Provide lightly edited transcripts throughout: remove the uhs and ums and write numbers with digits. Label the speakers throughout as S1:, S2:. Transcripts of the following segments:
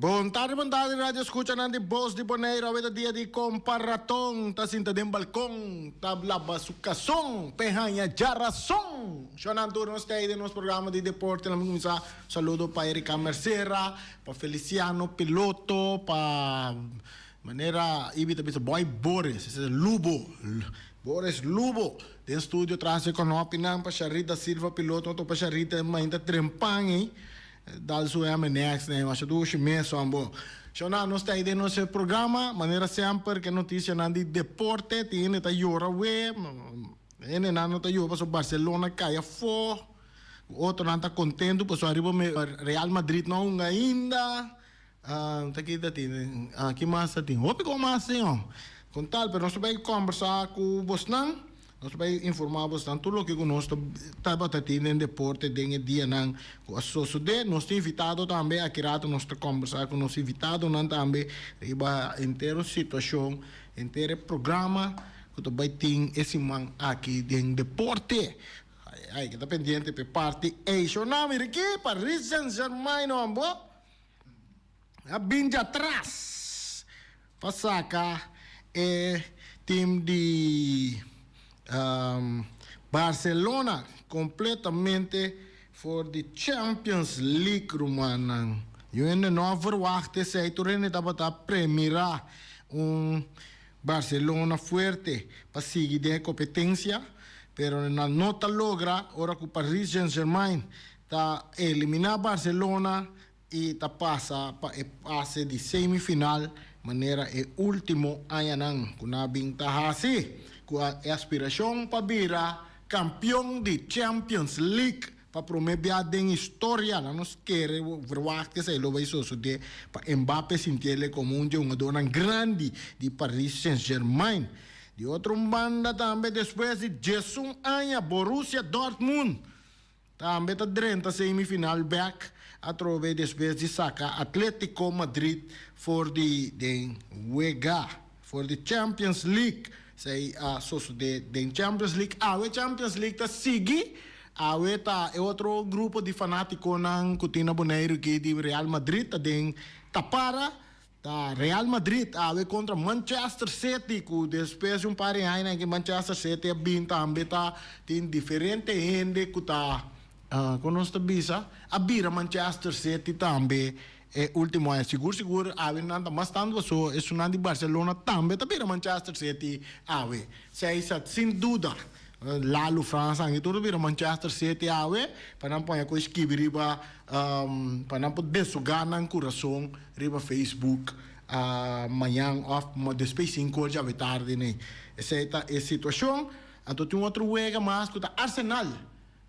S1: Bon tardi, bon tardi radio escuchanan di Bos di Boneiro. Awe ta dia di Compa Raton ta sinta den balcon ta laba su cason p'e haña djarason. Shonan tur nos ta ei den nos programa di deporte. Laat mi cuminsa saludo pa Erika Mercera, pa Feliciano Piloto, pa manera Ibi ta bisa Boy Boris, ese ta Lubo, Boris Lubo den studio tras e konopinan, pa Sharita Silva Piloto, no topa Sharita e mainta trempan ei. Dal su MNX na e masha dushi mes wan bo. Shona, nos ta ei den nos programa, manera semper ke notisianan di deporte, tin hende ta yora we, hendenan no ta yora pasobra Barcelona kai afó, otronan ta kontentu pasobra ariba Real Madrid no a hunga ainda, ta ki ta tin, ki mas ta tin, hopi kon mas tin ho, kon tal, pero nos ta bai kòmbersá ku bosnan. Nos ta bai informá bosnan tur loke ku nos ta tabata tin den deporte den e dianan ku a sosodé. Nos tin invitado tambe, aki rato nos ta kòmbersá ku nos invitadonan tambe riba henter situashon, henter e programa ku ta bai tin e siman aki den deporte. Ai ai, keda pendiente pa e parti ei. Shonam, mira aki, Paris Saint-Germain hombo a bin djatras. Pa saka e team di Barcelona completamente for di Champions League rumannan. Yu hende no a verwacht esey, tur hende tabata premira un Barcelona fuerte pa sigui den e competencia, pero nan no ta logra ora cu Paris Saint-Germain ta elimina Barcelona y ta pasa pa e fase di semifinal manera e ultimo añanan cu nan a bin ta haci cu e aspiracion pa bira campeon di Champions League pa prome bia den historia. Nan nos kere verwacht esey lo bay sosode pa Mbappe sintiele como un dje hungadornan grandi di Paris Saint-Germain. Di otro banda tambe despues di diesun aña Borussia Dortmund Tambe ta drenta semifinal bek atrobe despues di saka Atletico Madrid for di den wega for di Champions League. Esei a sosode den Champions League. Awe Champions League ta sigui. Awe ta e otro grupo di fanaticonan cu tin na Boneiru aki di Real Madrid ta den tapara. Ta Real Madrid awe kontra Manchester City ku despues di un par di añanan aki Manchester City a bin tambe ta tin diferente hende ku ta kon nos ta bisa a bira Manchester City tambe e ultimo aña. Sigur sigur awe nan ta mas tantu paso esunnan di Barcelona tambe ta bira Manchester City awe. Esei sa sin duda. Lalu Frans ange tur ta bira Manchester City awe pa nan pone ku skibi riba pa nan por desogá nan kurason riba Facebook mañan òf despues sinku or djawe tardi nei. Esei ta e situashon. Anto tin un otro wega mas ku ta Arsenal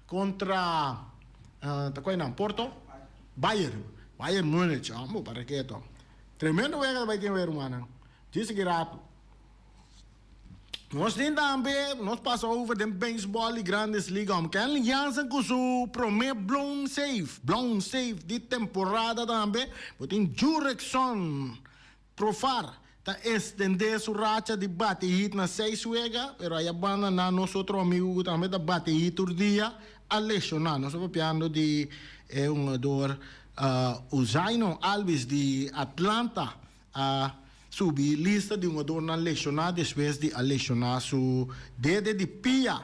S1: kontra ta kua e nan? Porto? Bayern. Bayern Munich. Amo para keto. Tremendo wega ta bai tin awe rumannan. Djis ki ratu. Nos tin tambe, nos pasa over den beisbòl di Grandes Liga om Kenley Jansen ku su promé blown save, blown save di temporada tambe. Bo tin Jurickson Profar ta estendé su racha di bati hit na seis wega, pero aya banda na nos otro amigu ku tambe ta bati hit tur dia a leshoná. Nos ta papiando di e hungador Uzaino Albies di Atlanta. A subi lista di hungadornan lesioná despues di a lesioná su dede di pia.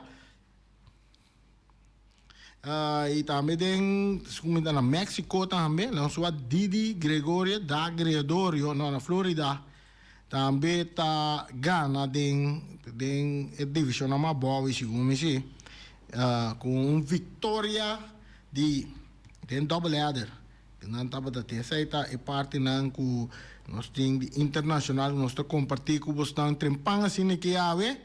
S1: I tambe den kuminda na Mexico tambe nan sua Didi Gregorio da Gregorio no na Florida tambe ta gana den den e divisionnan mas abou segun mi si ku un viktoria di den double header. Nan tabata tin. Esei ta e partinan ku nos tin di internashonal ku nos ta kompartí ku bosnan trempan asina ke awe.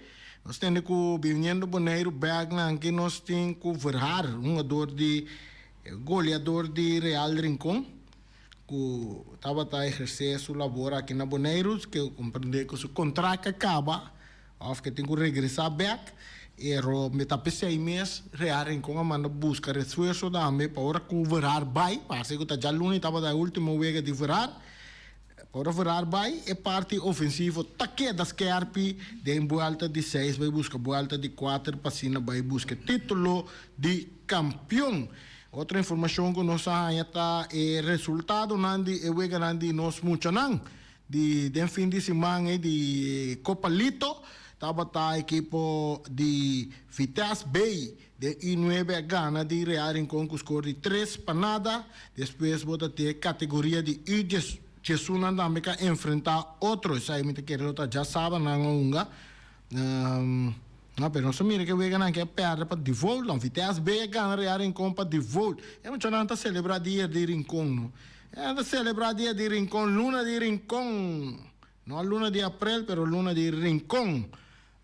S1: Nos tende ku biniendo Boneiru bèk nan ke nos tin ku Verhaar, hungador di goleador di Real Rincon ku tabata ehersé su labor aki na Boneiru, ke komprendé ku su kontrak a kaba. Of ke tin ku regresá bèk. Ero mi ta p'esei mes Real Rincon a manda buska refuerso tambe pa ora ku Verhaar bai, parse ku ta djaluna i tabata e ultimo wega di Verhaar, pa ora Verhaar bai e parti ofensivo ta keda skèrpi den buèlta di seis bai buska buèlta di kuater pa asina bai buska e titulo di kampion. Otro informashon ku nos a haña ta e resultadonan di e weganan di nos muchanan di den fin di siman ei di Copa Lito. Tabata ekipo di Vitesse B den U nuebe a gana di Real Rincon ku skor di 3-0. Despues bo ta tin e kategoria di U diesunnan tambe ka enfrentá otro. Esei mi ta kere lo ta djasabanan a hunga. No, pero nos a mira ke weganan ke a pèrdè pa default no. Vitesse B a gana Real Rincon pa default. E muchanan ta selebrá dia di Rincon no. E nan ta selebrá dia di Rincon, luna di Rincon. No luna di aprel, pero luna di Rincon.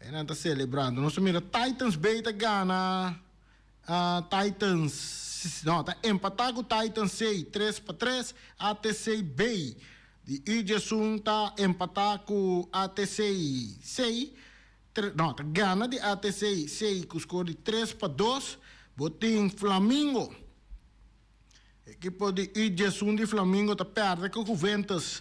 S1: E nan ta selebrando. Nos a mira Titans B ta gana Titans, no, ta empatá ku Titans C 3-3. ATC B di U 11 ta empatá ku ATC C, no, ta gana di ATC C ku skor di 3-2. Bo tin Flamingo. Ekipo di U 11 di Flamingo ta pèrdè ku Juventus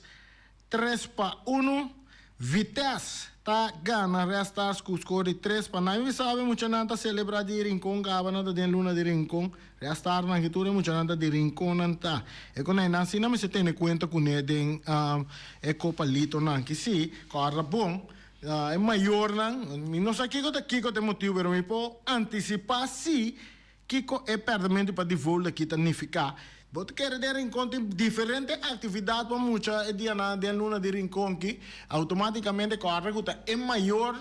S1: 3-1. Vitesse ta gana Red Stars ku skor di 3-9. Mi sabi muchanan ta selebrá di Rincon kaba nan ta den luna di Rincon. Red Stars nan ki tur e muchanan ta di Rincon nan ta. E ku nan asina mester tene kuenta kuné den e Copa Lito nan ki si kòrda bon e mayornan mi no sa kiko ta kiko ta e motibu pero mi por antisipá si Kiko e pèrdèmentu pa default aki ta nifiká? Bo ta kere den Rincon tin diferente aktividat pa mucha e dianan den luna di Rincon ki outomátikamente kòrda ku ta e mayor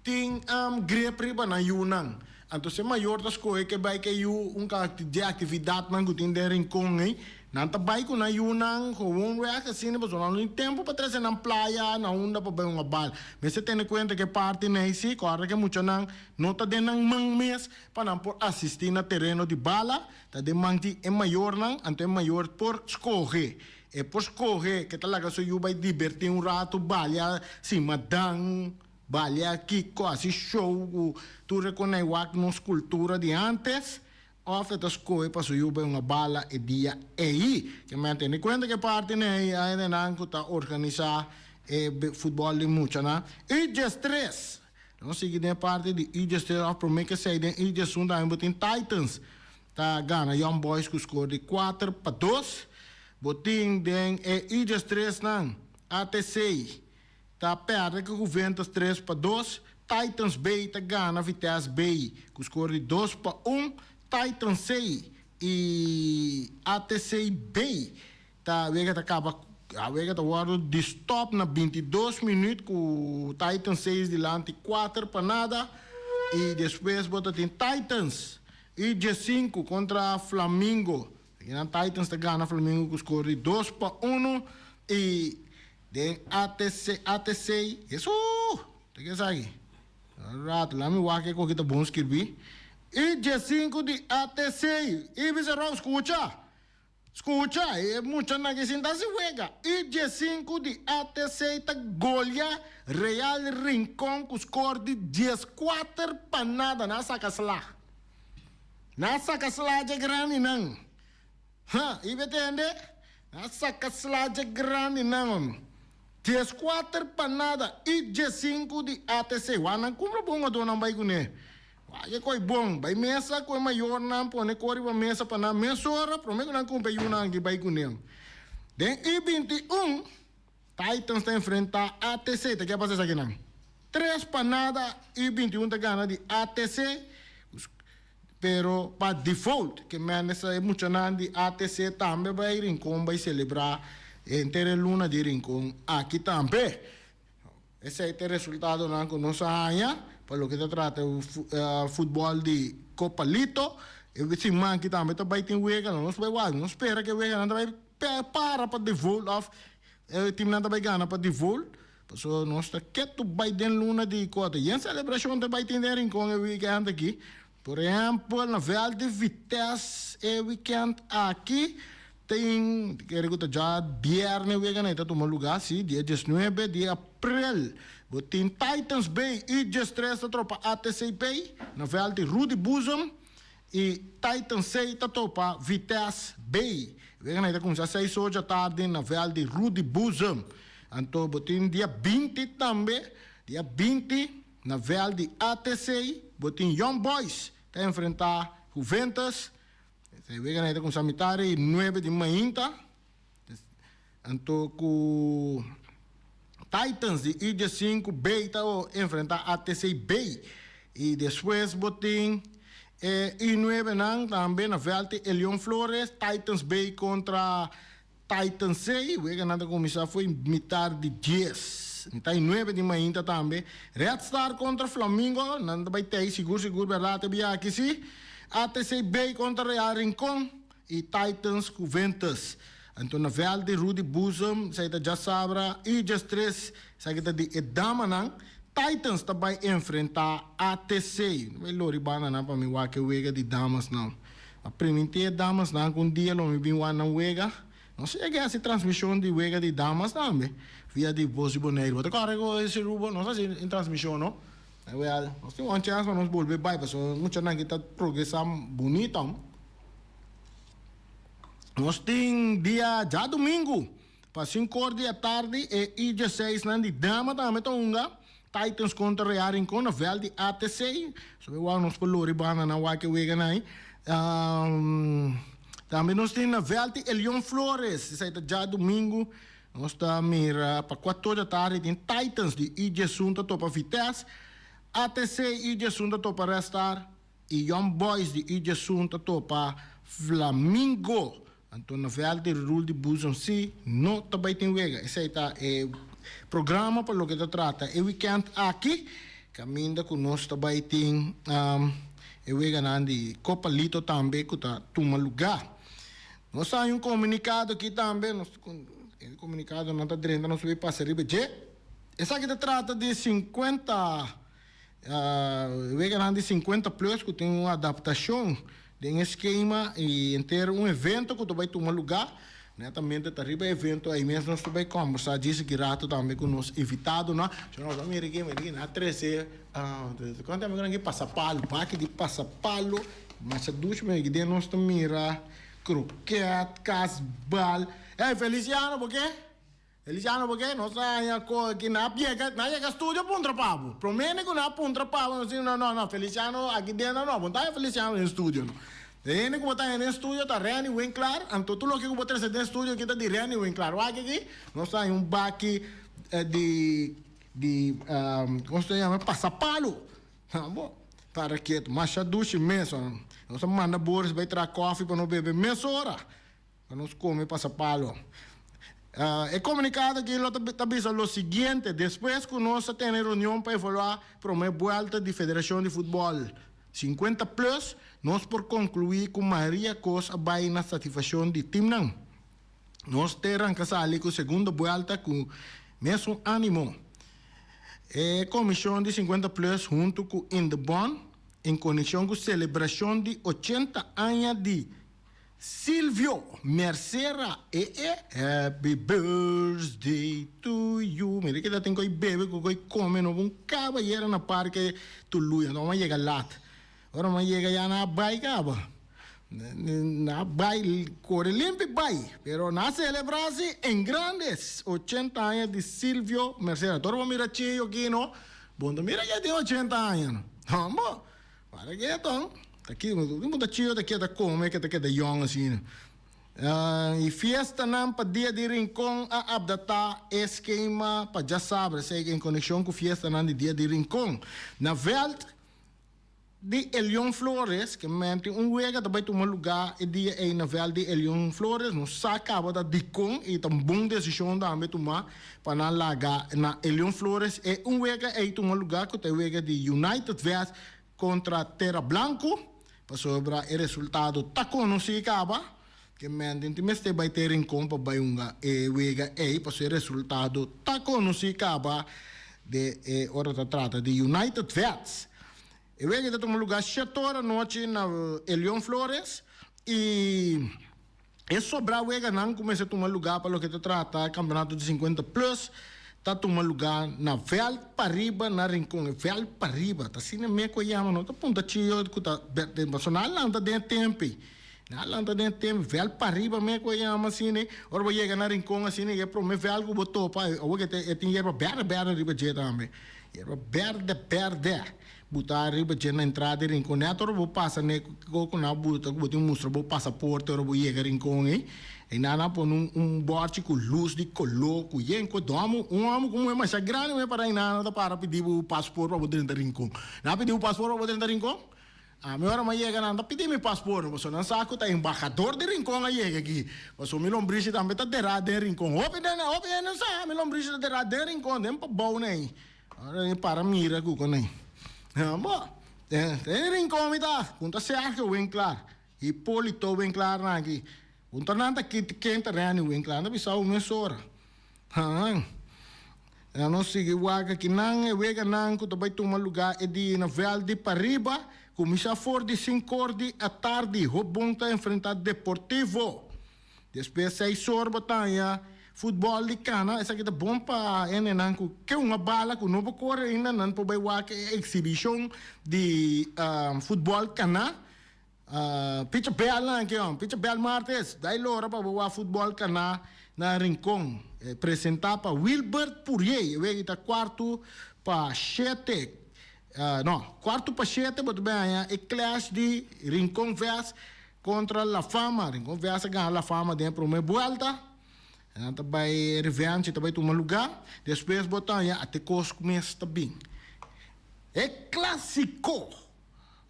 S1: tin grip riba nan yunan. Anto si e mayor ta skohe ke bai ke yu un di aktividatnan ku tin den Rincon ei, Nan ta bai ku nan yunan gewoon wèg asina pasobra nan no tin tempu pa trese nan playa na unda pa bai hunga bal. Mester tene kuenta ku e parti nei si, kòrda ku e muchanan no ta den nan man mes pa nan por asistí na tereno di bala, ta den man di e mayornan, anto e mayor por skohe. E por skohe ke ta laga su yu bai dibertí un ratu, balia simadan, balia kiko, hasi show ku tur e konai wak nos kultura di ántes. Òf e ta skohe pa su yu bai un bala e dia ei. Ke men tene kuenta ku e parti nei a hendenan ku ta organisá e futbòl di muchanan. U 13. Nos sigui den e parti di U 13 òf promé ku esei den U 11 tambe bo tin Titans ta gana Young Boys ku skor di 4-2. Bo tin den e U 13 nan ATC ta pèrdè ku Juventus 3-2. Titans B ta gana Vitesse B ku skor di 2-1. Titans C i ATC B ta wega ta kaba a wega ta wòrdu di stòp na 22 minüt ku Titans 6 dilanti 4-0 i despues bo ta tin Titans U 15 kontra Flamingo. Akinan Titans ta gana Flamingo ku skor di 2-1 i den ATC ATC Jesús! Ta ke esaki? Rato, laat mi wak e koki ta bon skirbí. U 15 di ATC. I bisa Rou, skucha! Skucha, e muchanan ke sinta si wega. U 15 di ATC ta golia Real Rincon ku skor di 14-0. Nan a saka sla. Nan a saka sla dje grandinan. Ha, i bo tende? Nan a saka sla dje grandinan, homi. 14-0 i 15 di ATC. Wak nan kumpra bon otonan bai kuné. Wak e koi bon. Bai mesa ku e mayornan pone kor riba mesa pa nan mesora promé ku nan kumpra e yunan aki bai kuné. Den U 21, Titans ta enfrentá ATC. Ta ke a pasa esakinan? 3-0 U 21 ta gana di ATC. Pero pa default ke mende sa e muchanan di ATC tambe bai Rincon bai selebrá henter e luna di Rincon aki tambe. Esei ta e resultadonan ku nos a haña pa loke ta trata e futbòl di Copa Lito. E siman aki tambe ta bai tin wega, nos bai wak, nos spera ku e weganan ta bai para pa default òf e timnan ta bai gana pa default. Pasobra nos ta ketu bai den luna di kota. Yen selebrashon ta bai tin den Rincon e weekend aki. Por ehempel, na veld di Vitesse e weekend aki tin, kere ku ta dja bierne wega nan e ta tuma lugá, si, dia 19 di aprel. Bo tin Titans B U 13 ta tropa ATCP na veld di Rudy Boezem i Titans C ta topa Vitesse B. Wega nan e ta kuminsá seis or djatardi na veld di Rudy Boezem. Anto bo tin dia 20 tambe, dia 20 na veld di ATC bo tin Young Boys ta enfrentá Juventus. E wega nan ta kuminsá mitar di nuebe di mainta. Anto ku Titans di U15 B ta enfrentá ATC B. I despues bo tin e U9 nan tambe na vèlt di Elion Flores, Titans B kontra Titans C. Wega nan ta kuminsá fo'i mitar di dies, mitar di nuebe di mainta tambe. Red Star kontra Flamingo, nan ta bai tei sigur sigur bèrdat e bia aki si. ATC B kontra Real Rincon. I Titans ku Ventus. Anto na vèlt di Rudy Boezem, esei ta djasabra i djestres, esaki ta di e damanan, Titans ta bai enfrentá ATC. No bai lori bandanan pa mi wak e wega di damasnan. A primintí e damasnan ku un dia lo mi bin wak nan wega. Nos a yega hasi transmishon di wega di damas tambe via di Bos di Boneiru. Bo ta kòrda ku ese Rubo nos a hasi un transmishon no? Wèl, nos tin un chèns pa nos bolbe bai pasobra muchanan aki ta progresá bunito. Nos tin dia djadumingu pa sinkor di atardi e I dieseisnan di dama tambe ta hunga Titans kontra Real Rincon na vèlt di ATC. So igual nos por lori banda nan wak e weganan ei. Tambe nos tin na vèlt di Elion Flores, esei ta djadumingu. Nos ta mira pa kuator di atardi tin Titans di I diesun ta topa Vitesse, ATC I diesun ta topa Red Star. I Young Boys di Ujesun ta topa Flamingo. Anto na vèlt di Rul di Boezem si no ta bai tin wega. Esei ta e programa pa loke ta trata e wikènt aki, kaminda ku nos ta bai tin e weganan di Copa Lito tambe ku ta tuma lugá. Nos a haña un komunikado aki tambe, nos e komunikadonan ta drenta nos bai pasa riba dje. Esaki ta trata di sinkuenta. Weganan di sinkuenta plus ku tin un adaptashon den e skema i henter un evento ku ta bai tuma lugá. Netamente ta riba e evento ei mes nos ta bai kòmbersá djis aki rato tambe ku nos invitadonan. So nos a mira aki, mira aki nan a trese kon ta yama ki pasapalu, baki di pasapalu masha dushi mira aki den nos ta mira kroket, kasbal. Ey Feliciano bo ke? Feliciano porque nos a haña ko ki nan a yega nan a yega studio puntra pa bo prome ni ku nan a puntra pa bo nos di no no no Feliciano aki den no no bo no ta haña Feliciano den studio no e hende ku bo ta haña den studio ta Renny Winklaar anto tur loke ku bo trese den studio aki ta di Renny Winklaar wak aki nos ta haña un baki di di komo se ta yama pasapalo bo para ketu masha dushi mes nos a manda Boris bai traha kofi pa nos bebe mesora. Pa nos come pasapalo. E comunicado aki lo ta bisa lo siguiente, Despues cu nos a tene reunion pa evalua prome buelta di Federacion di Futbol 50 Plus, nos por conclui cu mayoria cos a bay na satisfaccion di teamnan. Nos te ranca sali cu segundo buelta cu mesun animo. E comision di 50 Plus hunto cu Indebon, en conexion cu celebracion di 80 aña di. Silvio Mercera e e Happy birthday to you Mira keda tin ko'i bebe ku ko'i kome no un kabayera na parke Tuluya no a yega lat ora mi a yega ya nan a bai kaba nan a bai kore limpi bai pero nan a selebrá si en grande ochenta aña di Silvio Mercera tur bo mira Cheyo aki no bo no mira ke tin ochenta aña no hombo. Para ke ton? Ta ki un ta chiu ta keda kome ke ta keda yong asina. E fiestanan pa Dia di Rincon a apdatá e skema pa djasabra, esei en konekshon ku fiestanan di Dia di Rincon. Na vèlt di Elion Flores, ke men tin un wega ta bai tuma lugá e dia ei na vèlt di Elion Flores. No sa kaba ta dikon i ta un bon desishon tambe tumá pa nan laga na Elion Flores e un wega ei tuma lugá ku ta e wega di United Vets kontra Terra Blanco, pasobra e resultado ta konosí kaba, ke men den tin mester bai te Rincon pa bai hunga e wega ei, pasobra e resultado ta konosí kaba de e ora ta trata di United Vets. E wega ei ta tuma lugá shete ora anochi na Elion Flores i. E sobrá weganan ku mester tuma lugá pa loke ta trata kampeonato di 50 plus ta tuma lugá na vèlt pariba na Rincon. E vèlt pariba ta asina me ku e yama no ta punta chio ku ta pasobra nan a lanta den e tempi. Nan a lanta den tem vèlt pariba me ku e yama asina. Ora bo yega na Rincon asina e prome vèlt ku bo topa awor ke e tin yerba bèrdè bèrdè riba dje tambe. Yerba bèrdè bèrdè buta riba dje na entrada di Rincon. Nèt ora bo pasa ne ku nan a buta ku bo tin mustra bo pasaporte ora bo yega Rincon ei. Einan nan a pone un un bòrchi ku lus di koló ku yen ku dòmu un hòmber ku muhé masha grandi muhé para einan nan ta para pidi bo pasport pa bo drenta Rincon. Nan a pidi bo pasport pa bo drenta Rincon? Ami ora mi a yega nan ta pidi mi pasport pasobra nan sa ku ta embahador di Rincon a yega aki. Pasobra mi lombrishi tambe ta derá den Rincon. Hopi den hopi hende no sa mi lombrishi ta derá den Rincon den pabou nei. Ora mi para mira ku kon ei. Bo, den Rincon mi ta, ku ta Sergio Winklaar, Hipolito Winklaar nan aki. Ku ta nan ta ken ta Renny Winklaar, nan ta bisa bo mesora. Haan. Nan no sigui wak akinan e weganan ku ta bai tuma lugá e dia na vèlt di pariba, kuminsá for di sinkor di atardi. Hopbon ta enfrentá Deportivo. Despues seisor bo ta haña futbòl di kana. Esaki ta bon pa hendenan ku ke hunga bala ku no por kore ainda, nan por bai wak e eksibishon di futbòl kana. Picha bel nan aki hom, picha bel martes, dai lora pa bo wak futbòl kana na Rincon. Presentá pa Wilbert Purier, e wega ta kuartu pa shete, no, kuartu pa shete bo ta bin haña e clash di Rincon vs kontra La Fama. Rincon vs a gana La Fama den e promé buelta, nan ta bai revenge ta bai tuma lugá, despues bo ta haña ate kos ku mes ta bin. E klasiko!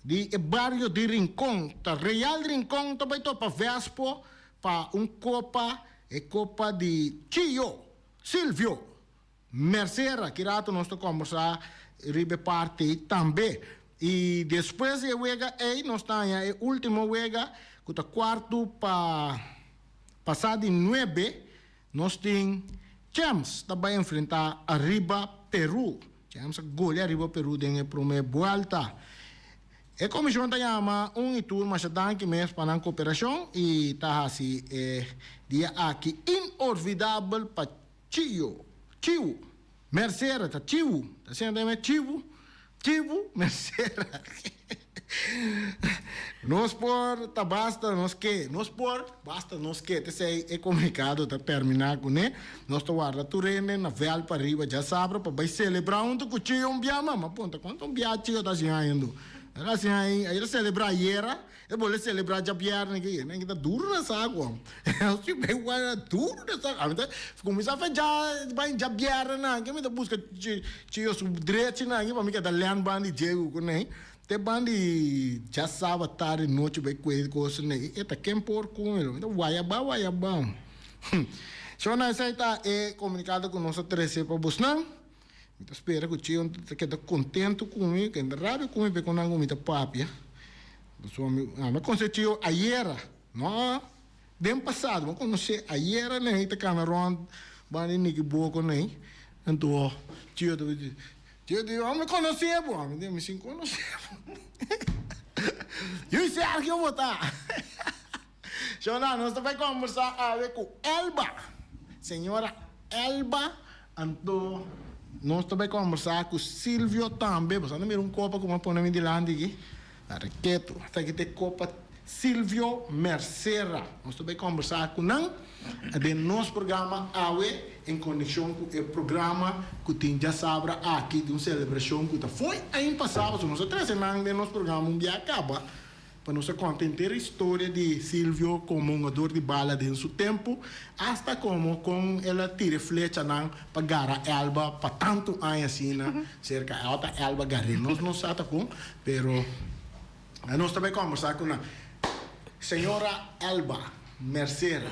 S1: Di e bario di Rincon ta Real Rincon ta bai topa Vespo pa un kopa, e kopa di Chio Silvio Mercera. Ki rato nos ta kombersá riba e parti ei tambe. I despues di e wega ei nos ta haña e último wega ku ta kuartu pa pasá di nuebe. Nos tin Champs ta bai enfrentá Arriba Peru. Champs a golia Arriba Peru den e promé buelta. E komishon ta yama un i tur masha danki mes pa nan koperashon i ta hasi e dia aki inolvidabel pa Chio, Chiu, Mercera, ta Chiu, ta asina ta yama Chiu, Chiu Mercera. Nos por ta basta nos ke, nos por basta nos ke, t'esei e komunikado ta terminá kuné. Nos ta warda tur hende na vèlt pariba djasabra pa bai selebrá huntu ku Chio un bia. Mama puntra kuantu un bia Chio ta hasi hañando. El a hasi haña, el a selebrá ayera, e bolbe selebrá djabièrnè aki. Nan ta duru na saku amo. Si bai warda duru na saku. Ami ta kuminsá fecha bai djabièrnè nan aki mi ta buska Chio su drechinan aki pa mi keda lèn banda di dje ku kuné. Te ban di djasaba tardi nochi bai kue kos nei e ta ken por kumi lo mi ta wayaba wayaba. Shona esei ta e komunikado ku nos a trese pa bosnan. Mi ta spera ku Chio ta keda kontentu ku mi, keda rabia ku mi p'e konan ku mi ta papia. Pasobra mi a konosé Chio ayera, no den pasado, mi a konosé ayera nei ta kana rònt banda di Niki Boko nei. Anto Chio ta bisa. Yo di, mi konosé bo. Mi di, mi sin konosé bo. Yu Sergio bo ta. Shona, nos ta bai kombersá awe ku Elba. Señora Elba, anto nos ta bai kombersá ku Silvio tambe. Bo sa no mira un kopa ku mi a pone mi dilanti aki? Reketu. Esaki ta e kopa Silvio Mercera. Nos ta bai kombersá ku nan den nos programa awe en konekshon ku e programa ku tin djasabra aki di un selebrashon ku ta fo'i aña pasá pasobra nos a trese nan den nos programa un bia kaba pa nos a konta henter historia di Silvio komo hungador di bala den su tempu asta komo kon el a tira e flechanan pa gara Elba pa tantu aña asina serka Elba Elba gar'é nos no sa ta kon pero Nos ta bai kombersá ku nan. Señora Elba Mercera,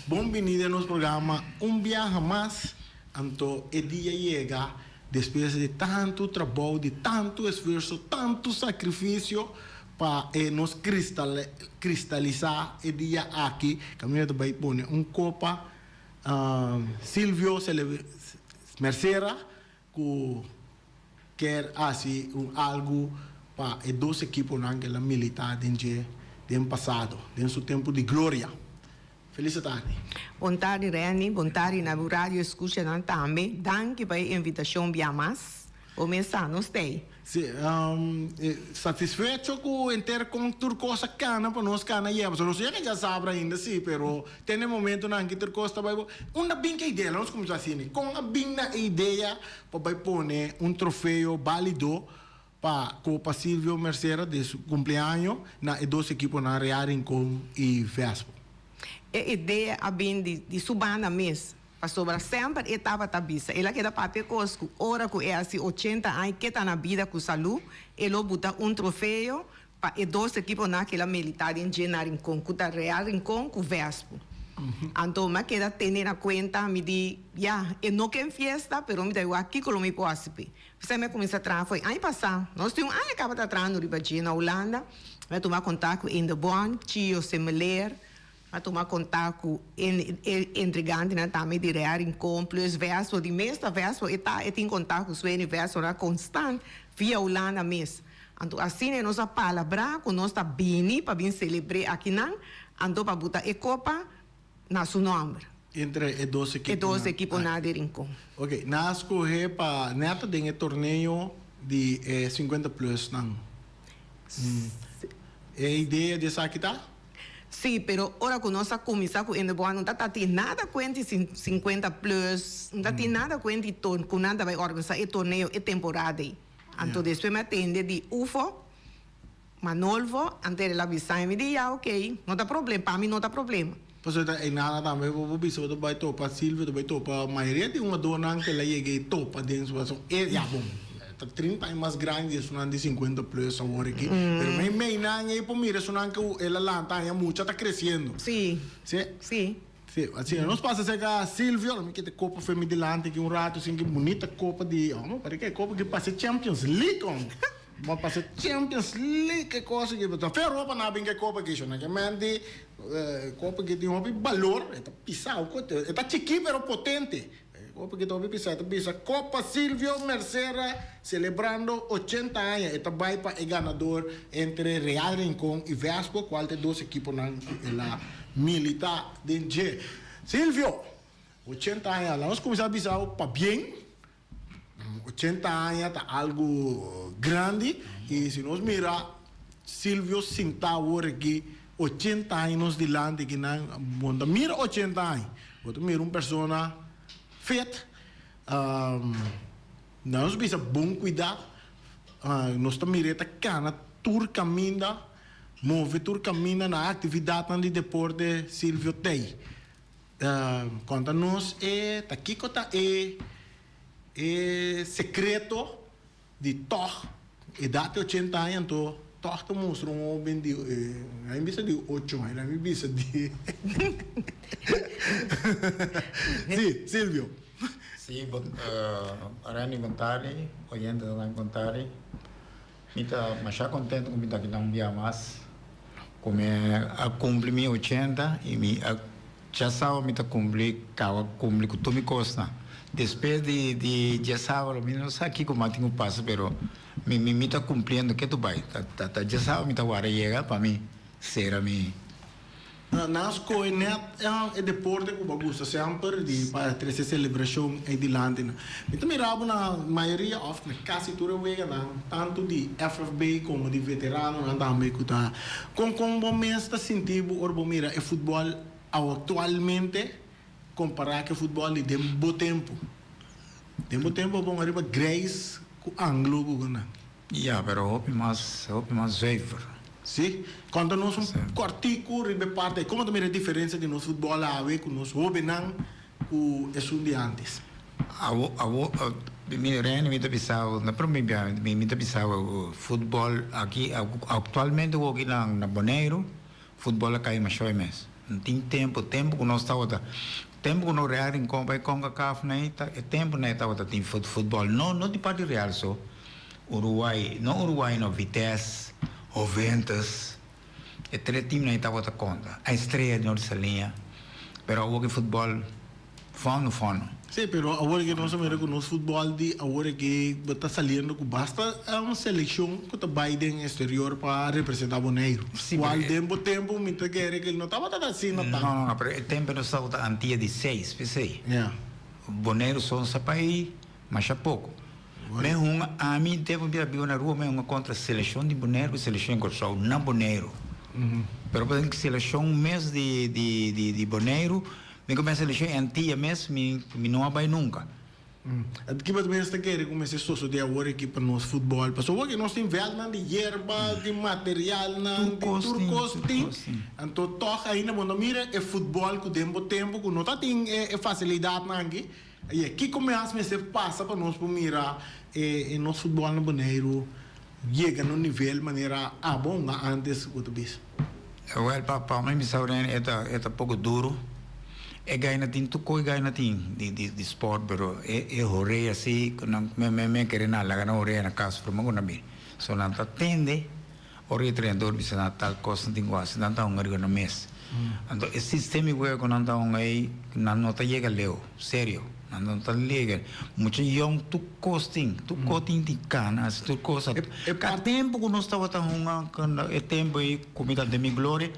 S1: bon bini den nos programa un biaha mas. Anto e dia yega despues di tantu trabou, di tantu esfuerso, tantu sakrifisio pa e nos kristalisá e dia aki. Kaminda ta bai pone un kopa Silvio Mercera ku kier hasi un algu pa e dos ekiponan ku el a militá den dje den pasado, den su tempu di gloria. Felis tardi.
S2: Bon tardi Renny, bon tardi na bo radio escuchanan tambe. Danki pa e invitacion bia mas. Bo mes sa, nos t'ei.
S1: Si, satisfecho ku henter kon tur kos a kana pa nos kana yeba. Pasobra nos yega djasabra ainda si, pero te na e momentonan aki tur kos ta bai bo. Unda bin ku e idea? Lanos kuminsá asina. Kon a bin na e idea pa bai pone un trofeo balido pa Kopa Silvio Mercera di su kumpleaño na e dos ekiponan Real Rincon i Vespo?
S2: E idea a bin di su banda mes. Pasobra semper e tabata bisa, el a keda papia kos ku ora ku e hasi ochenta aña ke ta na bida ku salú, e lo buta un trofeo pa e dos ekiponan ku el a militá den dje na Rincon, ku ta Real Rincon ku Vespo. Anto mi a keda tene na kuenta, mi di, ya, e no ken fiesta, pero mi ta wak kiko lo mi por hasi p'e. P'esei mi a kuminsá traha for e aña pasá. Nos tin un aña kaba ta trahando riba dje na Hulanda. Mi a tuma kontak ku Indeborn, Chio Semeleer, A tuma kontak ku e entregantenan tambe di Real Rincon plus Vespo di mes ta Vespo e ta e tin kontak ku Sueni Vesponan konstant via Hulanda mes. Anto asina e nos a palabrá ku nos ta bini pa bin selebr'é akinan anto pa buta e kopa na su nòmber.
S1: Entre e dos
S2: E dos
S1: ekiponan.
S2: ekiponan di Rincon.
S1: Ok, nan a skohe pa nèt den e torneo di e 50 plus nan. E idea di esaki ta?
S2: Sí, pero ora ku nos a kuminsá ku Indeboa no ta tin nada kuenti 50 plus, no ta tin nada kuenti ku nan ta bai organisá e torneo e temporada ei. Anto despues mi a tende di Ufo, Manolfo, anto el a bisa mi, mi di ya ok, no ta problem, pa mi no ta problema.
S1: Pasobra ta einan tambe bo por bisa bo ta bai topa Silvio, ta bai topa mayoria di hungadornan ku el a yega e topa den su pasobra e ya bon ta 30 aña mas grandi di esunnan di 50 plus awor aki pero mei meinan ei por mira esunnan ku el a lanta aña mucha ta kresiendo.
S2: Sí.
S1: Sí?
S2: Sí.
S1: Sí, asina nos pasa serka Silvio, mi kete kopa fe mi dilanti aki un rato sin ki bunita kopa di, oh, parece ke kopa ki pasa Champions League hom. Bo pasa Champions League e cosa ki ta fe ropa na bin ke kopa ki shona ke men di kopa ki tin hopi balor, e ta pisa e ta chiki pero potente. Kopa ki ta hopi pisa, e ta bisa Kopa Silvio Mercera celebrando 80 aña, e ta bai pa e ganador entre Real Rincon y Vespo, cual ta e dos ekiponan cu el a milita den dje. Silvio, 80 aña, lanos cuminsa bisa bo pabien, 80 aña ta algo grandi y si nos mira Silvio sinta awor aki 80 aña nos dilanti aki nan, bo no ta mira 80 aña, bo ta mira un persona fit, nos bisa bon cuida, nos ta mira e ta cana tur caminda, move tur caminda na actividadnan di deporte Silvio tey. Conta nos e ta kico ta e e secreto di tog edad di 80 aña anto tog ta mustra un hoben di a mi bisa di ocho aña a mi bisa di si Silvio.
S3: Si Randy bon tardi oyentenan bon tardi mi ta masha contento cu mi ta aki nan un bia mas. Ku mi a kumpli mi 80 i mi a djasawa mi ta kumpli kaba kumpli ku tur mi kosnan. Despues di di djasawa mi no sa kiko mas tin ku pasa pero mi mi ta kumpliendo ke tu bai. Ta ta djasawa mi ta wara yega pa mi sera mi.
S1: Nan skohe net e deporte ku bo a gusta semper di pa trese selebrashon ei dilanti nan. Mi ta mira bo na mayoria òf na kasi tur e weganan tantu di FFB komo di veteranonan tambe ku ta kon kon bo mes ta sinti bo ora bo mira e futbòl aktualmente kompará ku e futbòl di den bo tempu. Den bo tempu bo pon ariba greis ku anglo ku nan.
S3: Ya, pero hopi mas, hopi mas zuiver.
S1: Sí. Konta nos un kòrtiku riba e parti ei. Komo ta mira e diferensia di nos futbòl awe ku nos hóbennan ku esun di ántes?
S3: Awo, awo, mi Reni mi ta bisa bo, na prome bia mi mi ta bisa bo futbòl aki aktualmente awoki na na Boneiru futbòl a kai mashoy mes. No tin tempu, tempu ku nos tabata, tempu ku nos Real Rincon bai Concacaf na ei ta e tempu na ei tabata tin futbòl. No no di parti Real so. Uruguay, no Uruguay no, Vitesse, Juventus, e tres teamnan ei tabata konta. A Estrella di Norte Saliña, pero awor ki futbòl fòno fòno.
S1: Sí, pero awor ki nos a mira ku nos futbòl di awor aki bo ta saliendo ku basta un selekshon ku ta bai den eksterior pa representá Boneiru.
S3: Sí,
S1: Kual
S3: pero e.
S1: den bo tempu mi ta kere ku no tabata asina
S3: No,
S1: tantu.
S3: no, no, pero e tempu nos tabata Antia di seis, p'esei.
S1: Ya.
S3: Boneiru son sa pai masha poko. Mi hunga ami tempu mi a biba na Aruba mi hunga kontra selekshon di Boneiru ku selekshon di Kòrsou na Boneiru. Pero pa selekshon mes di di di Boneiru mi kuminsá selekshon Antia mes mi mi no a bai nunka.
S1: Ki bo mester kere ku mester sosodé awor aki pa nos futbòl? Pasobra awor nos tin vèldnan di yerba, di materialnan, di tur kos tin. Anto tòg ainda bo no mira e futbòl ku den bo tempu ku no ta tin e fasilidatnan aki. I kiko mas mester pasa pa nos por mira e nos futbòl na Boneiru yega na un nivel manera abo hunga ántes ku ta bisa?
S3: Wèl pa pa mi bisa Rene e ta e ta poko duru. E gaina tin tur kos e gaina tin di di di sport pero e e horea si ku nan me me me kere nan laga nan horea na kas prome ku nan bini. So nan ta tende ora e trenador bisa nan tal kos nan tin ku hasi nan ta hunga riba nan mes. Anto e sistema di wega ku nan ta hunga ei nan no ta yega leu, serio. Nan no ta yega. Mucha yòn tur kos tin, tur kos tin di kana hasi tur kos. E tempu ku nos tabata hunga e tempu ei ku mi ta den mi gloria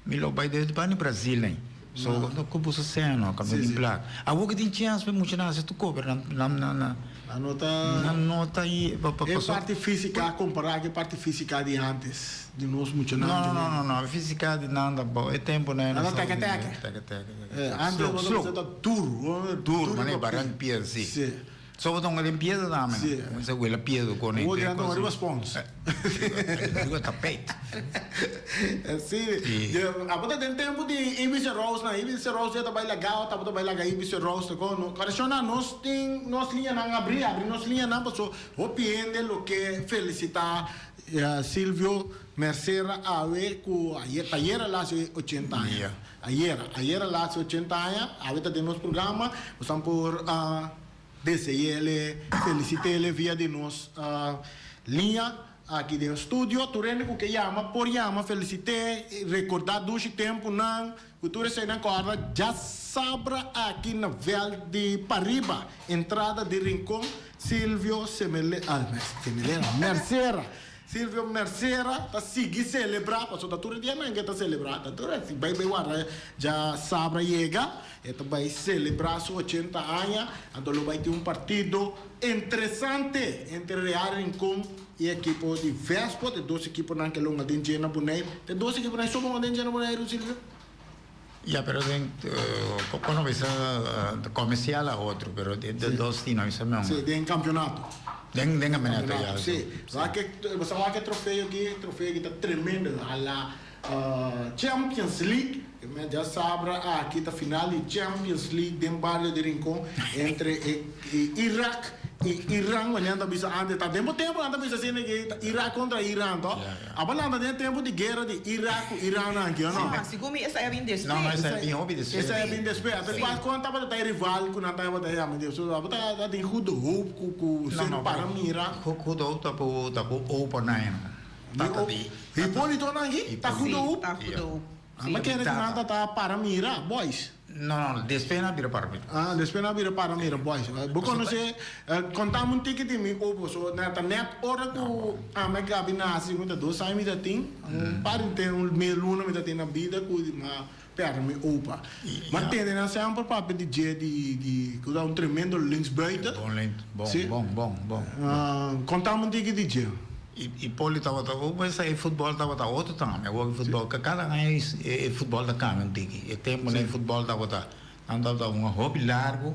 S3: mi lo bai desde bani Brazil ei. So ku bo sa sena no kamba tin plaka. Awor ku tin chèns pa e muchanan hasi tur kos pero nan nan nan
S1: Nan no ta
S3: nan no ta i
S1: E parti físika kompará ku e parti físika di ántes di nos muchanan.
S3: No no no no e físika di nan ta bo e tempu nan
S1: Nan ta tèkè tèkè.
S3: Tèkè tèkè.
S1: Ántes bo ta bisa ta duru.
S3: Duru manera baran piedra si.
S1: Si.
S3: So bo ta hunga den piedra tambe no?
S1: Si.
S3: Bo wela piedra ku
S1: Bo ta hunga riba spons.
S3: Riba tapijt.
S1: Si. Abo ta den tempu di Ibis Rose nan. Ibis Rose ya ta bai laga ota abo ta bai laga Ibis Rose ta kon. Karashon nos tin nos liñanan abri, abri nos liñanan paso hopi hende lo ke felisita Silvio Mercera awe ku ayer ta ayer a lasi 80 aña. Ayera, ayera lasi 80 aña, awe ta den nos programa, nos tan por deseele, felicitele via di nos liña aki den studio. Tur hende ku ke yama por yama felicite, recorda dushi tempunan, ku tur eseinan corda djasabra aki na veld di pariba, entrada di Rincon, Silvio Semele, ah, Semelera, Mercera. Silvio Mercera ta sigui celebra, pasobra ta tur e dianan ke ta celebra, ta tur e, bai bai warda dja sabra yega, e ta bai celebra su 80 aña, anto lo bai tin un partido interesante entre Real Rincon y ekipo di Vespot, e dos ekiponan ke lo hunga den dje na Boneiru. E dos ekiponan so bo hunga den dje na Boneiru, Silvio?
S3: Ya, pero den, kono bisa comercial a otro, pero de dos tin no bisa mi.
S1: Sí, den campeonato.
S3: Den den campeonato, ya.
S1: Sí. Wak e, bo sa wak e trofeo aki, e trofeo aki ta tremendo, a la Champions League, dja sabra aki ta final di Champions League den bario di Rincon entre e Irak y Iran, wanneer nan ta bisa antes, ta den bo tempo nan ta bisa asina ke ta Irak contra Iran, to? Abo lanta den e tempu di guera di Irak ku Iran aki, o no?
S2: No, segun mi esei a bin despues.
S3: No, no, esei a bin hopi despues.
S1: Esei a bin despues. Ata kua kon tabata ta e rival ku nan tabata yama di? So abo ta tin Goede Hoop ku ku ser para mira.
S3: No, no, Goede Hoop ta ku ta ku opa nan e no. Tata di.
S1: Hipolito nan aki? Ta Goede Hoop?
S2: Si, ta Goede Hoop.
S1: Amba kere ku nan ta ta para mira, boys.
S3: No, no, despues nan a bira para mira.
S1: Ah, despues nan a bira para mira, boys. Bo konosé, kontami un tiki di mi opo. So, na ta nèt ora ku ami a Gaby nase, mi ta dos aña mi ta tin, un par di ten, un medio luna mi ta tin na bida ku mi a pèrdè mi opa. Mi a tende nan semper papia di dje di, di, ku ta un tremendo linksbuiten.
S3: Bon link, bon, bon, bon, bon.
S1: Kontami un tiki di dje.
S3: Hipolito tabata un bes e futbol tabata otro tambe awor e futbol cada aña e futbol ta cambia un tiki e tempo nan e futbol tabata nan tabata un hopi largo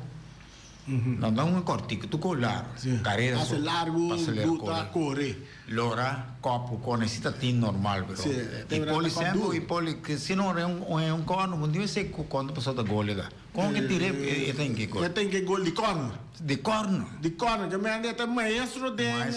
S3: nan ta un cortico tur cos largo carera
S1: pase largo buta core
S3: lora cop cu cone si ta tin normal pero Hipolito semper Hipolito si no e un corner bo no tin mester cu cuanto paso ta gol e ta. Kon ke tira e ten ke gol?
S1: E ten ke gol di corner.
S3: Di corner.
S1: Di corner. Ke mende e ta maestro den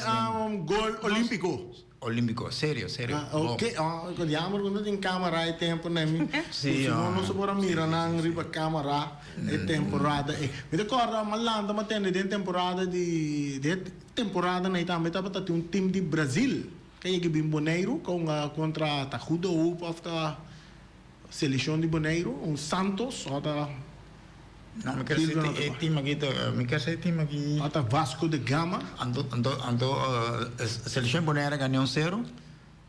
S1: gol olimpico.
S3: Olimpico. Serio, serio.
S1: Ah, ok. Oh, jammer ku no tin camera e tempo na mi.
S3: Si,
S1: Si no, no se por a mira nan riba camera e temporada ei. Mi ta corda m'a lanta m'a tende den temporada di, den temporada nei tambe tabata tin un team di Brazil ke yega bin Boneiru con contra ta Goede Hoop of ta Selekshon di Boneiru, un Santos o ta.
S3: No, mi kier sa e team aki ta, mi kier sa e team aki.
S1: O ta Vasco de Gama.
S3: Anto, anto, anto selekshon di Boneiru a gana un sero.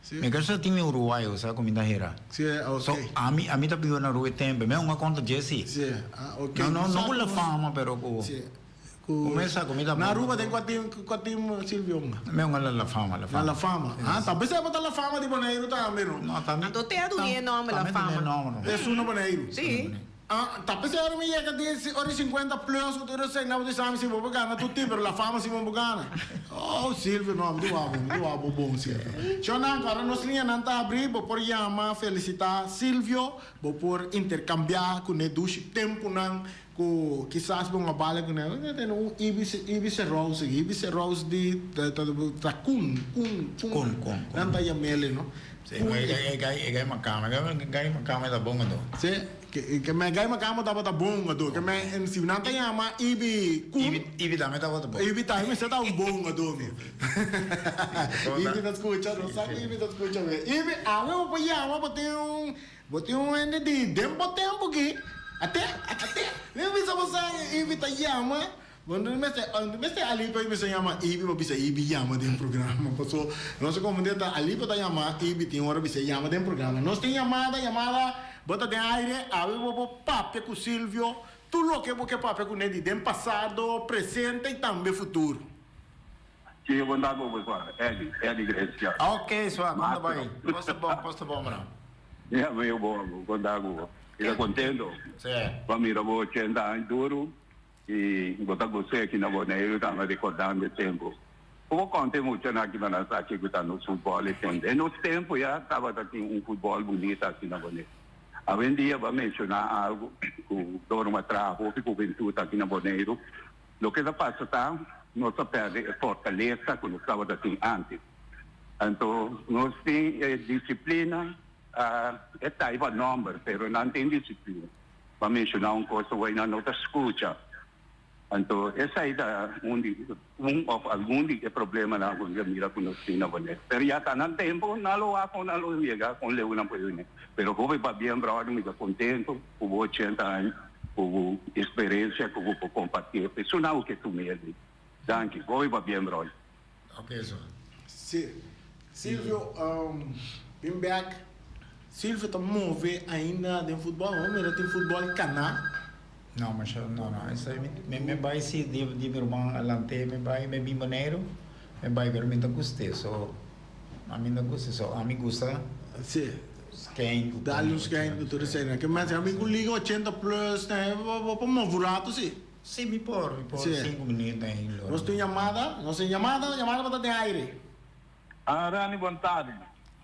S1: Si.
S3: Mi kier sa e team uruguayo, sa ku mi ta hera.
S1: Si, ok.
S3: So, ami, ami ta biba na Aruba e tempo, mi a hunga kontra dje si.
S1: Si, ah, ok.
S3: No, no, no ku la fama, pero ku.
S1: Si. Ku
S3: Kumesa ku mi ta
S1: Na Aruba den kua team kua team Silvio hunga?
S3: Mi hunga na La Fama, La Fama.
S1: Na La Fama. Ah, ta pesei bo ta La Fama di Boneiru tambe no?
S3: No, ta mi.
S2: Anto te a duna e nomber La Fama.
S3: Ta mi duna e nomber.
S1: Esun na Boneiru.
S2: Si.
S1: Ah, ta pesei ora mi yega di ora 50 plus ku tur esei nan bo di sa mi si bo por gana tur team pero La Fama si bo por gana. Oh Silvio no, mi di wak bo, mi di wak bo bon Silvio. Shonnan, ku ora nos liñanan ta abri bo por yama felisita Silvio, bo por intercambia kuné dushi tempunan Ku kisas bo no bale ku nan. Nan tene un Ibis, Ibis Rose, Ibis Rose di ta ta ta Kun, Kun, Kun.
S3: Kun, Kun, Kun.
S1: Nan ta yam'el, no?
S3: Sí, e gai, e gai, e gai makama, e gai makama ta bon ado.
S1: Sí, ke ke me gai makama tabata bon ado. Ke me si nan ta yama Ibi Kun.
S3: Ibi, Ibi tambe tabata bon.
S1: Ibi tambe mester ta un bon ado, no? Ibi ta skucha, no sa ku Ibi ta skucha be. Ibi, awe bo por yama bo tin un. Bo tin un hende di den bo tempu ki ate ate mi bisa bo sa Ibi ta yama bo no mester no mester Alipa bisa yama Ibi bo bisa Ibi yama den programa paso nos a komprende ta Alipa ta yama Ibi tin ora bisa yama den programa nos tin yamada yamada bo ta den aire awe bo por papia ku Silvio tur loke bo ke papia ku ne di den pasado presente y tambe futuro.
S4: Sí, bon dag bo swa, Eddie, Eddie Grecia.
S3: Ok swa, kon ta bai? Kos ta bon, kos ta bon bro.
S4: Ya mi bon, bon dag bo. Mi ta contento.
S3: Sí.
S4: Pa mira bo 80 aña duro y bo ta gos'é aki na Boneiru tambe recordando e tempo. Ku bo konta e muchanan aki pa nan sa kiko ta nos futbol e tempo. Den nos tempo ya tabata tin un futbol bunita aki na Boneiru. Awendia bo a menciona algo ku dor bo a traha hopi hubentud aki na Boneiru. Loke ta pasa ta, nos a pèrdè e fortalesa ku nos tabata tin ántes. Anto nos tin e disiplina, e ta riba nòmber, pero nan tin disiplina. Bo a menshoná un kos awor nan no ta skucha. Anto esei ta un di un òf algun di e problemanan ku mi a mira ku nos tin na Boneiru. Pero ya ta nan tempu, nan lo wak kon nan lo yega, kon leu nan por bini. Pero hopi pabien bròder, mi ta kontentu ku bo ochenta aña. Ku bo experiencia ku bo por comparti e persona ku ke tuma el. Danki. Gooi pabien Roy.
S3: Ok so.
S1: Si. Silvio bin bek. Silvio ta move ainda den futbol. Bo mira tin futbol kana.
S3: No masha no no esei mi mi bai si di di mi ruman alante mi bai mi bin Boneiru mi bai pero mi ta guste so ami ta guste so ami gusta.
S1: Si.
S3: Skein ku
S1: Dal un skein ku tur esei. Ke mester a bin ku liga 80 plus ne bo por move un rato si.
S3: Si mi por, mi por sinku minuut na e lora.
S1: Nos tin yamada, nos tin yamada, yamada bo ta den aire.
S5: Ah Rani bon tardi.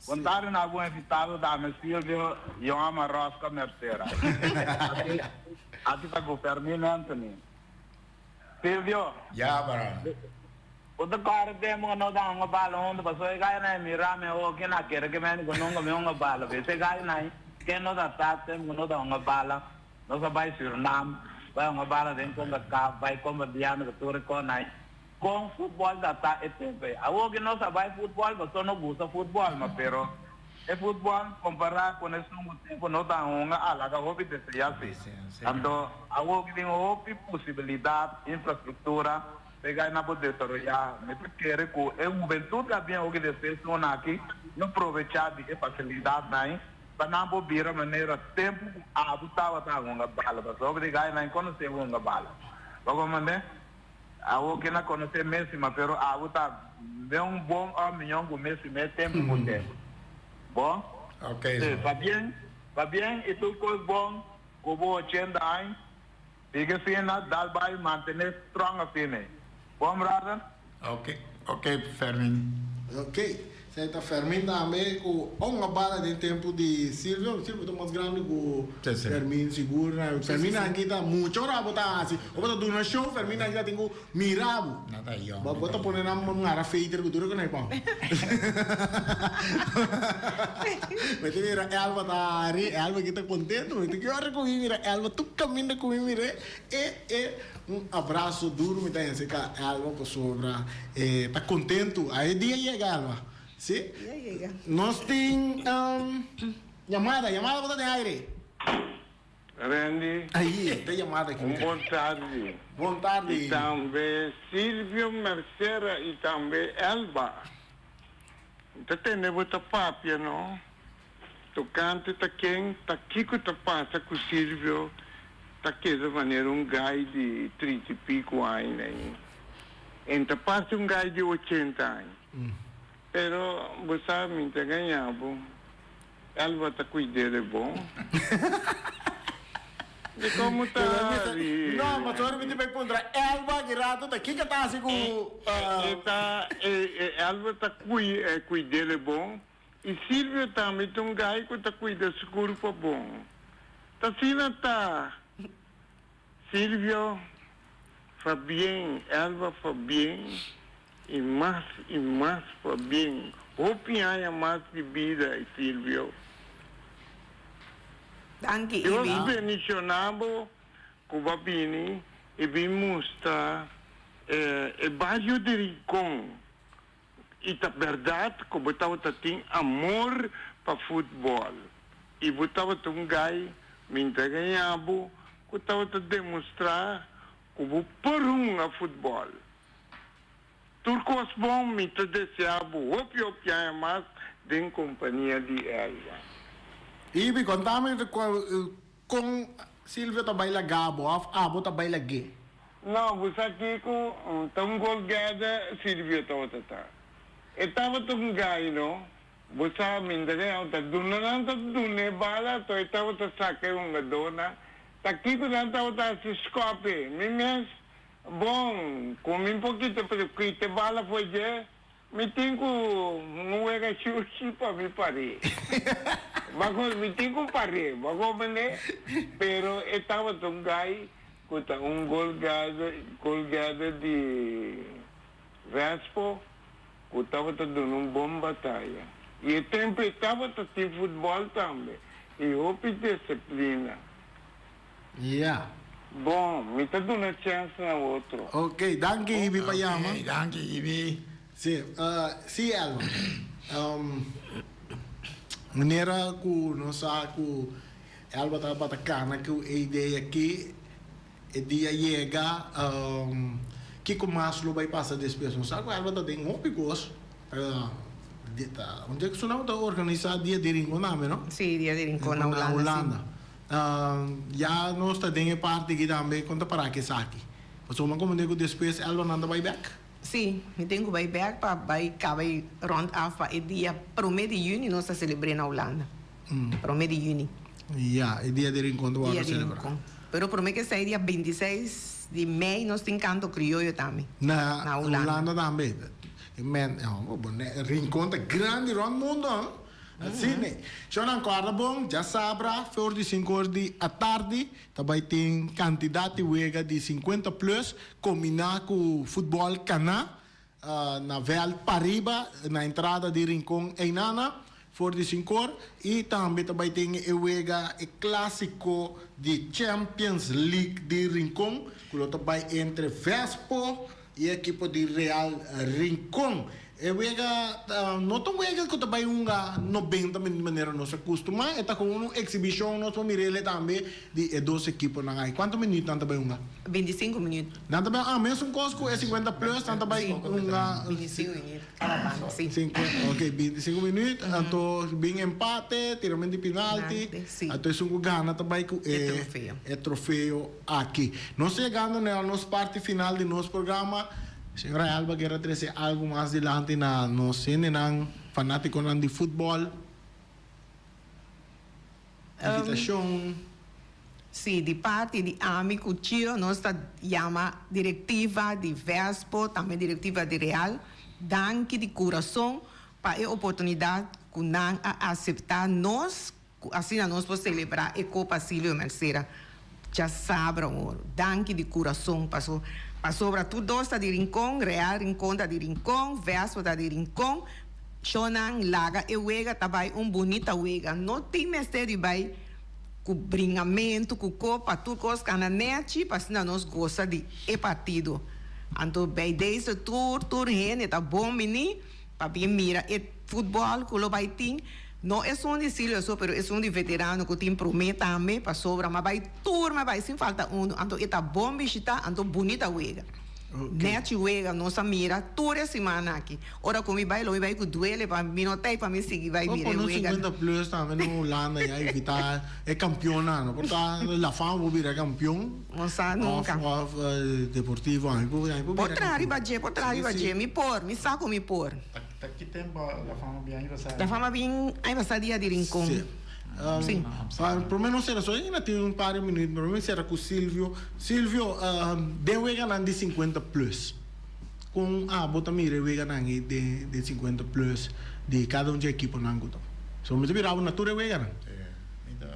S5: Bon tardi na bo invitado dame Silvio Joama Rosca Mercera. Aki ta ku Fermin Anthony. Silvio.
S3: Ya Abraham.
S5: Bo ta kòrda tempu ku no ta hunga bala huntu pasobra e gai nan mira mi awor ken a kere ke mende ku nunka mi hunga bala bes e gai nan ken no ta sa tempu ku no ta hunga bala nos a bai Surinam bai hunga bala den Concacaf bai Combardiano ku tur e kon nan kon futbòl ta ta e tempu ei awor ke nos a bai futbòl pasobra no gusta futbòl ma pero e futbòl kompará ku esun ku tempu no ta hunga a laga hopi deseá si anto awor ke tin hopi posibilidat infrastruktura. P'e na por desaroyá. Mi ta kere ku e hubentut ku a bin oki despues un aki lo probechá di e fasilidatnan pa nan por bira manera tempu ku abo tabata hunga bala. Pasobra di gai nan konosé hunga bala. Bo komprendé? Awor ke nan konosé Messi ma pero abo ta un bon òf mion ku Messi mes tempu ku tempu. Bo?
S3: Ok.
S5: Pabien, pabien i tur kos bon ku bo 80 aña. Sigui asina, dal bai, mantene strong asina. Bon brother.
S3: Ok, ok Fermin.
S1: Ok, esei ta Fermin tambe ku un a bala den tempu di Silvio, Silvio ta mas grandi ku Fermin sigur. Fermin aki ta mucho ora bo ta hasi, ora bo ta duna show Fermin aki ta tin ku mira bo. Bo ta pone nan ngara feiter ku dura ku nan pon. Mi ta mira Elba ta hari, Elba aki ta contento. Mi ta ki ora ku mi mira Elba tur caminda ku mi mir'é e e un abraso duro mi ta hese ka Elba pasobra e ta contento. Ai e dia yega Elba. Si? Nos tin yamada, yamada bo ta den aire.
S6: Randy,
S1: Ahi, ta yamada aki.
S6: un bon tardi.
S1: Bon tardi.
S6: I tambe Silvio Mercera i tambe Elba. Mi ta tende bo ta papia no. Tokante ta ken ta kiko ta pasa ku Silvio. ta keda manera un gai di trinta i pico aña ainda. En ta parse un gai di ochenta aña. Pero bo sa mi ta gaña bo. Elba ta cuid'e bon. Di como ta ri.
S1: No, ma sorry mi tin bay puntra Elba ki rato ta kiko ta haci cu.
S6: E ta Elba ta cuid'e bon y Silvio tambe ta un guy cu ta cuida su curpa bon. Ta asina ta Silvio, Fabien, Elba Fabien y mas y mas Fabien. Hopi aña mas di bida Silvio.
S2: Danki
S6: Dios
S2: Ibi.
S6: bendiciona bo cu bo a bini y bin mustra e bario di Rincon. Y ta berdad cu bo tabata tin amor pa futbol y bo tabata un guy minta gaña bo cu tabata demostra cu bo por hunga futbol. Tur cos bon mi ta desea bo hopi hopi aña mas den compania di Elba.
S1: Ibi, contami con Silvio ta baila gabo of abo ta baila ge?
S6: No, bo sa kiko? Ta un golgada Silvio tabata ta. E tabata un gai, no? Bo sa, mientras e nan ta duna nan ta duna e bala, to e tabata saka e hungadónan. Ta kiko nan tabata hasi skòpi? Mi mes, bon, ku mi un pokito kita e bala for dje, Mi tin ku un wega shushi pa mi paré. Bago mi tin ku paré, bo a comprende? Pero e tabata un guy ku ta un golgado, golgado di Vespo ku tabata duna un bon bataya. I e tempu e tabata tin futbòl tambe i hopi disiplina.
S1: Ya.
S6: Bon, mi ta duna chèns na otro.
S1: Ok, danki Ibi pa yama.
S3: Ok, danki Ibi.
S1: Si, si Elma. Manera ku nos sa ku Elba tabata kana ku e idea aki, e dia yega, kiko mas lo bai pasa despues? Nos sa ku Elba ta den hopi kos. Unda ku su nan ta organisá Dia di Rincon tambe, no?
S2: Si, Dia di Rincon na Hulanda, si.
S1: Ya nos ta den e parti aki tambe kon ta para ku esaki. Pasobra mi a komprende ku despues Elba nan ta bai bek.
S2: Sí, mi tin ku bai bek pa bai kaba e rond af pa e dia prome di yüni nos ta selebr'é na Hulanda. Prome di yüni.
S1: Ya, e dia di Rincon ta wòrdu
S2: Dia di
S1: selebrá.
S2: Rincon. Pero prome ku esei dia 26 di mei nos tin kanto krioyo tambe.
S1: Na
S2: Na Hulanda.
S1: Hulanda tambe. Men, Rincon ta grandi rònt mundu, han. Asina. Shornan kòrda bon, djasabra for di sinku or di atardi ta bai tin kantidat di wega di sinkuenta plus kombiná ku futbòl kaná na vèlt pariba na entrada di Rincon Einana for di sinku or i tambe ta bai tin e wega e klásiko di Champions League di Rincon ku lo ta bai entre Vespo E ekipo di Real Rincon. E wega no ta un wega ku ta bai hunga nobenta minüt manera nos a kustumá. E ta komo un eksibishon nos por mir'el tambe di e dos ekiponan ai. Kuantu minüt nan ta bai hunga?
S2: 25 minüt.
S1: Nan ta bai, ah, mesun kos ku e 50 plus, nan ta bai hunga.
S2: 25 minüt kada banda, si.
S1: Ok, 25 minüt, anto bin empate, tiramentu di pinalti, anto esun ku gana ta bai ku e trofeo. Aki. Nos ta yegando na nos parti final di nos programa. Señora Elba kier a trece algo mas dilanti na nos hendenan, fanaticonan di futbol? Invitacion?
S2: Si, di parti di ami cu Chio nos ta yama directiva di Vespo, tambe directiva di Real, danki di curason pa e oportunidad cu nan a acepta nos Ku asina nos por selebrá e Kopa Silvio Mercera djasabra oro. Danki di kurason paso pasobra tur dos ta di Rincon, Real Rincon ta di Rincon, Vespo ta di Rincon. Shownan laga e wega ta bai un bunita wega. No tin mester di bai ku bringamentu ku kopa tur kos kana nechi pa asina nos gosa di e partido. Anto bij deze tur tur hende ta bon bini pa bin mira e futbòl ku lo bai tin. No esun di Silvio so pero esun di veterano cu tin prome tambe pasobra ma bay tur ma bay sin falta uno anto e ta bon bishita anto bunita wega. Nechi wega nos a mira tur e siman aki. Ora ku mi bai lo mi bai ku duele pa mi no ta ei pa mi sigui bai mira e
S1: Por
S2: wega.
S1: 50 plus tambe na Hulanda ya evita e kampionnan no por ta La Fama por bira kampion.
S2: No sa nunka.
S1: Of Deportivo ami por bira
S2: Por traha riba dje, por traha riba dje. Mi por, mi sa ku mi por.
S3: Ta ki tempo La Fama bin aña pasá?
S2: La Fama bin aña pasá dia di Rincon.
S1: Sí.
S2: Sí.
S1: Prome nos sera, so ainda tin un par di minuut, prome mi sera ku Silvio. Silvio, den weganan di 50 plus, kon abo ta mira e weganan ei den den 50 plus di kada un dje ekiponan ku ta? So mi ta bira abo na tur e weganan.
S3: Sí, mi ta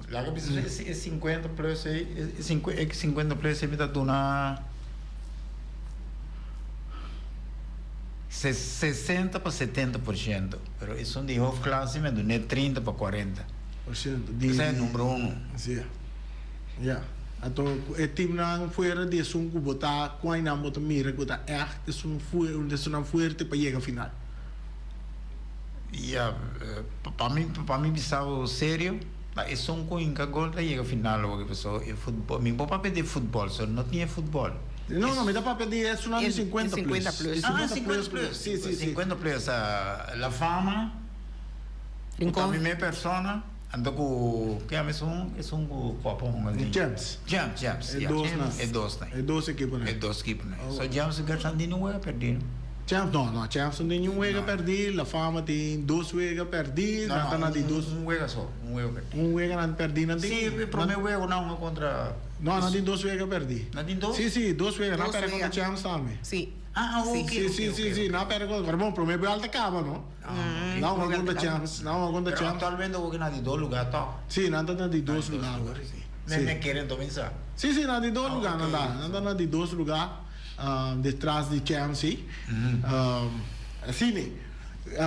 S3: Laga bisa e 50 plus ei, e 50 plus ei mi ta duna 60 pa 70%, pero esun di hoofdklasse mi a dun'é 30 pa 40.
S1: Por ciento di.
S3: Esei e numero uno.
S1: Si, ya. Anto e teamnan fuera di esun ku bo ta ku ainan bo ta mira ku ta ègt esun esunnan fuerte pa yega final.
S3: Ya, pa mi pa mi bisa bo serio, ta esun ku hinka gol ta yega final loke paso e futbol, mi bo papia di futbol so no tin e futbol.
S1: No, no, mi ta papia di esunnan di 50 plus.
S3: Ah, 50 plus.
S1: Si, si, si.
S3: 50 plus, La Fama, ku ta mi mes persona, anto ku, ke yama esun, esun ku popo hunga
S1: di? Gems.
S3: Gems, Gems,
S1: E dos nan.
S3: E dos nan.
S1: E dos ekiponan.
S3: E dos ekiponan. So Gems Gersandino wega perdi no?
S1: Champs no, no, Champs no tin niun wega pèrdí, La Fama tin dos wega pèrdí, nan ta na di dos.
S3: Un wega so, un wega pèrdí.
S1: Un wega nan pèrdí, nan tin.
S3: Sí, e promé wega nan hunga kontra.
S1: No, nan tin dos wega pèrdí.
S3: Nan tin dos?
S1: Sí, sí, dos wega, nan pèrdè kontra Champs tambe.
S2: Sí.
S3: Ah, ok,
S1: Sí, sí, sí, sí, nan pèrdè kontra, pero bon, promé buelta kaba no. Nan hunga kontra Champs, nan hunga kontra
S3: Pero
S1: Champs.
S3: aktualmente awor nan di dos lugá tòg.
S1: Sí, nan ta na di dos lugá awor.
S3: Sí. Mi kere enton bisa.
S1: Sí, sí, nan di dos lugá nan ta, nan ta na di dos lugá. Detras di Chelsea. Asina,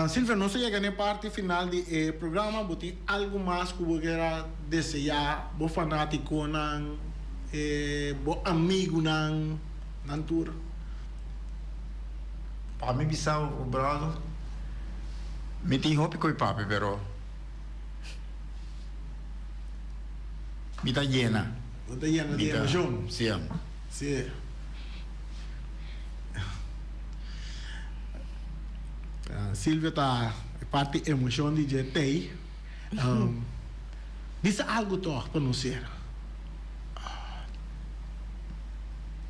S1: Silvia, nos a yega na e parti final di e programa. Bo tin algu mas ku bo kier a deseá bo fanátikonan, bo amigunan, nan tur?
S3: Pa mi bisa bo, brother, mi tin hopi koe papia, pero mi ta yena.
S1: Bo ta yena di emoshon?
S3: Sí.
S1: Sí. Silvio ta e parti emocion di dje tey. Bisa algo toch pa nos sera.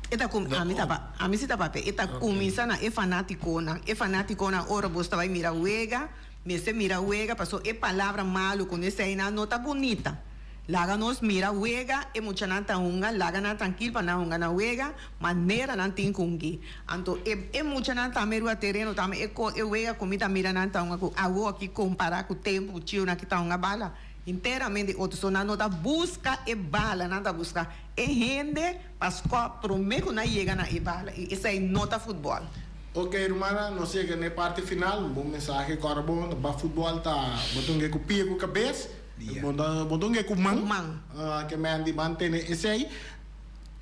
S2: E ta cum, ami ta pa, ami si ta papia, e ta cuminsa na e fanaticonan, e fanaticonan ora bos ta bay mira wega, mester mira wega paso e palabra malo cu neseinan no ta bunita. Laga nos mira wega e muchanan ta hunga, laga nan trankil pa nan hunga nan wega manera nan tin ku hungi. Anto e e muchanan tambe riba tereno tambe e ko e wega ku mi ta mira nan ta hunga ku awo aki kompara ku tempu ku chiunan ki ta hunga bala hinteramente otro. So nan no ta buska e bala, nan ta buska e hende pa skòp promé ku nan yega na e bala i esei no ta futbòl.
S1: Ok rumannan, nos yega na e parti final, un bon mensahe kòrda bon, ta ba futbòl ta bo ta hunga ku pia ku kabes. Bo ta hunga ku man. Ke men di ban tene esei.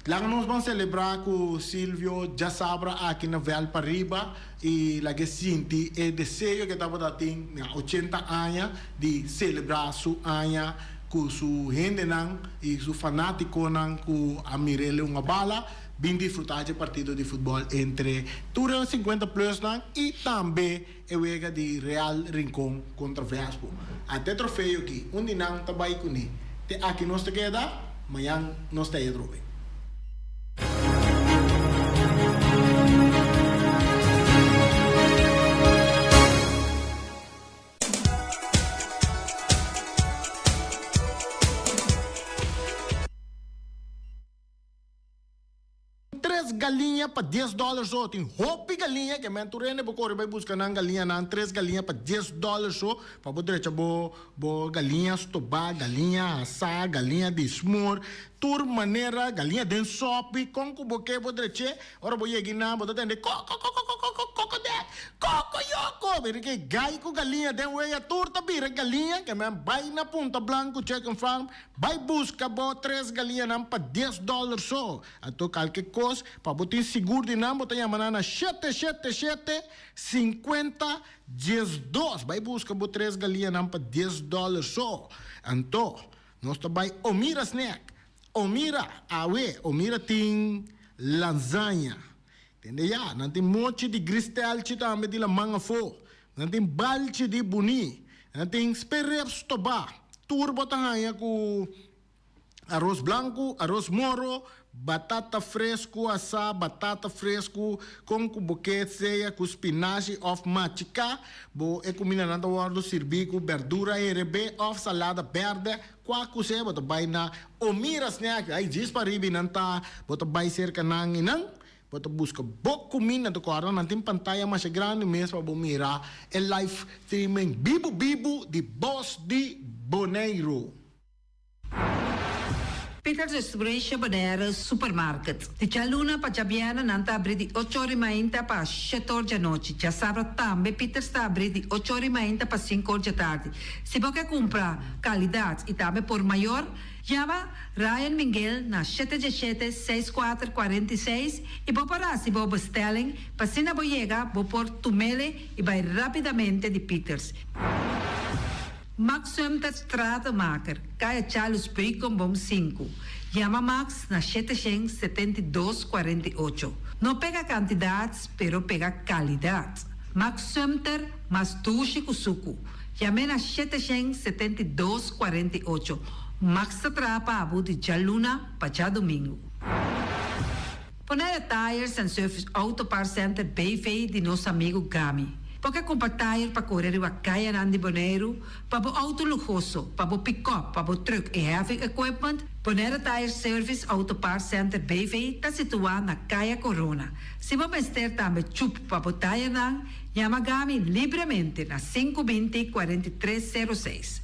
S1: Laga nos ban selebrá ku Silvio djasabra aki na Vèlt Pariba i laga e sinti e deseo ke tabata tin na 80 aña di selebrá su aña ku su hendenan i su fanátikonan ku a mir'el hunga bala. Bin disfrutá dje partido di futbòl entre tur e 50 plusnan i tambe E wega di Real Rincon kontra Vespo. Ata e trofeo aki, un di nan ta bai kuné. Te aki nos ta keda, mañan nos ta e atrobe. Tres galiña pa dies dòler so. Tin hopi galiña ke men tur hende bo kore bai buska nan galiñanan. Tres galiña pa dies dòler so pa bo drecha bo bo galiña stobá, galiña hasá, galiña di smor. Tur manera galiña den sòpi. Kon ku bo ke bo drech'é. Ora bo yega einan bo ta tende koko-koko-koko-koko kokodèk, kokoyoko. Bira ke gai ku galiña den wea tur ta bira galiña ke men bai na Punta Blanco Chicken Farm. Bai buska bo tres galiñanan pa dies dòler so. Anto kalke kos pa bo tin sigur di nan bo ta yama nan na shete shete shete sinkuenta diesdos. Bai buska bo tres galiñanan pa dies dòler so. Anto nos ta bai Omira Snack. Omira, awe Omira tin. Lasaña. Tende ya, nan tin mochi di gristelchi tambe di laman afó. Nan tin balchi di buní. Nan tin sperep stobá. Tur bo ta haña ku aros blanku, aros moro, batata fresku asá, batata fresku kon ku bo ke sea ku spinashi òf machiká. Bo e kumindanan ta wòrdu sirbí ku bèrdura herebé òf salada bèrdè. Kua ku sea bo ta bai na Omira Snack, ai djis pa riba i nan ta, bo ta bai serka nan i nan bo ta buska bo kuminda. Ta kòrda nan tin pantaya masha grandi mes pa bo mira e live streaming bibu bibu di Bos di Boneiru.
S7: Peter Distribution Bonaire Supermarket. Di djaluna pa djabièrnè nan ta abrí di ocho or i mainta pa shete or djanochi. Djasabra tambe Peters ta abrí di ocho or i mainta pa sinku or djatardi. Si bo ke kumpra kalidat i tambe por mayor, yama Ryan Minguel na shete djeshete, seis kuater, 46 i bo por hasi bo bestelling pa asina bo yega bo por tumele i bai rapidamente di Peters. Max Sumter Stratenmaker, Kaya Charles Beukenboom sinku. Yama Max na 772 48. No pega kantidat, pero pega kalidat. Max Sumter mas dushi ku suku. Yam'é na 772 48. Max ta traha pa bo di djaluna pa djadumingu. Bonaire Tires and Service Auto Parts Center BV di nos amigu Gami. Bo ke kumpra tire pa kore riba kayanan di Boneiru, pa bo outo luhoso, pa bo pikòp, pa bo trùk i heavy equipment? Bonaire Tire Service Auto Parts Center BV ta situá na Kaya Korona. Si bo mester tambe chup pa bo tayernan, yama Gami libremente na 520 43 06.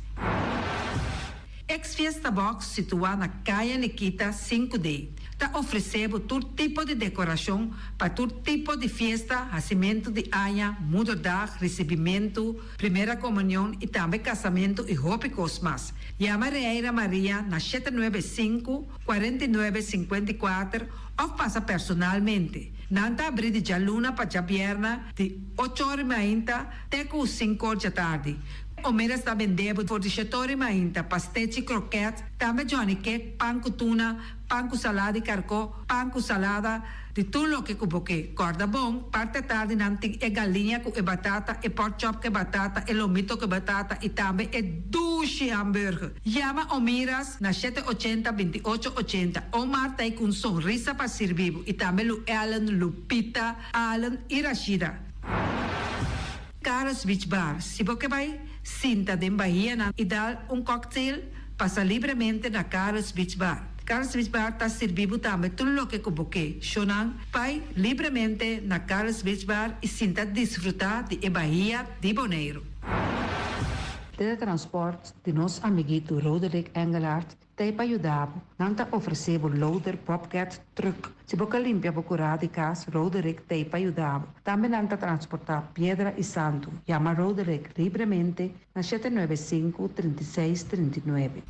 S7: Ex Fiesta Box situá na Kaya Nikita 5D ta ofresé bo tur tipo di dekorashon pa tur tipo di fiesta, hasimentu di aña, moederdag, risibimentu, primera komunion i tambe kasamentu i hopi kos mas. Yama Reira Maria na 795, 49, 54 òf pasa personalmente. Nan ta abrí di djaluna pa djabièrna di ocho or i mainta te ku sinku or djatardi. Omera sta bendé bo for di shetori mainta, pastechi, kroket, tambe johnny cake, pan ku tuna, pan ku salada di karkó, pan ku salada, di tur loke ku bo ke. Kòrda bon, parti atardi nan tin e galiña ku e batata, e pork chop ku e batata, e lomito ku e batata i tambe e dushi hamburger. Yama Omiras na 780 28 80. Omar ta ei ku un sonrisa pa sirbi bo i tambe Lu Ellen, Lupita, Allen i Rashida. Carlos Beach Bar, Si bo ke bai sinta den bahianan i dal un cocktail, pasa libremente na Carlos Beach Bar. Carlos Beach Bar ta sirbi bo tambe tur loke ku bo ke. Shownan, bai libremente na Carlos Beach Bar i sinta disfrutá di e bahia di Boneiru.
S8: Teletransport di nos amiguito Roderick Engelhardt Ta e pa yuda bo. Nan ta ofresé bo loader, bobcat, truck. Si bo ka limpia bo kurá di kas, Roderick ta e pa yuda bo. Tambe nan ta transportá piedra i santu. Yama Roderick libremente na 795, 36, 39.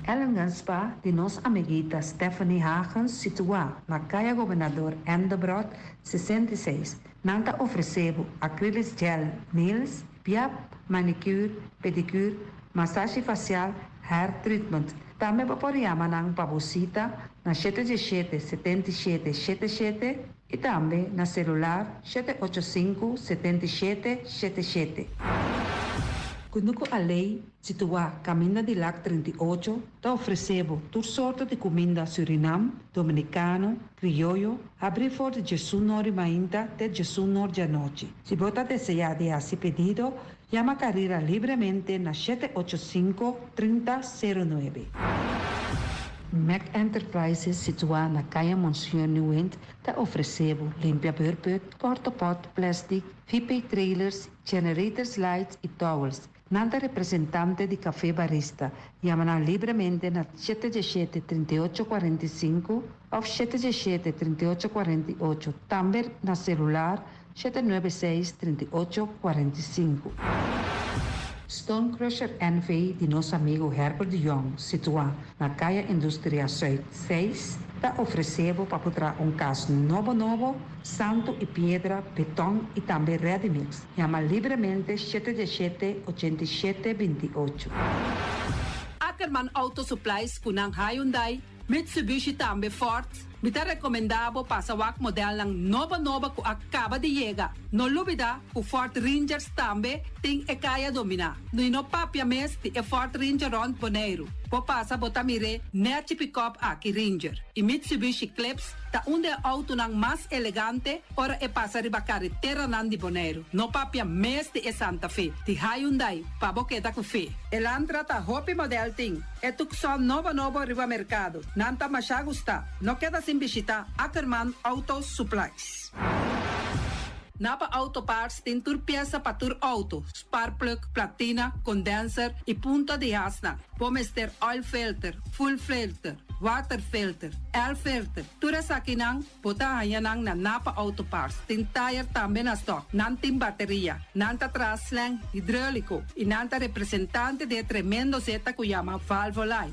S8: Ellingham Spa di nos amiguita Stephanie Hagens situá na Kaya Gobernador Endebrot 66. Nan ta ofresé bo acrylic gel nails, piap, manicure, pedicure, masashi fasial, hair treatment. Tambe bo por yama nan pa bo sita na 717 77 77 i tambe na selular 785 77 77. Kunuku Alei, situá Kaminda di Lak 38, ta ofresé bo tur sorto di kuminda Surinam, Dominikano, Krioyo, habrí for di 11 or di mainta te 11 or di anochi. Si bo ta deseá di hasi pedido, yama Carrera libremente na 785 30 09. Mac Enterprises, situá na Kaya Monsieur Nieuwind, ta ofresé bo limpia beurput, portapot, plastic, VP trailers, generators lights i towels. Nan ta representante di Café Barista. Yama nan libremente na 717 38 45 òf 717 38 48. Tambe na selular 796 38 45. Stone Crusher NV di nos amigu Herbert de Jong, situá na Kaya Industria Zuid 6, ta ofresé bo pa traha un kas nobo nobo, santu i piedra, beton i tambe ready mix. Yama libremente 717 87 28.
S7: Ackerman Auto Supplies ku nan Hyundai, Mitsubishi tambe Ford. Mi ta rekomendá bo pasa wak modelnan nobo nobo ku a kaba di yega. No lubidá ku Ford Rangers tambe tin e kaya dominá. I no papia mes di e Ford Ranger rònt Boneiru. Bo pasa bo ta mir'é nèchi pikòp aki Ranger. I Mitsubishi Eclipse ta un di e outonan mas elegante ora e pasa riba kareteranan di Boneiru. No papia mes di e Santa Fe di Hyundai pa bo keda ku fe. Elantra ta hopi modèl tin. E Tucson nobo nobo riba merkado. Nan ta masha gusta. No keda sin bishita Ackerman Auto Supplies. Napa Auto Parts tin tur piesa pa tur auto, sparkplug, platina, condenser y punta di hasnan. Bo mester oil filter, fuel filter, water filter, air filter, tur esakinan bo ta haña nan na Napa Auto Parts. Tin tire tambe na stock. Nan tin bateria. Nan ta traha slang hidrolico y nan ta representante di e tremendo zeta cu yama Valvoline.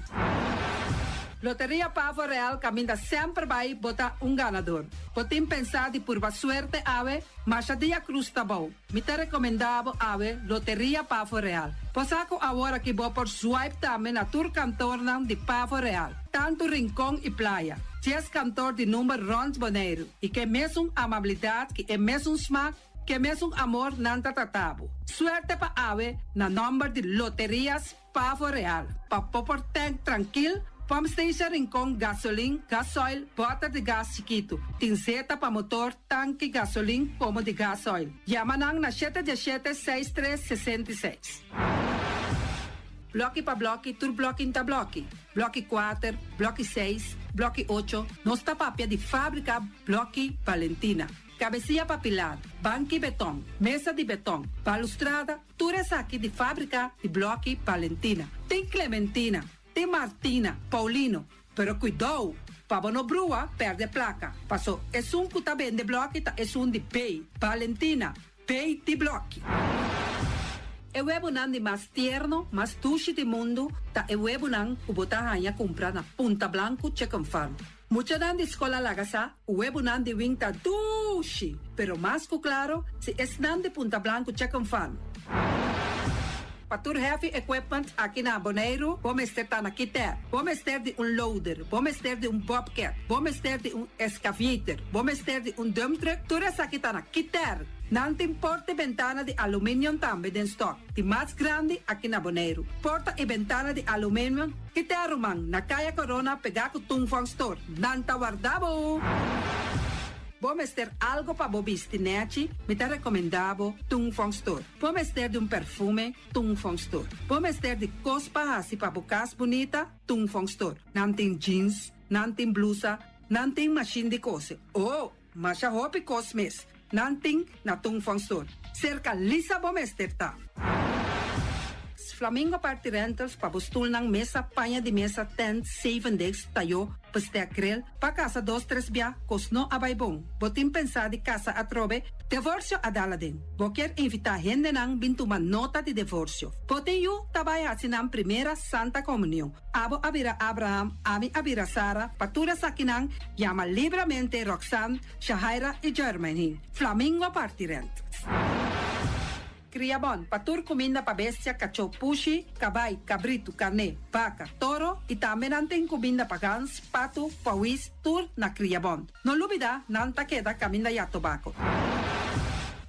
S7: Loteria Pavo Real caminda semper bay bo ta un ganador. Bo tin pensá di purba suerte awe? Masha dia cruz ta bou. Mi ta recomendá bo awe Loteria Pavo Real. Bo sa cu awor aki bo por swipe tambe na tur kantornan di Pavo Real, tantu Rincon y Playa. Dies kantor di number rond Boneiru y ke mesun amabilidad ki e mesun smaak ke mesun amor nan ta trata bo. Suerte pa awe na nomber di Loterias Pavo Real, pa bo por tank trankil, pump station Rincon, gasolin, gasoil, bòter di gas chikitu, tin zeta pa motor, tanki gasolin komo di gasoil. Yama nan na shete diesshete seis tres 66. Blòki pa blòki, tur blòki n'ta blòki. Blòki kuater, blòki seis, blòki ocho, nos ta papia di fábrika Blòki Valentina. Kabesia pa pilar, banki beton, mesa di beton, balustrada, Tur esaki di fábrika di blòki Valentina. Tin Clementina, tin Martina, Paulino, pero kuidou pa bo no brua pèrdè plaka, paso esun ku ta bende blòki ta esun di B, Valentina, B di blòki. E webunan di mas tierno, mas dushi di mundu ta e webunan ku bo ta haña kumpra na Punta Blanku Chicken Farm. Muchanan di skol a laga sa ku webunan di wing ta dushi, pero mas ku klaro si esnan di Punta Blanku Chicken Farm. Pa tur heavy equipment aki na Boneiru bo mester ta na Kiter. Bo mester di un loader, bo mester di un bobcat, bo mester di un excavator, bo mester di un dump truck, tur esaki ta na Kiter. Nan tin porta i bentana di aluminium tambe den stock. Di mas grandi aki na Boneiru. Porta i bentana di aluminium Kita ruman na Kaya Corona pegá ku Tung Fong Store. Nan ta warda bo! Bo mester algo pa bo bisti nèchi? Mi ta rekomendá bo Tung Fong Store. Bo mester di un perfume? Tung Fong Store. Bo mester di kos pa hasi pa bo kas bunita? Tung Fong Store. Nan tin jeans, nan tin blusa, nan tin mashin di kose. Oh! Masha hopi kos mes nan tin na Tung Fong Store. Serka Lisa bo mester ta. Flamingo Party Rentals pa bo stulnan, mesa, paña di mesa, tent, zeven desk, tayo, bestek, grill, pa kasa dos tres bia, kos no a bai bon. Bo tin pensá di kasa atrobe? Devorsio a dal aden. Bo kier invitá hendenan bin tuma nota di devorsio. Bo tin yu ta bai hasi nan primera Santa Komunion. Abo a bira Abraham, ami a bira Sara, pa tur esakinan yama libramente Roxanne, Shahaira i Jermaine. Flamingo parti rent. Kria bon, pa tur kuminda pa bestia, kachó, pushi, kabai, kabritu, karné, baka, toro i tambe nan tin kuminda pa gans, patu, pawis, tur na Kria Bon. No lubida, nan ta keda kaminda ya tobako.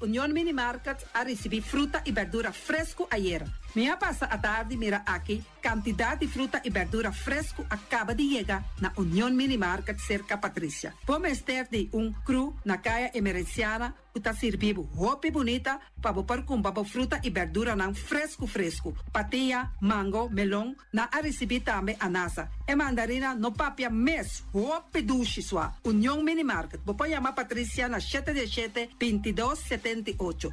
S7: Union Mini Market a risibí fruta i berdura fresku ayera. Mi a pasa atardi mira aki Kantidat di fruta i bèrdura fresku a kaba di yega na Union Mini Market serka Patricia. Bo mester di un kru na Kaya Emerenciana ku ta sirbi bo hopi bunita pa bo por kumpra bo fruta i bèrduranan fresku fresku. Patia, mango, melon, nan a risibí tambe anasa. E mandarina no papia mes, hopi dushi sua. Union Mini Market, bo por yama Patricia na shete diesshete, 22, 78.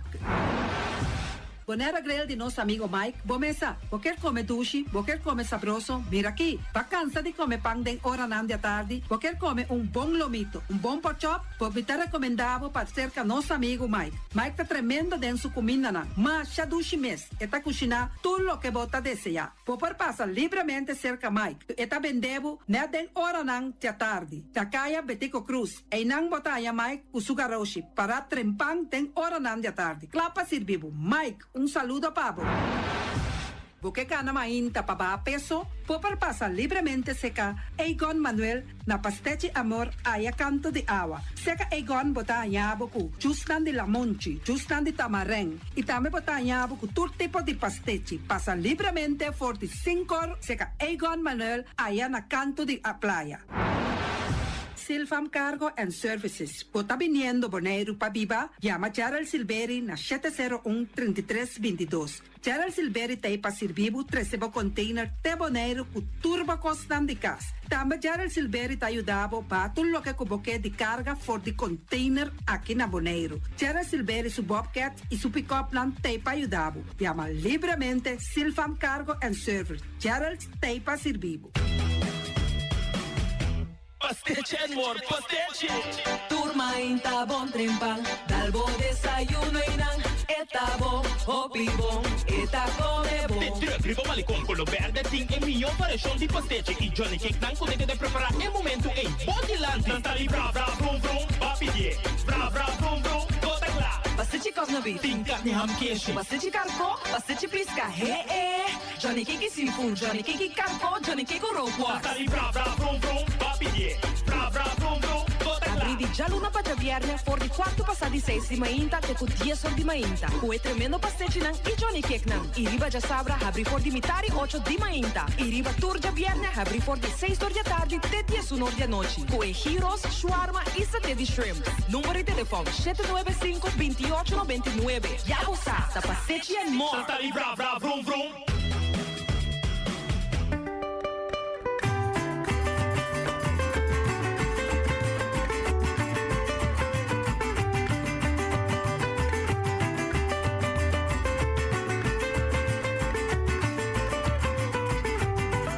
S7: Bonaire Grill di nos amigo Mike, bo mesa. Bo kier come dushi, bo kier come sabroso, mira aki. Bo a cansa di come pan den oranan di atardi, bo kier come un bon lomito, un bon porkchop, bo mi ta recomenda bo pa cerca nos amigo Mike. Mike ta tremendo den su cumindanan, masha dushi mes, e ta cushina tur loke bo ta desea. Bo por pasa libremente cerca Mike, e ta bende bo net den oranan di atardi, na caya Betico Croes. Einan bo ta haña Mike ku su garoshi pará trempan den oranan di atardi, kla pa sirbi bo. Mike, un saludo pa bo. Bo ke gana mainta pa baha peso? Bo por pasa libremente seka Egon Manuel na Pastechi Amor aya kanto di awa. Seka Egon bo ta haña bo ku jusnan di lamonchi, jusnan di tamarèn i tambe bo ta haña bo ku tur tipo di pastechi. Pasa libremente for di sinkor seka Egon Manuel aya na kanto di playa. Silfam Cargo and Services, Bo ta biniendo Boneiru pa biba? Yama Gerald Silberi na 701 33 22. Gerald Silberi ta ei pa sirbi bo trese bo container te Boneiru ku tur bo kosnan di kas. Tambe Gerald Silberi ta yuda bo baha tur loke ku bo ke di karga for di container aki na Boneiru. Gerald Silberi su bobcat i su pick-upnan ta ei pa yuda bo. Yama libremente Silfam Cargo and Service. Gerald ta ei pa sirbi bo.
S9: Pastechi and more pastechi!
S10: Tur mainta bon trempan, dal bo desayuno y nan e ta bo, hopi bon, e ta come bon.
S9: De truck riba Malecon Colo Berde tin e miyo variacion di pastechi y Johnny Cake nan cu ta keda prepara e momento ey bo dilanti. Nan ta di bra bra vrum vrum, ba pidie, bra bra vrum vrum, bo ta cla.
S10: Pastechi cosno beef.
S9: Tin carni ham keshi.
S10: Pastechi carco, pastechi pisca, he e. Johnny Cake seafood, Johnny Cake carco, Johnny Cake rookworst.
S9: Nan ta di bra bra vrum vrum, ba pidié. Bra bra vrum vrum, bo ta kla.
S10: Abrí di djaluna pa djabièrnè for di kuartu pasá di seis di mainta te ku dies or di mainta ku e tremendo pastechinan i Johnny Cakenan. I riba djasabra habrí for di mitar i ocho di mainta i riba tur djabièrnè habrí for di seis or di atardi te diesun or di anochi ku e gyros, shawarma i saté di shrimp. Number di telefòn, 795 28 99. Ya bo sa, ta pastechi and more!
S9: Nan ta di bra bra vrum vrum.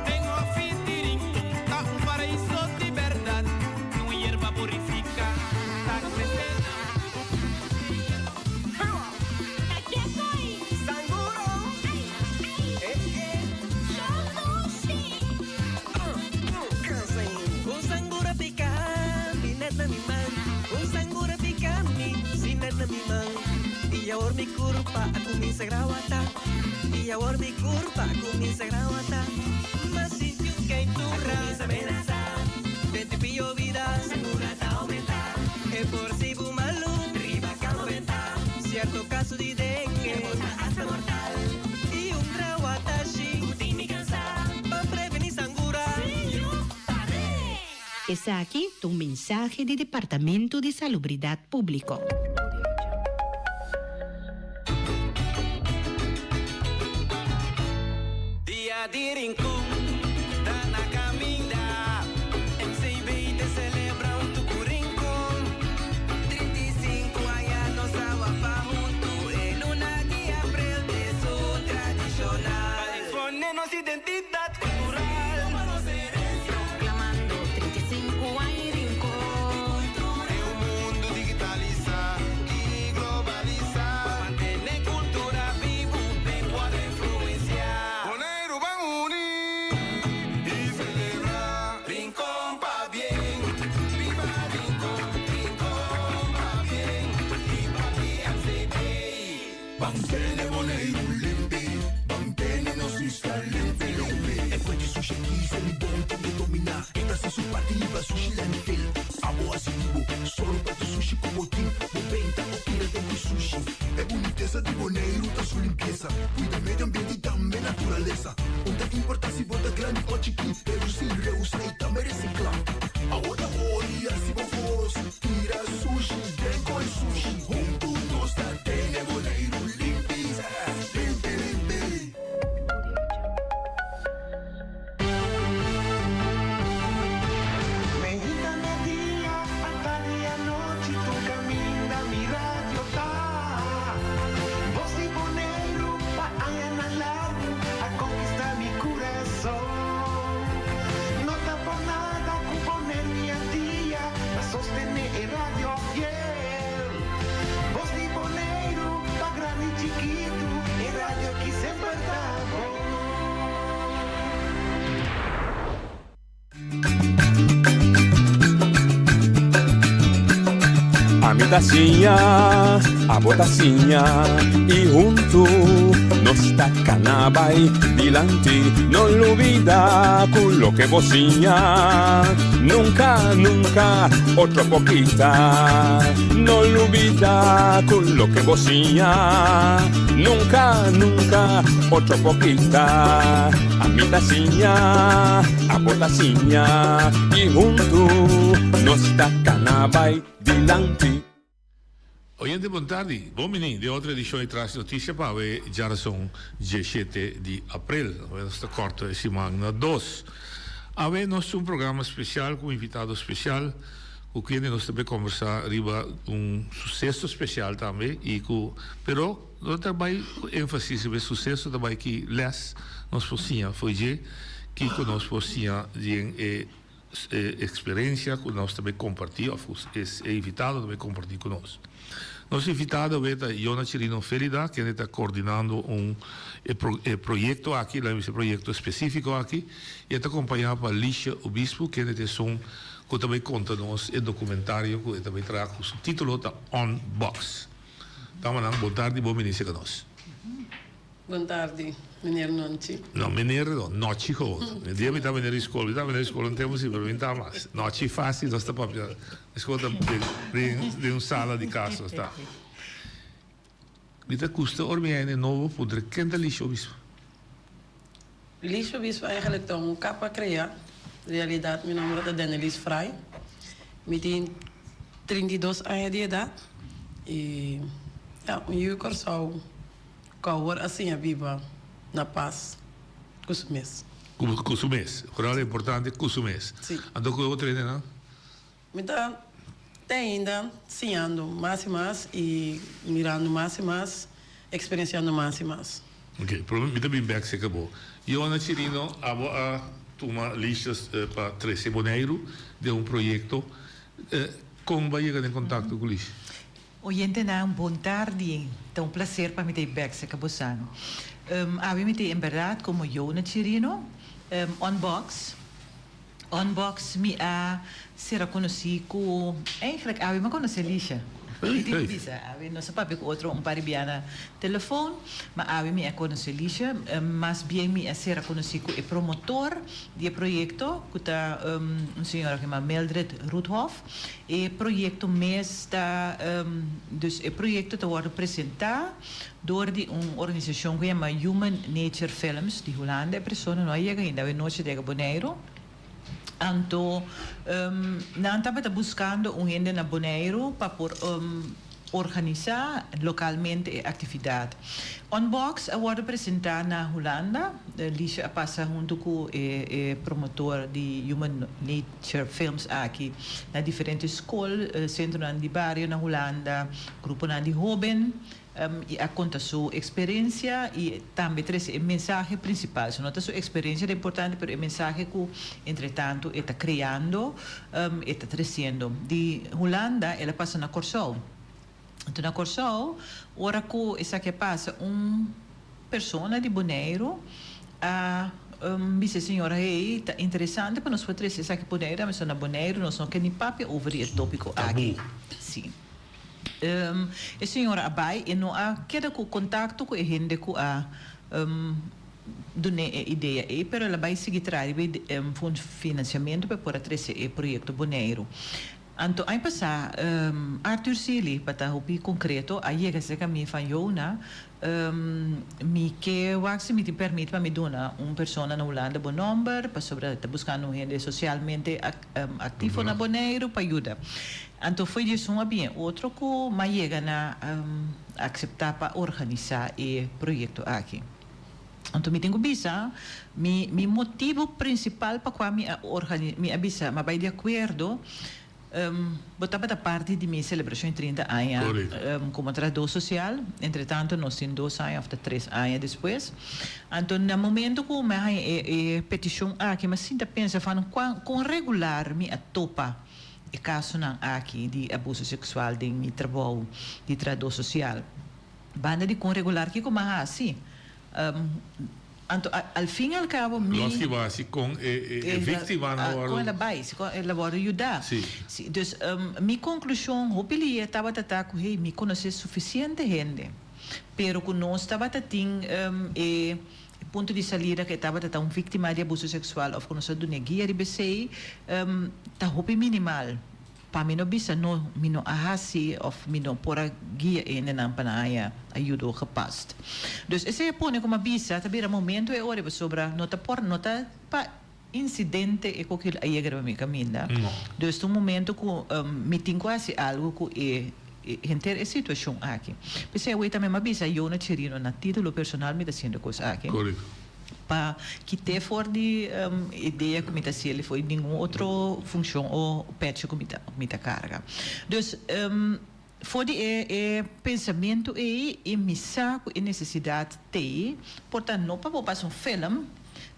S11: Den Hofi di Rincon ta un paraiso di berdad, un yerba purifica ta crece na.
S12: Un sangura pica mi net na mi man Un sangura pica mi si net na mi man Y awor mi curpa a cuminsa grawata Y awor mi curpa a cuminsa grawata Ma sinti un keitura a cuminsa menasa Den ti pio vida sangura ta aumenta E por si bu malu riba cama benta Cierto caso di dengue e por ta hasta mortal Y un grawatashi cu tin mi cansa Pa preveni sangura
S13: Esaki ta un mensahe di Departamento di Salubridad Publico.
S11: Dia di Rincon ta na caminda, MCB ta celebra hunto cu Rincon. 35 aña nos a wapa hunto, e luna di april ta esun tradicional. Pa expone nos identidad cultural. Toma nos herencia.
S14: Proclamando 35 aña Rincon.
S11: Den un mundo digitalisa y globalisa. Pa mantene cultura bibu den wòrdu influencia. Boneiru ban uni y celebra. Rincon pabien, biba Rincon, Rincon pabien, biba di MCB.
S15: Ban tene Boneiru limpi, ban tene nos isla limpi limpi. E fuente sushi aki sa mi bon tin ke dominá. E ta hasi su parti hiba sushi landfill. Abo hasi di bo, solo pa tu sushi ku bo tin. Bo benta o tira den ki sushi. E bunitesa di Boneiru ta su limpiesa. Kuida medio ambiente i tambe naturalesa. Un ta importá si bo ta grandi o chikí, redusí, reusá i tambe resiklá. Abo ta hori hasi bo kos, tira sushi den koi sushi. Huntu nos ta tene Boneiru limpi, limpi limpi.
S16: Meinta media, atardi anochi, tur caminda mi radio ta. Bos di Boneiru pa añanan largu a conquista mi curason. No ta por nada cu Boneiru y Antia ta sostene e radio fiel. Bos di Boneiru pa grandi y chikitu, e radio aki semper ta bon.
S17: Ami ta siña, abo ta siña, i huntu. Nos ta kana bai dilanti, no lubida ku loke bo siña nunka, nunka otro por kita. No lubida ku loke bo siña nunka, nunka otro por kita. Ami ta siña, abo ta siña i huntu nos ta kana bai dilanti.
S18: Oyente bon tardi, bon bini den otro edicion di Tras Noticia pa awe djarason diesshete di april. Awe nos ta corta e siman na dos. Awe nos tin un programa special cu un invitado special cu kende nos ta bay conversa riba un suceso special tambe y cu pero no ta bay cu enfasis riba e suceso ta bay ki les nos por siña fo'i dje, kico nos por siña den e E experiencia cu nos ta bay comparti of cu e invitado ta bay comparti cu nos. Nos invitado awe ta Yona Chirino Felida kende ta coordinando un e e proyecto aki, laga mi bisa e proyecto especifico aki y e ta acompaña pa Licia Obispo kende ta esun cu ta bay conta nos e documentario cu e ta bay traha cu su titulo ta On Box. Damanan bon tardi, bon bini cerca nos.
S19: Bon tardi, meneer Nonchi.
S18: No, meneer no, Nochi gewoon. Mi dia mi ta meneer di skol, mi ta meneer di skol un tempu si, pero mi ta mas. Nochi fácil nos ta papia, e skol ta den den un sala di kas nos ta. Mi ta gusta ora mi haña nobo puntra ken ta Lisha Obispo?
S19: Lisha Obispo eigenlijk ta un kapa krea, realidat mi nomber ta Denelies Fraai. Mi tin 32 aña di edat i ya, un yu Kòrsou. Ku awor a siña biba na pas ku su mes.
S18: Ku su mes. Vooral importante ku su mes.
S19: Si.
S18: Anto ku e otro hendenan?
S19: Mi ta te ainda siñando mas i mas i mirando mas i mas, eksperensiando mas i mas.
S18: Ok, prome mi ta bin bek serka bo. Johanna Chirino, abo a tuma listas pa trese Boneiru den un proyekto. Kon bo a yega den kontakto ku Lish?
S20: Oyentenan, bon tardi. Ta un placer pa mi ta e bek cerca bosan. Awe mi ta en berdad como Yona Chirino, Unbox. Unbox mi a cera conoci cu, eigenlijk awe mi a conoce Lisha. Mi tin cu bisa, awe nos a papia cu otro un par di bia na telefoon, ma awe mi a conoce Lisha. Mas bien mi a cera conoci cu e promotor di e proyecto, cu ta un señora cu yama Mildred Roethof. E proyecto mes ta, dus e proyecto ta wordo presenta door di un organisacion cu yama Human Nature Films di Hulanda. E persona no a yega ainda, awe nochi ta yega Boneiru. Anto nan tabata buscando un hende na Boneiru pa por Organisá lokalmente e aktividat. Unbox a wòrdu presentá na Hulanda. Lisha a pasa huntu ku e promotor di Human Nature Films aki na diferente skol, sentronan di bario na Hulanda, gruponan di hóben i a konta su eksperensia i tambe trese e mensahe prinsipal. So no ta su eksperensia ta importante pero e mensahe ku entretantu e ta kreando. E ta tresiendo. Di Hulanda el a pasa na Kòrsou. Anto na Kòrsou, ora ku esaki a pasa, un persona di Boneiru a bisa e señora, Hey, ta interesante pa nos por trese esaki Boneiru. A mester na Boneiru nos no ke ni papia over di e tópiko aki. Sí. E señora a bai, e no a keda ku kontakto ku e hende ku a dun'é e idea ei, pero el a bai sigui traha riba e financiamento pa e por a trece e proyecto Boneiru. Anto aña pasá Arthur Sealy, pa ta hopi concreto, a yega cerca mi van Jona, mi ke wak si mi tin permit pa mi duna un persona na Hulanda bo nomber, pasobra ta buscando un hende socialmente activo na Boneiru pa yuda. Anto fo'i djesun a bien otro cu m'a yega na acepta pa organisa e proyecto aki. Anto mi tin ku bisa, mi mi motibu prinsipal pa kua mi a organi mi a bisa mi a bai di akuerdo, bo tabata parti di mi selebrashon di 30 aña komo trahadó sosial, entretanto nos tin dos aña òf ta tres aña despues. Anto na momento ku mi a haña e e petishon aki mi a sinta pensa van kuan kon regular mi a topa e kasonan aki di abuso seksual den mi trabou di trahadó sosial. Banda di kon regular kiko m'a hasi? Anto al fin y al cabo mi.
S18: Los ki bo hasi kon e victimanan a wordo.
S20: Kon el a bai, si kon el a wordo yuda.
S18: Si.
S20: Si, dus mi conclusion hopi liye tabata ta ku hey mi konosé sufisiente hende. Pero ku nos tabata tin e punto di salida ku e tabata ta un víktima di abuso seksual òf ku nos a dun'é guia riba esei, ta hopi minimal. Pa mi no bisa no, mi no a hasi òf mi no por a guia e hendenan pa nan haña ayudo gepast. Dus esei a pone ku mi a bisa ta bira momento e ora pasobra no ta por no ta pa insidente e koki a yega riba mi kaminda. Dus ta un momento ku mi tin ku hasi algu ku e henter e situashon aki. P'esei awor tambe mi a bisa Yona Chirino na titulo personal mi ta hasiendo e kos aki. Pa kit'é for di idea ku mi ta hasiel for di ningun otro funshon o pecho ku mi ta mi ta karga. Dus for di e e pensamentu ei i mi sa ku e nesesidat t'ei por ta no pa bo pasa un film,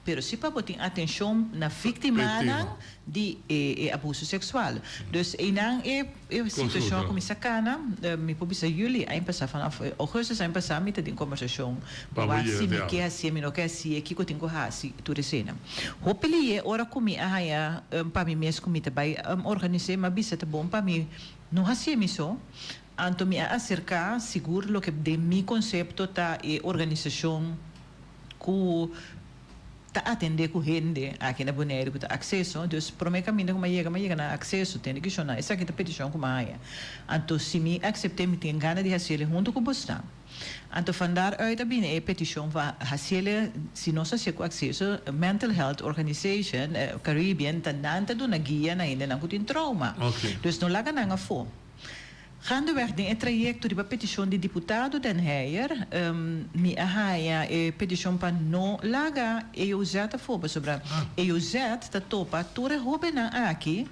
S20: pero si pa bo tin atenshon na víktimanan di e e abuso seksual. Dus einan e e situashon a kuminsá kana. Mi por bisa juli aña pasá, vanaf ougùstus aña pasá mi ta den kombersashon pa wak si mi ke hasié, mi no ke hasié, kiko tin ku hasi, tur eseinan. Hopi lié ora ku mi a haña pa mi mes ku mi ta bai organis'é, mi a bisa ta bon pa mi no hasié mi so. Anto mi a aserká sigur loke den mi konsepto ta e organisashon ku ta atendé ku hende aki na Boneiru ku ta akseso, dus promé kaminda ku mi a yega, mi a yega na akseso, tende ku shona, esaki ta petishon ku mi a haña. Anto si mi aksept'é mi tin gana di hasiel huntu ku bosnan. Anto van daar uit a bini e petishon pa hasiel, si nos hasié ku akseso, Mental Health Organization Caribbean ta nan ta duna guia na hendenan ku tin trauma. Dus no laga nan afó. Gaandeweg den e trayekto riba petishon di diputado Den Heyer, mi a haña e petishon pa no laga EOZ afó pasobra EOZ ta topa tur e hóbennan aki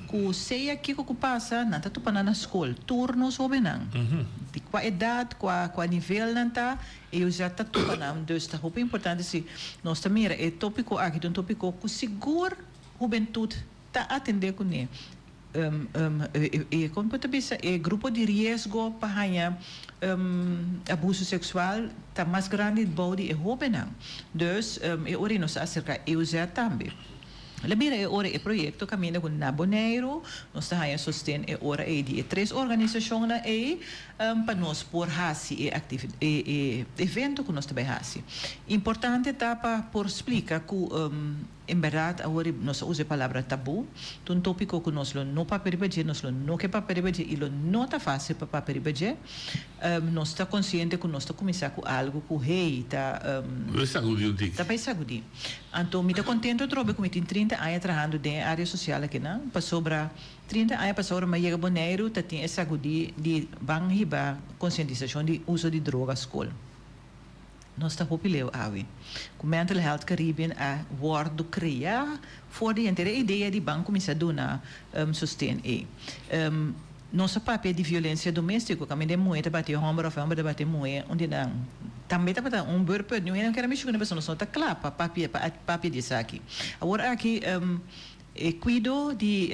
S20: ku sea kiko ku pasa nan ta topa nan na skol, tur nos hóbennan di kua edat, kua kua nivel nan ta, EOZ ta topa nan. Dus ta hopi importante si nos ta mira e tópiko aki ta un tópiko ku sigur hubentut ta atendé kuné. E kon por ta bisa e grupo di riesgo pa haña abuso seksual ta mas grandi bou di e hóbennan. Dus e ora ei nos a aserká EOZ tambe. El a bira e ora e proyekto kaminda ku na Boneiru nos ta haña sosten e ora ei di e tres organisashonnan ei pa nos por hasi e e evento ku nos ta bai hasi. Importante ta pa por splika ku. En berdad awor nos a usa e palabra tabú, ta un tópiko ku nos lo no papia riba dje, nos lo no ke papia riba dje i lo no ta fásil pa papia riba dje. Nos ta konsiente ku nos ta kuminsá ku algu ku hey ta
S18: Lo e sagudí un tiki.
S20: Ta bai sagudí. Anto mi ta kontento atrobe ku mi tin trinta aña trahando den e área sosial akinan, pasobra 30 aña pasá ora mi a yega Boneiru ta tin e sagudí di ban hiba konsientisashon di uso di droga skol. Nos ta hopi leu awe ku Mental Health Caribbean a wòrdu kreá for di henter e idea di ban kuminsá duna sosten ei. Nos a papia di violensia doméstiko, kaminda e muhé ta bati e hòmber òf e hòmber ta bati e muhé, un di nan tambe tabata un beurpunt. Niun hende no kere mishi ku nan pasobra nos no ta kla pa papia pa papia di esaki. Awor aki E kuido di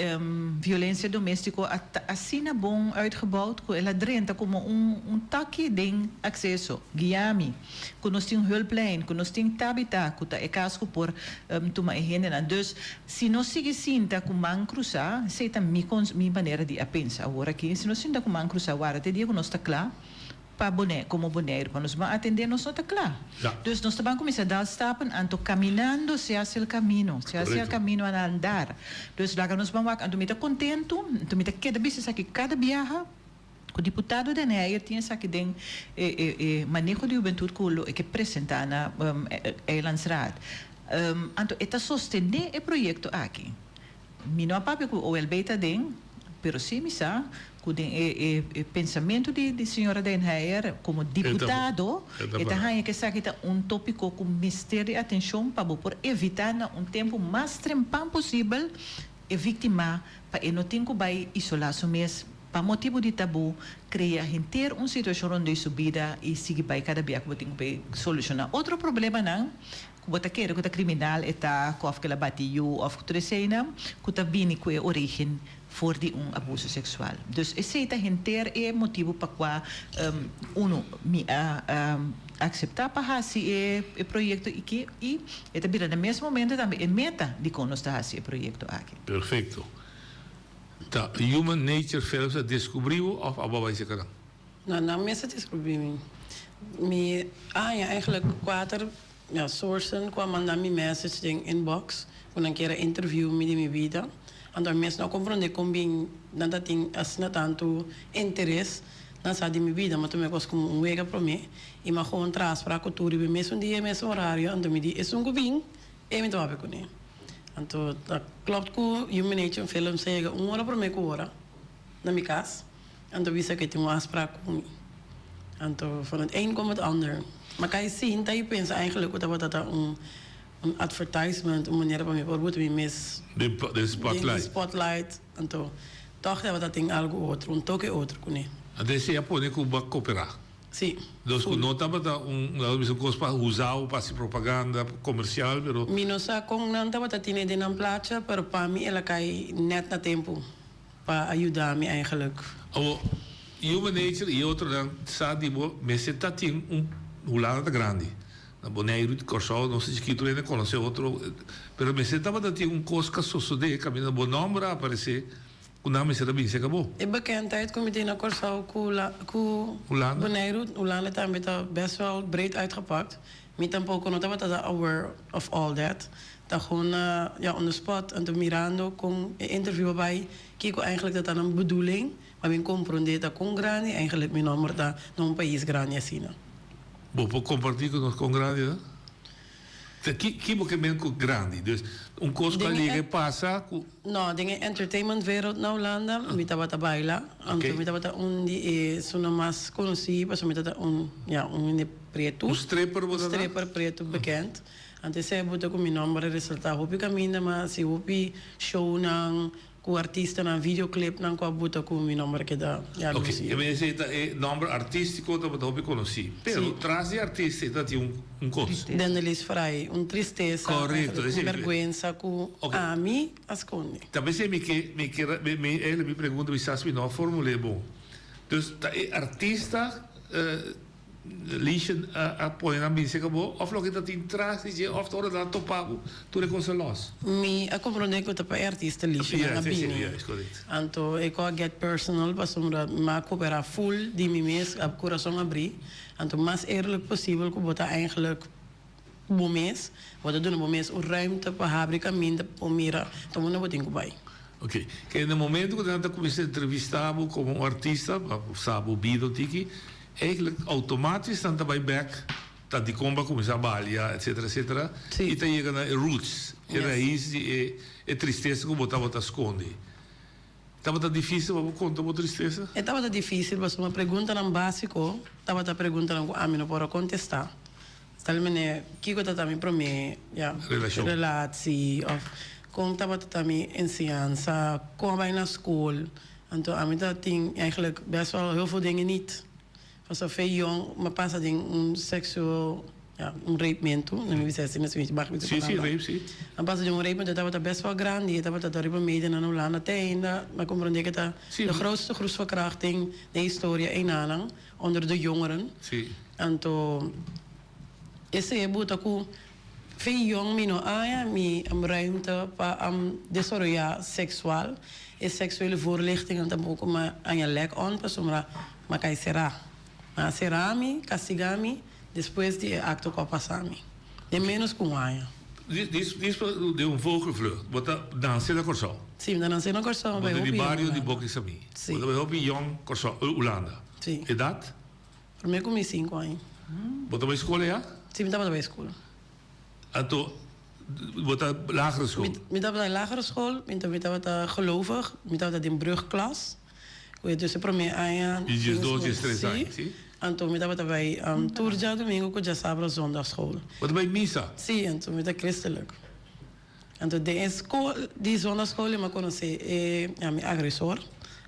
S20: violensia doméstiko a ta asina bon uitgebouwd ku el a drenta komo un un taki den akseso. Guiami, ku nos tin hulplijn, ku nos tin Tabitha ku ta e kas ku por tuma e hendenan. Dus, si nos sigui sinta ku man krusá, esei ta mi mi manera di a pensa awor aki, si nos sinta ku man krusá wara te dia ku nos ta kla, Pa Bonaire, como Boneiru, pa nos ban atendé nos no ta kla. Dus nos ta ban kuminsá dal stappen, anto caminando se hace el camino, se hace el camino al andar. Dus laga nos ban wak, anto mi ta kontentu, anto mi ta keda bisa esaki kada biaha ku diputado Den Heyer tin esaki den e e e maneho di hubentut ku lo e ke presentá na Eilandsraad. Anto e ta sostené e proyekto aki. Mi no a papia ku OLB ta den, pero sí mi sa ku den e e pensamentu di di señora Den Heyer komo diputado e ta haña ku esaki ta un tópiko ku mester di atenshon pa bo por evitá na un tempu mas trempan posibel e víktima pa e no tin ku bai isolá su mes pa motibu di tabú krea henter un situashon rondó su bida i sigui bai kada bia ku bo tin ku bai solushoná otro problemanan Ku bo ta kere ku ta kriminal e ta ku òf ku el a bati yu òf ku tur eseinan ku ta bini ku e orígen for di un abuso seksual. Dus esei ta henter e motibu pa kua unu mi a akseptá pa hasi e proyekto iki i e ta bira na mes momento tambe e meta dikon nos ta hasi e proyekto aki.
S18: Perfekto. Ta Human Nature Films a deskubrí bo òf abo a bai seka nan?
S19: No, nan mes a deskubrí mi. Mi a haña eigenlijk kuater ja, sourcen ku a manda mi message den inbox ku nan kier a interview mi di mi bida. Anto mi mes no a komprondé kon bin nan ta tin asina tantu interes na sa di mi bida. Mi a tuma e kos komo un wega promé i mi a gewoon traha afsprak ku tur riba e mesun dia e mesun orario. Anto mi di esun ku bin e mi ta papia kuné. Anto ta klopt ku Human Nature Films a yega un ora promé ku ora na mi kas. Anto bisa ku e tin un afsprak ku mi. Anto van het een komt het ander. Ma kai sinta i pensa eigenlijk ku tabata ta un un advertisement, un manera pa mi por buta mi mes
S18: Den den spotlight.
S19: Den spotlight. Anto tòg tabata tin algu otro, un toke otro kuné.
S18: Anto esei a pone ku bo a koperá.
S19: Sí.
S18: Dus ku no tabata un, laga bisa un kos pa usa o pa hasi propaganda komersial, pero.
S19: Mi no sa kon nan tabata tine den nan placha, pero pa mi el a kai nèt na tempu. Pa a yuda mi eigenlijk.
S18: Awor, human nature y otronan sa di bo mester ta tin un Hulanda ta grandi. Na Boneiru y Kòrsou nos ta chikitu hende konosé otro, pero mester tabata tin un kos ka sosodé kaminda bo nòmber a aparesé ku nan mester a bin serka bo.
S19: E bekendheid ku mi tin na Kòrsou ku ku
S18: Hulanda?
S19: Boneiru, Hulanda tambe ta best wel breed uitgepakt. Mi tampoko no tabata ta aware of all that. Ta gewoon ja on the spot anto mirando kon e interview a bai kiko eigenlijk ta ta nan bedoeling pa mi comprende ta kon grandi eigenlijk mi nomber ta na un pais grandi asina.
S18: Bo por comparti cu nos kon grandi ta? Ta ki ki bo ke men cu grandi? Dus un cos cu a liga e pasa cu.
S19: No, den e entertainment wereld na Hulanda mi tabata baila anto mi tabata un di e esuna mas conoci pasobra mi tabata un ja un hende pretu.
S18: Un stripper bo
S19: Un
S18: ta ta?
S19: stripper pretu bekend. Antes e buta ku mi nomber a resaltá hopi kaminda ma hasi hopi shownan ku artistanan, videoclipnan ku a buta ku mi nomber a keda ya
S18: Ok,
S19: lusi.
S18: e mester ta e nomber artístiko tabata hopi konosí, pero
S19: Sí.
S18: tras di artista e ta tin un un kos.
S19: Dendelis Frei, un tristesa,
S18: Korekto,
S19: un
S18: esei.
S19: bergwensa ku
S18: Ok.
S19: ami a skonde.
S18: Ta p'esei mi ke mi ke mi mi mi pregunta mi sa si mi no a formul'é bon. Dus ta e artista Lisje a pone nan bin serka bo of loke ta tin tras di dje of ta ora nan a topa bo tur e kos a los?
S19: Mi a komprondé ku ta pa e artista Lisje nan a bini. Anto e ko a get personal pasobra mi a koperá full di mi mes a kurason abrí. Anto mas eerlijk posibel ku bo ta eigenlijk bo mes, bo ta duna bo mes un ruimte pa habri kaminda pa bo mira ta unda bo tin ku bai.
S18: Ok, ke na momento ku nan ta kuminsá entrevistá bo komo un artista pa sa bo bida un tiki, Eigenlijk automatisch nan ta bai bek ta dikon bo a kuminsá balia etcetera etcetera i ta yega na e roots, e rais di e e tristesa ku bo tabata skonde. Tabata difísil pa bo konta bo tristesa?
S19: E tabata difísil pasobra preguntanan básiko tabata preguntanan ku ami no por a kontestá. Tal manera kiko ta ta mi promé ya
S18: Relashon.
S19: relatie òf kon tabata ta mi enseñansa, kon a bai na skol. Anto ami ta tin eigenlijk best wel heel veel dingen niet. Pasobra fe yong mi a pasa den un seksueel, ja, un rapementu, no mi bisa asina si mi bak mi su
S18: Sí, sí,
S19: palabra.
S18: rape, sí.
S19: Mi a pasa den un rapementu, e tabata best wel grandi, e tabata ta riba media na Hulanda te ainda mi a comprende ke ta
S18: Sí.
S19: de grootste groepsverkrachting den historia einanan onder de jongeren.
S18: Sí.
S19: Anto esei a buta ku Fe yong mi no haña mi ruimte pa desaroyá seksual. E seksuele voorlichtingen tampoko mi a haña lek on pasobra mi a kai será. Nan a será mi, kastigá mi despues di e akto ku a pasá mi. Den ménos ku un aña.
S18: Dis di un vogelvlucht. Bo ta nanse na Kòrsou?
S19: Sí, mi ta nanse na Kòrsou.
S18: Bo ta di bario di
S19: Boki
S18: Boki Samí.
S19: Sí.
S18: Bo ta bai hopi yong Kòrsou, Hulanda.
S19: Sí.
S18: Edat?
S19: Promé ku mi sinku aña.
S18: Bo ta bai skol ya?
S19: Sí, mi tabata bai skol.
S18: Anto, bo ta lagere skol?
S19: Mi tabata lagere skol, mi tabata gelovig, mi tabata den brugklas. Ku e dus e promé aña.
S18: Di diesdos, diestres aña, sí.
S19: Anto mi tabata bai tur djadumingu ku djasabra zondagschool.
S18: Bo ta bai misa?
S19: Sí, anto mi ta christelijk. Anto den e skol, di zondagschool mi a konosé e, ja, mi agresor.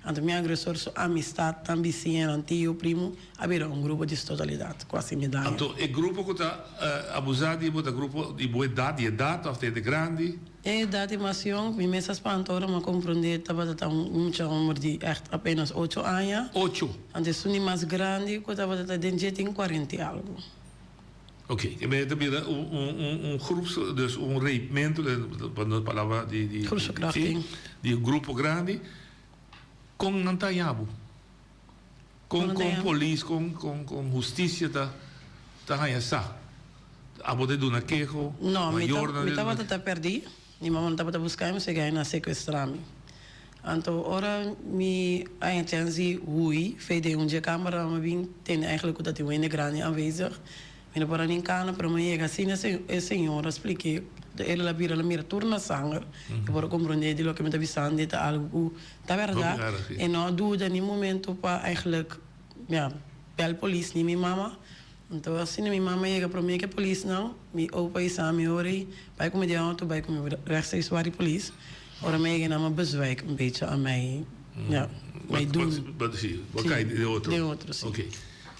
S19: Anto mi agresor su amistad, nan bisiñanan, tio, primo, a bira un grupo di su totalidat ku a hasi mi daño.
S18: Anto e grupo ku ta abusá di bo ta grupo di bo edat, di edat òf ta hende grandi?
S19: E edat di mas yong, mi mes a spanta ora mi a komprondé tabata ta un mucha hòmber di ègt apénas ocho aña.
S18: Ocho?
S19: Anto esun di mas grandi ku tabata ta den dje tin kuarenta i algu.
S18: Ok, e mester ta bira un un un groeps, dus un reipmento, pa no palabra di di
S19: Groepsverkrachting.
S18: di un grupo grandi, kon nan ta haña bo? Kon kon polis, kon kon kon hustisia ta ta haña sa? Abo ta duna keho?
S19: No, mi ta
S18: Mayornan
S19: mi
S18: ta duna
S19: tabata ta pèrdí. Mi mama no tabata buska mi, sega nan a sekuestrá mi. Anto ora mi a haña chèns di hui fei den un dje kámara, mi a bin tende eigenlijk ku ta tin un hende grandi aanwezig. Mi no por a nin kana, pero mi a yega asina e señor a splik'é, el a bira el a mira tur na sanger, e por a komprondé di loke mi ta bisando ta algu ku ta bèrdat. E no a duda ni momento pa eigenlijk, ya, bèl polis ni mi mama. Anto asina mi mama yega promé ku e polisnan, mi opa i sa mi ora ei bai ku mi den outo bai ku mi rechtstreeks wak di polis. Ora mi a yega nan a bezwijk un bechi a mij, ya, mij doen.
S18: Bo si, bo kai den otro.
S19: Den otro, si.
S18: Oké.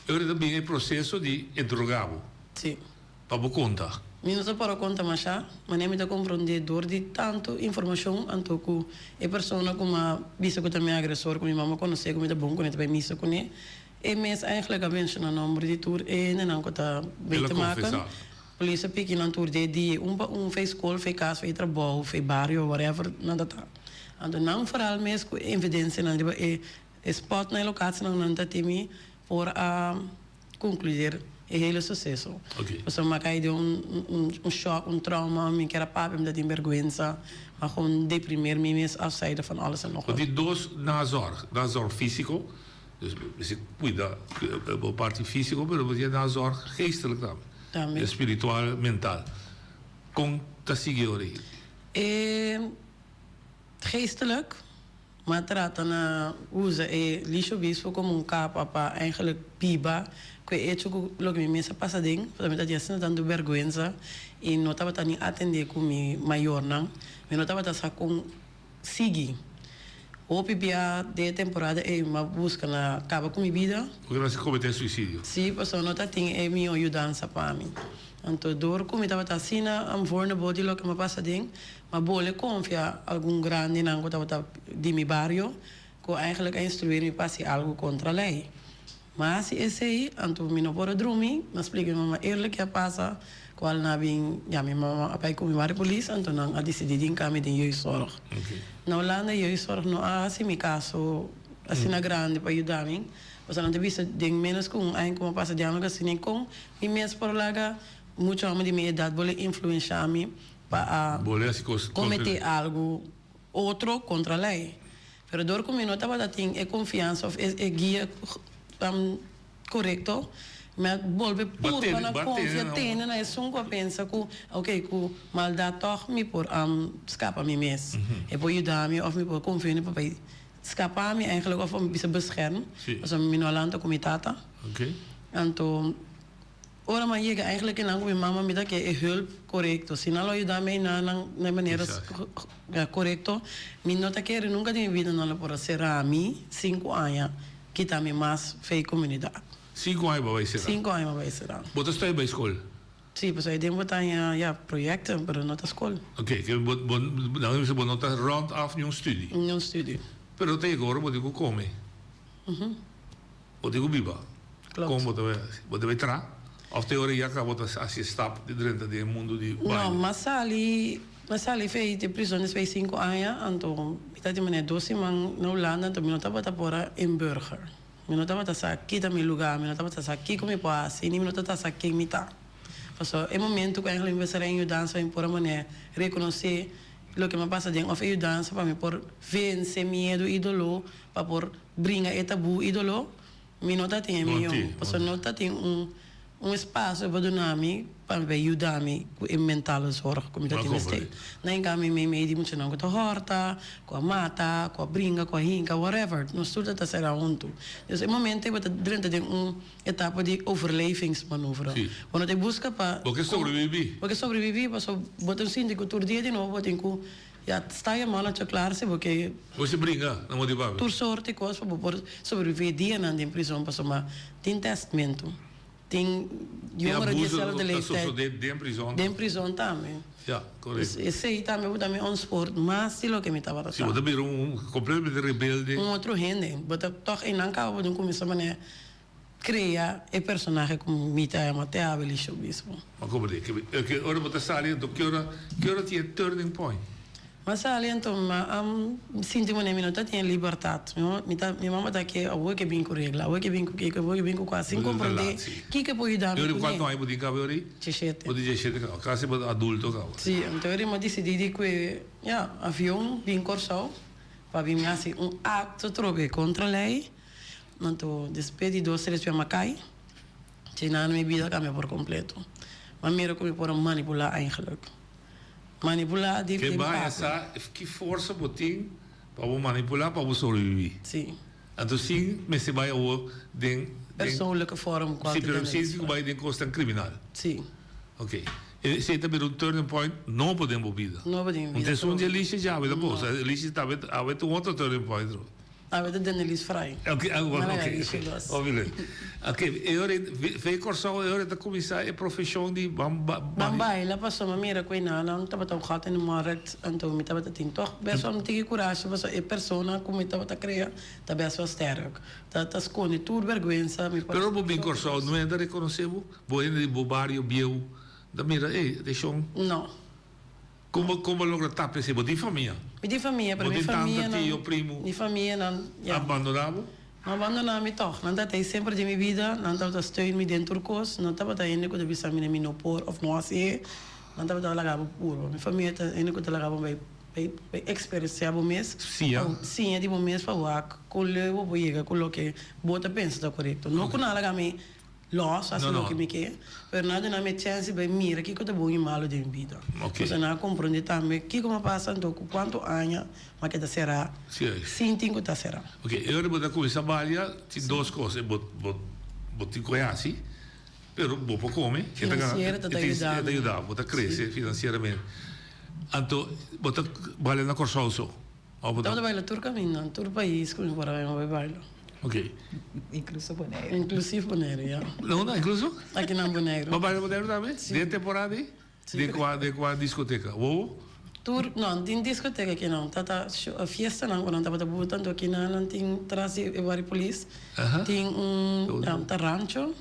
S18: E ora ta bin e proseso di interogá bo.
S19: Si.
S18: Pa bo konta.
S19: Mi no ta por a konta mashá, manera mi ta komprondé dor di tantu informashon anto ku e persona ku m'a bisa ku ta mi agresor, ku mi mama konosé, ku mi ta bon kuné, ta bai misa kuné, e mes eigenlijk a menshoná nòmber di tur e hendenan ku ta
S18: El
S19: mee
S18: a
S19: te maken.
S18: konfesá.
S19: Polis a piki nan tur de dia, un pa un, fei skol, fei kas, fei trabou, fei bario, whatever nan ta ta. Anto nan foral mes ku e evidensianan riba e E spot na e locatie-nan nan ta timi por a concluir e hele suceso. Pasobra mi a cay den un un shock, un trauma, mi kier a papia, mi ta tin berguensa, ma gewoon deprimeer mi mes afzijde van alles en nog
S18: Bo
S19: wat.
S18: tin dos nazorg, nazorg fisico, dus mester cuida bo parti fisico, pero bo tin nazorg geestelijk tambe,
S19: Tambe.
S18: spiritual, mental. Con ta sigui ora ei?
S19: E geestelijk. M'a trata na usa e Lisha Obispo komo un kapa pa eigenlijk biba ku e echo ku loke mi mes a pasa den, pasobra mi ta di asina tantu bèrgwensa i no tabata ni atendé ku mi mayornan, mi no tabata sa kon sigui. Hopi bia den e temporada ei m'a buska na kaba ku mi bida.
S18: Bo ta mester kometé suisidio?
S19: Sí, pasobra no ta tin e mihó yudansa pa mi. Anto dor ku mi tabata asina vulnerable di loke m'a pasa den, Ma bole konfia algun grandinan ku tabata di mi bario ku eigenlijk a instruir mi pa hasi algu kontra lei. Ma hasi esei, anto mi no por a drumi, mi a splika mi mama eerlijk ke a pasa, kual nan a bin ya mi mama a bai ku mi wari polis, anto nan a disidí di hinka mi den jeugdzorg. Na Hulanda jeugdzorg no a hasi mi kaso asina grandi pa yuda mi, pasobra nan ta bisa den menos ku un aña ku mi a pasa diálogo asina i kon mi mes por laga mucha hòmber di mi edat bole influensha mi pa a comete algo otro contra ley. Pero door cu mi no tabata tin e confiansa of e guia corecto, mi a bolbe purba na confia tene na esun cu a pensa cu ok cu maldad toch mi por scapa mi mes. E por yuda mi of mi por confia na e papay scapa mi eigenlijk of bisa bescherm, pasobra mi no a lanta cu mi tata. Anto. Ora mi a yega eigenlijk einan ku mi mama mi ta ke e hulp korekto. Si nan lo yuda mi einan nan na e manera korekto, mi no ta kere nunka den mi bida nan lo por a sera mi sinku aña kita mi mas fe komunidat.
S18: Sinku aña bo a bai sera?
S19: Sinku aña mi a bai sera.
S18: Bo ta studia bai skol?
S19: Si, pasobra e den bo ta haña ya proyekten pero no ta skol.
S18: Oke, ke bo bo nan bisa bo no ta rond af niun studi?
S19: Niun studi.
S18: Pero ta yega ora bo tin ku kome. Bo tin ku biba.
S19: Klopt.
S18: Kon bo ta bai hasi? Bo ta bai traha? Òf te ora ya kaba bo ta hasi e stap di drenta den e mundu di
S19: No,
S18: baile?
S19: m'a sali, m'a sali fei di prison despues di sinku aña, anto mi ta di manera dos siman na Hulanda, anto mi no tabata por a inburger. Mi no tabata sa ki ta mi lugá, mi no tabata sa kiko mi por hasi, ni mi no tabata sa ken mi ta. Pasobra e momento ku eigenlijk mi mester a yudansa mi por a manera rekonosé loke mi a pasa den òf e yudansa pa mi por vense miedu i doló pa por Bringa e tabú i doló, mi no ta tin e mion, pasobra no ta tin un un espasio pa duna mi pa mi bay yuda mi ku e mentale zorg ku mi ta tin mester. Na en kambio mi mei di muchanan ku ta hòrta, ku a mata, ku a bringa, ku a hinka, whatever, nos tur ta ta sera huntu. Dus e momento ei bo ta drenta den un etapa di overlevingsmanoeuvre. Bo no ta buska pa.
S18: Bo ke sobreviví.
S19: Bo ke sobreviví pasobra bo ta sinti ku tur dia di nobo bo tin ku Ya sta e manacho klar si bo ke.
S18: Bo si bringa na modo di papia.
S19: Tur sorti kos pa bo por sobrevivi dianan den prison pasobra tin testmentu, tin yongeren di eselfde leeftijd.
S18: Tin abuso ta sosode den prison.
S19: Den prison tambe.
S18: Ya, korekto.
S19: Esei tambe bo ta mi ontspoord mas di loke mi tabata ta.
S18: Si bo ta bira un kompletamente rebelde.
S19: Un otro hende. Bo ta tòg einan kaba bo tin kuminsá manera. Crea e personahe cu mi ta yama te Abel y Showbiz bo.
S18: Ma como di, ke ora bo ta sali anto ke ora, ke ora tin e turning point?
S19: M'a sali anto m'a sinti manera mi no ta tin e libertat. Mi ta mi mama ta ke awor ke bin ku regla, awor ke bin ku kiko, awor ke bin ku kua sin komprondé kiko por yuda mi
S18: Yori
S19: kuné.
S18: kuantu aña bo tin kaba yori?
S19: Diesshete.
S18: Bo tin diesshete kaba, kasi bo ta adulto kaba.
S19: Si, anto yori m'a disidí di kue ya avion bin Kòrsou pa bin hasi un akto trobe kontra lei. Anto despues di dos tres bia m'a kai. Djina mi bida kambia por kompleto. M'a mira ku mi por a manipulá eigenlik. Manipulá di
S18: Ke
S19: den
S18: bai a
S19: papia.
S18: sa ki forsa bo tin pa bo manipulá pa bo sobreviví.
S19: Sí.
S18: Anto sin mester bai awor den den.
S19: Persoonlijke vorm kual
S18: Sí,
S19: ta
S18: pero
S19: den
S18: sin ku bai den kosnan kriminal.
S19: Sí.
S18: Ok. Esei ta bira un turning point nobo den bo bida.
S19: Nobo den mi
S18: Un
S19: bida.
S18: ta esun di Alicia djawe ta
S19: No.
S18: bo. Alicia tambe awe ta un otro turning point.
S19: Awe ta Denelies Frei.
S18: Ok, ah,
S19: Nan
S18: ok,
S19: Alicia
S18: ok.
S19: dos.
S18: Hopi leuk. Ok, e ora ei, fe Kòrsou e ora ei ta kuminsá e profeshon di ban ba
S19: Ban baila pasobra mi mira ku e nan tabata un gat in de markt anto mi tabata tin tòg bes wel un tiki kurashi pasobra e persona ku mi tabata krea ta bes wel sterk. Ta ta skonde tur bèrgwensa mi por
S18: Pero bo bin Kòrsou no hende a rekonosé bo? Bo hende di bo bario bieu ta mira, ey, atenshon.
S19: No.
S18: Kon bo kon bo logra tapa esei? Bo tin famia?
S19: Mi tin famia, pero
S18: Bo
S19: mi
S18: tin tanta,
S19: famianan,
S18: tio, primo?
S19: mi famianan, ya.
S18: A bandoná bo?
S19: No a bandoná mi tòg. Nan tabata ei semper den mi bida, nan tabata steun mi den tur kos. No tabata hende ku ta bisa mi na mi no por òf no hasi e. Nan tabata laga bo purba. Mi famia ta hende ku ta laga bo bai bai bai eksperensiá bo mes.
S18: Siña.
S19: Pa siña di bo mes pa wak kon leu bo por yega ku loke bo ta pensa ta korekto. No ku nan a laga mi Los, hasi
S18: No, no.
S19: loke mi ke, pero nan a duna mi e chèns di bai mira kiko ta bon i malu den mi bida.
S18: Oké.
S19: Pasobra nan a komprondé tambe kiko mi a pasa anto ku kuantu aña mi a keda será
S18: Sí.
S19: sin tin ku ta será.
S18: Oké, e ora bo ta kuminsá balia, tin dos kos, e bo bo bo tin ku e hasi, pero bo por kome, e ta gana,
S19: Finansiero ta
S18: e tin
S19: yuda
S18: e ta
S19: mi.
S18: yuda bo, ta krese
S19: Sí.
S18: finansieramente. Anto bo ta balia na Kòrsou so? Of bo ta.
S19: Tabata baila tur kaminda, tur pais ku mi por a bai mi bai baila.
S18: Ok.
S20: Inkluso Boneiru.
S19: Inklusief Boneiru, ya.
S18: Na unda inkluso?
S19: Aki na Boneiru.
S18: Bo baila Boneiru tambe?
S19: Si.
S18: Den temporada ei?
S19: Si.
S18: Den kua den kua diskoteka? Wowo?
S19: Tur, no, den diskoteka aki no. Tata fiestanan ku nan tabata buta, anto aki nan nan tin tras di e Wari Polis tin un, ta rancho.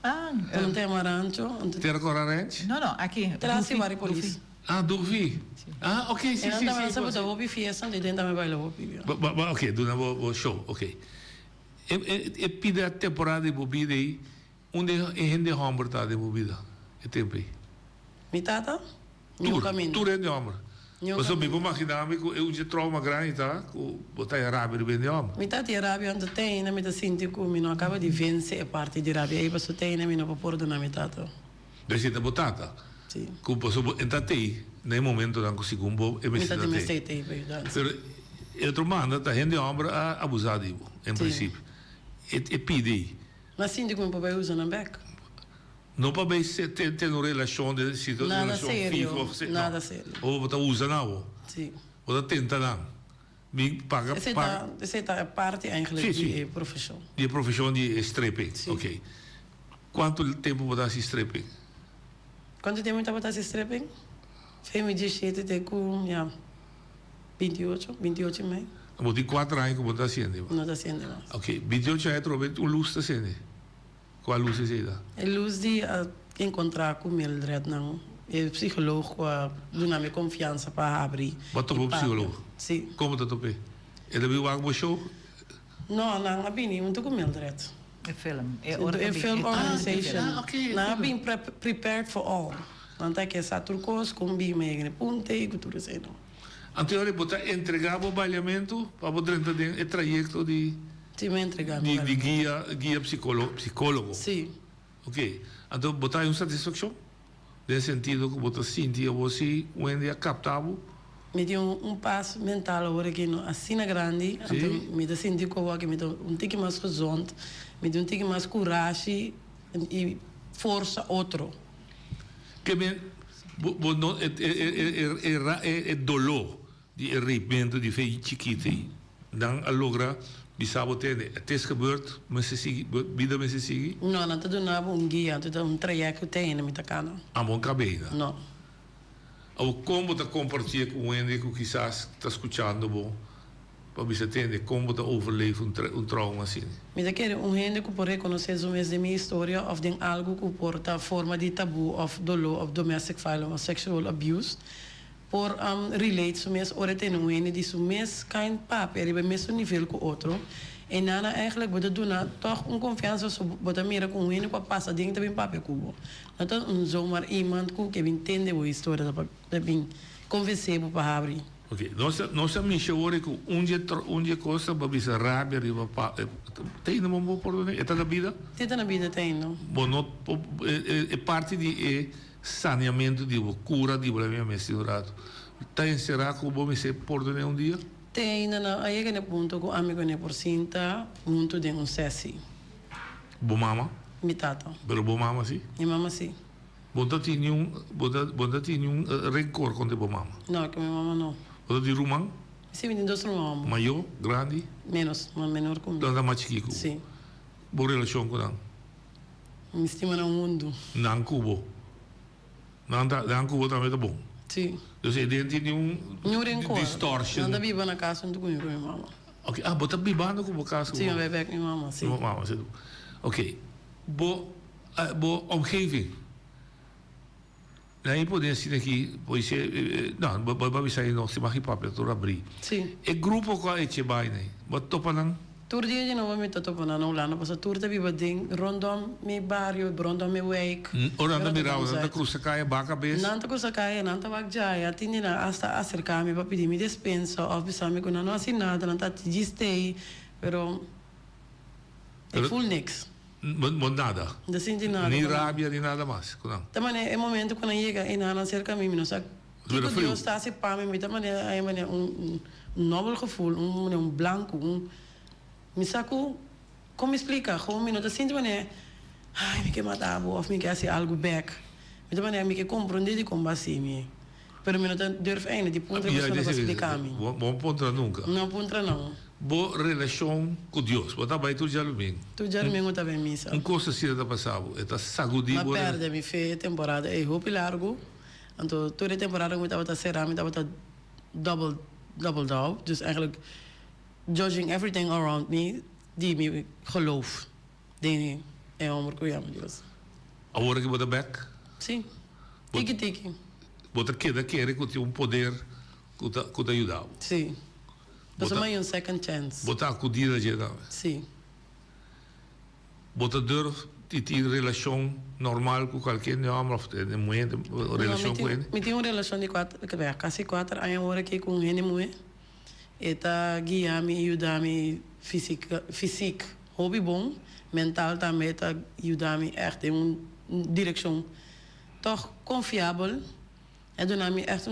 S20: Ah.
S19: Nan ta yama rancho.
S18: Tera Cora Ranch?
S20: No, no, aki.
S19: Tras di Wari Polis.
S18: Ah, Duvi. Ah, ok, si, si, si.
S19: E nan tambe sa buta hopi fiesta, anto den tambe baila hopi.
S18: Ba, ba, ba, ok, duna bo, bo show, ok. E, e, e pida temporada di bo bida ei, unda e hende homber ta den bo bida e tempo ei?
S19: Mi tata? Niun
S18: Tur,
S19: kaminda.
S18: tur hende homber.
S19: Niun
S18: Pasobra mi
S19: kaminda.
S18: por magina mi ku e un dje trauma grandi ta ku bo ta e rabia riba hende homber.
S19: Mi tata e rabia anto te ainda mi ta sinti ku mi no a kaba di vense e parti di rabia ei, pasobra te ainda mi no por pordona mi tata.
S18: Dor si ta bo tata.
S19: Sí.
S18: Ku pasobra bo e ta tei na e momentonan ku segun bo e
S19: Mi
S18: mester
S19: ta
S18: ta
S19: tin
S18: tei.
S19: mester tei pa yudansa.
S18: Pero e otro banda ta hende homber a abusa di bo en
S19: Sí.
S18: prinsipio. E e pidi ei.
S19: Mi a sinti ku mi por bai usa nan bek.
S18: No pa bai se ten ten un relashon de si ta
S19: Nada
S18: relashon
S19: serio,
S18: fiho of se no.
S19: nada serio.
S18: Of bo ta usa nan awo.
S19: Sí.
S18: Bo ta tenta nan. Mi paga
S19: Esei
S18: paga.
S19: ta esei ta e parti eigenlijk
S18: Sí, sí.
S19: di e profeshon.
S18: Di e profeshon di e stripping.
S19: Sí.
S18: Ok. Kuantu tempu bo ta hasi stripping?
S19: Kuantu tempu mi tabata hasi stripping? Fe mi diesshete te ku, ya, bintiocho, bintiocho i mei.
S18: Bo tin kuater aña ku bo no ta hasiende mas?
S19: No ta hasiende mas.
S18: Ok, bintiocho aña atrobe un lus ta sende. Kua lus esei ta?
S19: E lus di a enkontrá ku Mildred nan, e psikoloog ku a duna mi konfiansa pa habri
S18: Bo a topa
S19: i
S18: un
S19: papia.
S18: psikoloog?
S19: Si.
S18: Kon bo ta top'é? E ta bin wak bo show?
S19: No, nan a bini huntu ku Mildred.
S20: E film. E
S19: E
S20: ora ta bin.
S19: film
S20: Ah,
S19: organization.
S18: Ah, ok, e
S19: Nan a
S18: film.
S19: bin pre prepared for all. Nan ta ke sa tur kos, kon bin mei e punta i ku tur esei nan.
S18: Anto ora bo ta entregá bo baliamentu pa bo drenta den e trayekto di.
S19: Si, mi a entregá mi
S18: Di di
S19: baliamentu.
S18: guia guia psikolo psikólogo.
S19: Si.
S18: Ok. Anto bo ta hay un satisfakshon? Den sentido ku bo ta sinti abo si un hende a kapta bo?
S19: Mi tin un pas mental awor aki no asina grandi, anto mi ta sinti ku awor aki mi ta un tiki mas gezond, mi tin un tiki mas kurashi i forsa otro.
S18: Ke men bo bo no e e e e e doló di e reipmentu di fe chikit ei nan a logra bisa bo tende het is gebeurd mester sigui bida mester sigui?
S19: No, nan ta duna bo un guia, anto ta un trayekto te ainda mi ta kana.
S18: Amo kabei nan?
S19: No.
S18: Awor kon bo ta kompartié ku un hende ku kisas ta skuchando bo pa bisa tende kon bo ta overleef un un trauma asina?
S19: Mi ta kere un hende ku por rekonosé su mes den mi historia òf den algu ku por ta forma di tabú òf doló òf domestic violence òf sexual abuse. por relate su mes ora e tene un hende di su mes kind papia riba e mesun nivel ku otro. E nana eigenlijk bo ta duna tòg un konfiansa so bo ta mira ku un hende ku a pasa den ta bin papia ku bo. No ta un zomaar iemand ku ke bin tende bo historia ta ta bin konvensé bo pa habri.
S18: Ok, nos a nos a misha ora ku un dje un dje kos ta bisa rabia riba pa ta ainda bo por pordon'é? E ta na bida?
S19: Si e ta na bida ta ainda.
S18: Bo no por e parti di e saneamentu di bo kura di bo la mi a mester un ratu ta enserá ku bo mester pordon'é un dia?
S19: Te ainda no a yega n'e punto ku ami ku ne por sinta huntu den un sesi.
S18: Bo mama?
S19: Mi tata.
S18: Pero bo mama si?
S19: Mi mama si.
S18: Bo ta tin niun bo ta bo ta tin niun rencor kontra bo mama?
S19: No, ku mi mama no.
S18: Bo ta tin ruman?
S19: Si, mi tin dos ruman homber.
S18: Mayor, grandi?
S19: Menos, mas menor ku mi.
S18: Nan ta mas chikí ku bo?
S19: Si.
S18: Bo relashon ku nan?
S19: Mi stima nan hundu.
S18: Nan ku bo? Nan ta nan ku bo tambe ta bon?
S19: Si.
S18: Dus e den tin niun
S19: Niun rencor.
S18: distortion?
S19: Nan ta biba na kas huntu ku mi ku mi mama.
S18: Ok, ah bo ta bibando ku bo kas ku
S19: Si, mi bai bek mi mama, si.
S18: Bo mama, si. Ok, bo bo omgeving. Nan e pone asina aki, pois e, no, bo bo bisa ei no, si magi papia tur abri.
S19: Si.
S18: E grupo ku a eche bai nei, bo topa nan?
S19: Tur dia di nobo mi ta topa nan na Hulanda, pasobra tur ta biba den rondom mi bario, rondom mi wijk.
S18: Ora nan ta mira bo, nan ta krusa kaya baka bes?
S19: Nan ta krusa kaya, nan ta wak djaya, tin di nan asta aserka mi pa pidi mi despensa òf bisa mi ku nan no hasi nada, nan ta djis tei, pero e ful niks.
S18: Bo nada.
S19: No ta sinti nada.
S18: Ni rabia ni nada mas ku nan.
S19: Ta manera e momento ku nan yega e nan aserka mi, mi no sa kiko Dios ta hasi pa mi, mi ta manera ai manera un nobel gevoel, un manera un blanco, un mi sa ku kon mi splika, gewoon mi no ta sinti manera ai mi ke mata bo of mi ke hasi algu bek, mi ta manera mi ke komprondé dikon bo hasi mi, pero mi no ta durf einde di puntra e persona pa splika mi.
S18: Bo no puntra nunka?
S19: No puntra no.
S18: Bo relashon ku Dios. Bo ta bai tur djadumingu.
S19: Tur djadumingu ta bai misa.
S18: Un kos asina ta pasa bo, e ta sagudí bo.
S19: M'a pèrdè mi fe e temporada ei hopi largu. Anto tur e temporada ku mi tabata será mi tabata double double down. Dus eigenlijk judging everything around me di mi geloof den e homber ku yama Dios.
S18: Awor aki bo ta bèk?
S19: Sí. Tiki tiki.
S18: Bo ta keda kere ku tin un poder ku ta ku ta yuda bo?
S19: Sí. Pasobra mi a un second chance.
S18: Bo ta acudi na dje tambe?
S19: Sí.
S18: Bo ta durf di tin relacion normal cu cualkier hende homber of hende muhe, relacion cu hende?
S19: Mi tin un relacion di cuater, casi cuater aña awor aki cu un hende muhe. E ta guia mi y yuda mi fisic, fisic hopi bon, mental tambe e ta yuda mi echt den un direccion toch confiabel. E duna mi ègt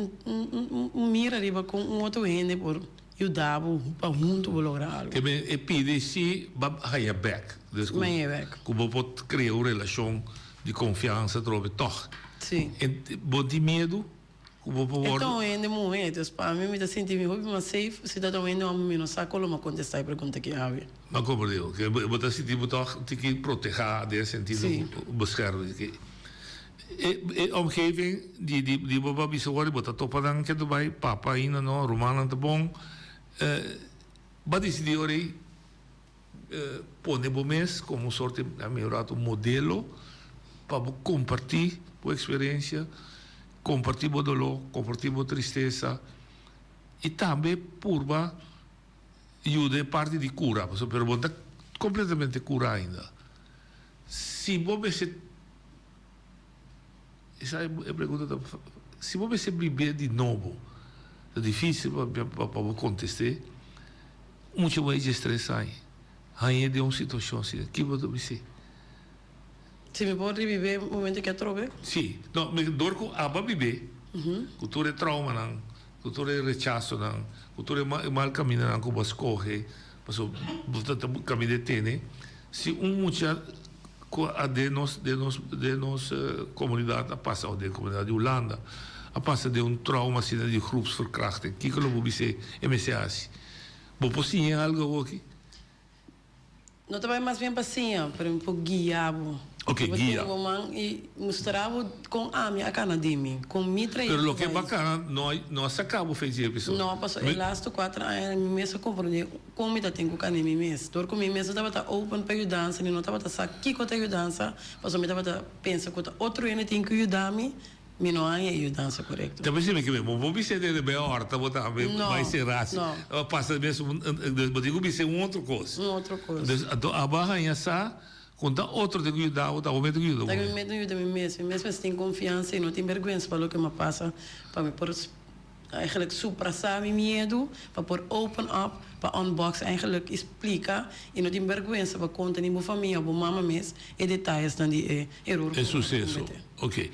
S19: un mira riba kon un otro hende por yuda bo pa huntu bo logra algu.
S18: Te men e pidi si bo haña bèk. Dus ku ku bo por krea un relashon di konfiansa atrobe tòg.
S19: Si.
S18: En bo tin miedu ku bo por
S19: E
S18: wòrdu.
S19: ta un hende muhé, dus pa mi mi ta sinti mi hopi mas safe si ta ta un hende hòmber mi no sa kon lo mi a kontestá e pregunta ki awe.
S18: Ma komprendé bo. Ke bo ta sinti bo tòg tin ki protehá den e sentido bescherming. E e omgeving di di di bo ba bisa wòrdu bo ta topa nan ke ta bai papa ainda no rumannan ta bon ba disidí ora ei pone bo mes komo un sorte a mi un rato modelo pa bo kompartí bo eksperensia kompartí bo doló kompartí bo tristesa i tambe purba yuda e parti di kura pasobra pero bo no ta kompletamente kura ainda si bo mester. Esa e pregunta ta, si bo mester bib'é di nobo, ta difícil pa pa bo contest'é. Un mucha muhé diestres aña, hañ'é den un situacion asina, ki bo ta bis'é?
S19: Si mi por ribib'é momento ki atrobe?
S18: Sí, no, mi dor cu abo a bib'é, cu tur e traumanan, cu tur e rechasonan, cu tur e mal camindanan cu bo a scoge, pasobra bo ta caminda e tene, si un mucha. Cu a den nos den nos den nos comunidad a pasa of den comunidad di Hulanda a pasa den un trauma asina di groepsverkrachting kico lo bo bis'e e mester haci? Bo por siña algo awoki?
S19: No ta bay mas bien pa siña pero mi por guia bo.
S18: Ok,
S19: Bo
S18: guia.
S19: tene bo man y mustra bo con ami a cana di mi, con mi trayecto
S18: Pero loke
S19: bay.
S18: bacana no a no a saca bo fe dje episodio.
S19: No, pasobra e laatste cuatro aña mi mes a comprende Kon mi ta tin ku kane mi mes? Dor ku mi mes no tabata open pa yudansa ni no tabata sa kiko ta yudansa, pasobra mi tabata pensa ku ta otro hende tin ku yuda mi. Mi no haña e yudansa korekto.
S18: Ta pensé mi ke bo bo bisé den e horta bo tambe
S19: No,
S18: bai será si
S19: no.
S18: Pasa mes un bo tin ku bisé un otro kos.
S19: Un otro kos.
S18: Dus anto abo a haña sa kon ta otro tin ku yuda bo ta bo mes tin ku yuda bo
S19: Ta mi
S18: mes.
S19: mes tin yuda mi mes. Mi mes mester tin konfiansa i no tin bèrgwensa pa loke mi a pasa pa mi por Eigenlijk suprasá mi miedu pa por open up, pa unbox eigenlijk i splika i no tin bèrgwensa pa konta ni bo famia o bo mama mes e detayesnan di e eror
S18: E
S19: ku bo a
S18: suseso.
S19: kometé.
S18: Ok.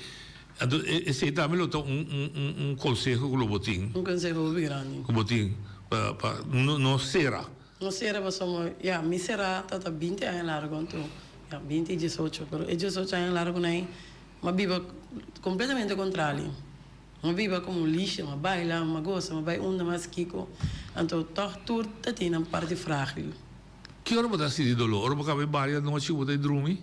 S18: Anto esei tambe lo ta un un un konseho ku lo bo tin.
S19: Un konseho hopi grandi.
S18: Ku bo tin pa pa no no sera.
S19: No sera pasobra ya mi será ta ta binti aña largu anto ya binti i diesocho pero e diesocho aña largu nan ei mi a biba kompletamente kontrali. Mi a biba komo un lisha, mi a baila, mi a gosa, mi a bai unda mas kiko. Anto tòg tur ta tin nan parti frágil.
S18: Ki ora bo ta sinti doló? Ora bo kaba e baria anochi bo ta e drumi?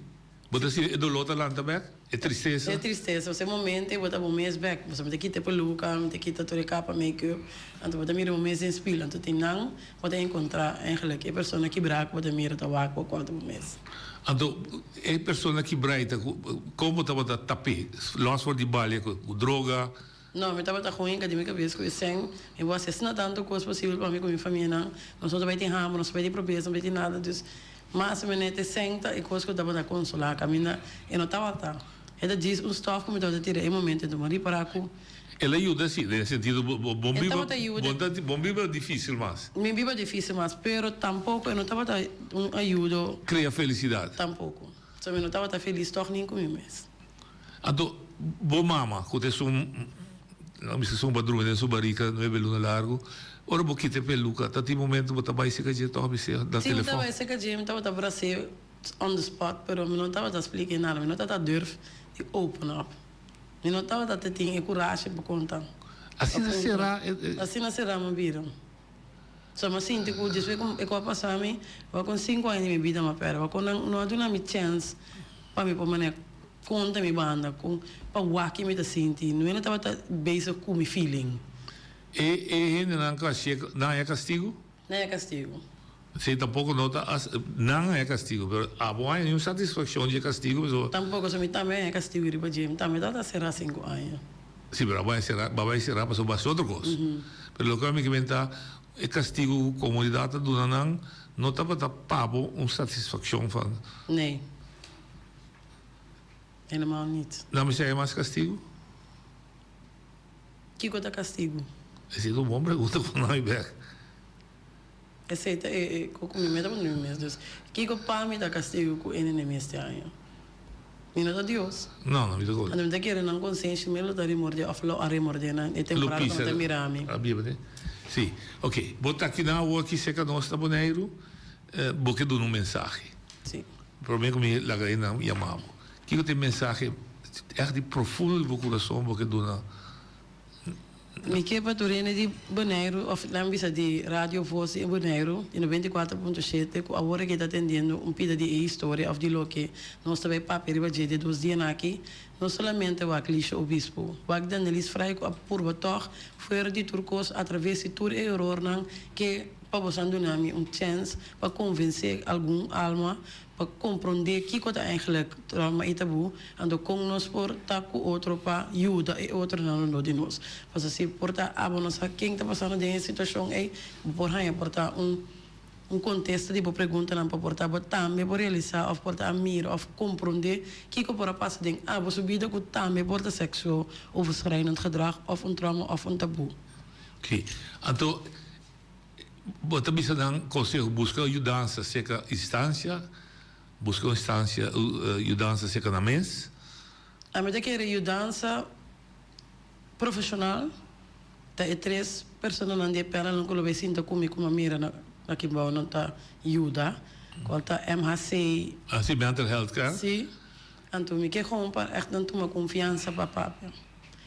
S18: Bo ta sinti e doló ta lanta bèk? E tristesa?
S19: E tristesa. Osea momento ei bo ta bo mes bèk. Pasobra mi ta kita e peluka, mi ta kita tur e kapa make-up. Anto bo ta mira bo mes den spil. Anto tin nan bo ta enkontrá eigenlijk e persona kibrá ku bo ta mira ta wak bo konta bo mes.
S18: Anto e persona kibrá ei ta ku kon bo tabata tap'é? Lòs for di balia ku droga?
S19: No, mi tabata hoen ka di mi kabes ku e sèn. Mi bo hasi asina tantu kos posibel pa mi ku mi famianan. Nos no ta bai tin hamber, nos no ta bai tin probes, no bai tin nada. Dus mas o menos e sèn ta e kos ku tabata konsolá kaminda e no tabata. E ta djis un stòf ku mi tabata tira e momento. Enton mi a ripará ku.
S18: El a yuda si, den e sentido bo bo bon
S19: E
S18: biba
S19: tabata yuda.
S18: bon ta bon biba dificil mas.
S19: Mi biba dificil mas, pero tampoco e no tabata un ayudo.
S18: Crea felicidad.
S19: Tampoco. So mi no tabata feliz toch nin cu mi mes.
S18: Anto bo mama cu ta esun, no bisa esun pa drumi den su barica nuebe luna largo, ora bo kita e peluca ta tin momento bo ta bay seca dje toch bisa na
S19: Si mi ta
S18: telefon?
S19: bay seca dje mi tabata bras'é on the spot, pero mi no tabata splica e nada, mi no tabata durf di open up. Mi no tabata te tin e kurashi pa konta.
S18: Asina será e.
S19: Asina será mi bida. So mi a sinti ku despues ku e ku a pasa mi, wak un sinku aña di mi bida mi a pèrdè. Wak ku nan no a duna mi chèns pa mi por manera konta mi banda ku pa wak ki mi ta sinti. No e tabata bezig ku mi feeling.
S18: E e hendenan ku a hasié nan haña kastigu?
S19: Nan haña kastigu.
S18: Sí, tampoco no ta as, nan haña castigo, pero abo haña niun satisfaccion dje castigo, pasobra.
S19: Tampoco, so mi tambe haña castigo riba dje, mi tambe tabata cerá cinco aña.
S18: Sí, pero abo haña cerá, bo a bay cerá pasobra bo a haci otro cos. Pero loke ami ke men ta, e castigo cu comunidad ta duna nan no tabata pa bo un satisfaccion van.
S19: Nee. Helemaal niet.
S18: Nan mester haña mas castigo?
S19: Kico ta castigo?
S18: Esey ta un bon pregunta cu nan mi bek.
S19: Esei ta e ku ku mi meta pa mi mes. Dus, kiko pa mi ta kastigu ku N na mes te aña? Mi no ta Dios.
S18: No, no, mi ta kos.
S19: Anto mi ta kere nan konsenshi mi lo ta remordé òf lo a remordé nan e
S18: Lo
S19: temporada ku
S18: pisa.
S19: nan ta mira mi.
S18: A biba te. Sí. Oké. Bo ta aki nan awor aki serka nos na Boneiru, bo ke duna un mensahe.
S19: Sí.
S18: Promé ku mi laga e nan yama bo. Kiko ta e mensahe ègt di profundo di bo kurason bo ke duna?
S19: Mi ke pa tur hende di Boneiru of nan bisa di Radio Voz di Boneiru di 94.7 ku awor aki ta atendiendo un pida di e historia of di loke nos ta bai papia riba dje di e dos dianan aki. No solamente wak Lisha Obispo, wak Danelis Frei ku a purba tòg fuera di tur kos atraves di tur e erornan ke pa bosan duna mi un chèns pa konvensé algun alma Pa komprondé kiko ta eigenlijk trauma i tabú, anto kon nos por ta ku otro pa yuda e otronan rondó di nos. Pasobra si por ta abo no sa ken ta pasando den e situashon ei, bo por haña por ta un un kontesta di bo preguntanan pa por ta bo tambe por realisá òf por ta a mira òf komprondé kiko por a pasa den abo su bida ku tambe por ta seksueel overschrijdend gedrag òf un trauma òf un tabú.
S18: Oké, anto Bo ta bisa nan conseho busca yudansa cerca instancia, busca un instancia yudansa cerca nan mes.
S19: Ami ta kere yudansa profesional ta e tres personanan di e panelnan cu lo bay sinta cu mi cu mi a mira na kimbao nan ta yuda cual ta MHC.
S18: Ah si, mental health care.
S19: Si, anto mi ke gewoon pa echt nan tuma confiansa pa papia.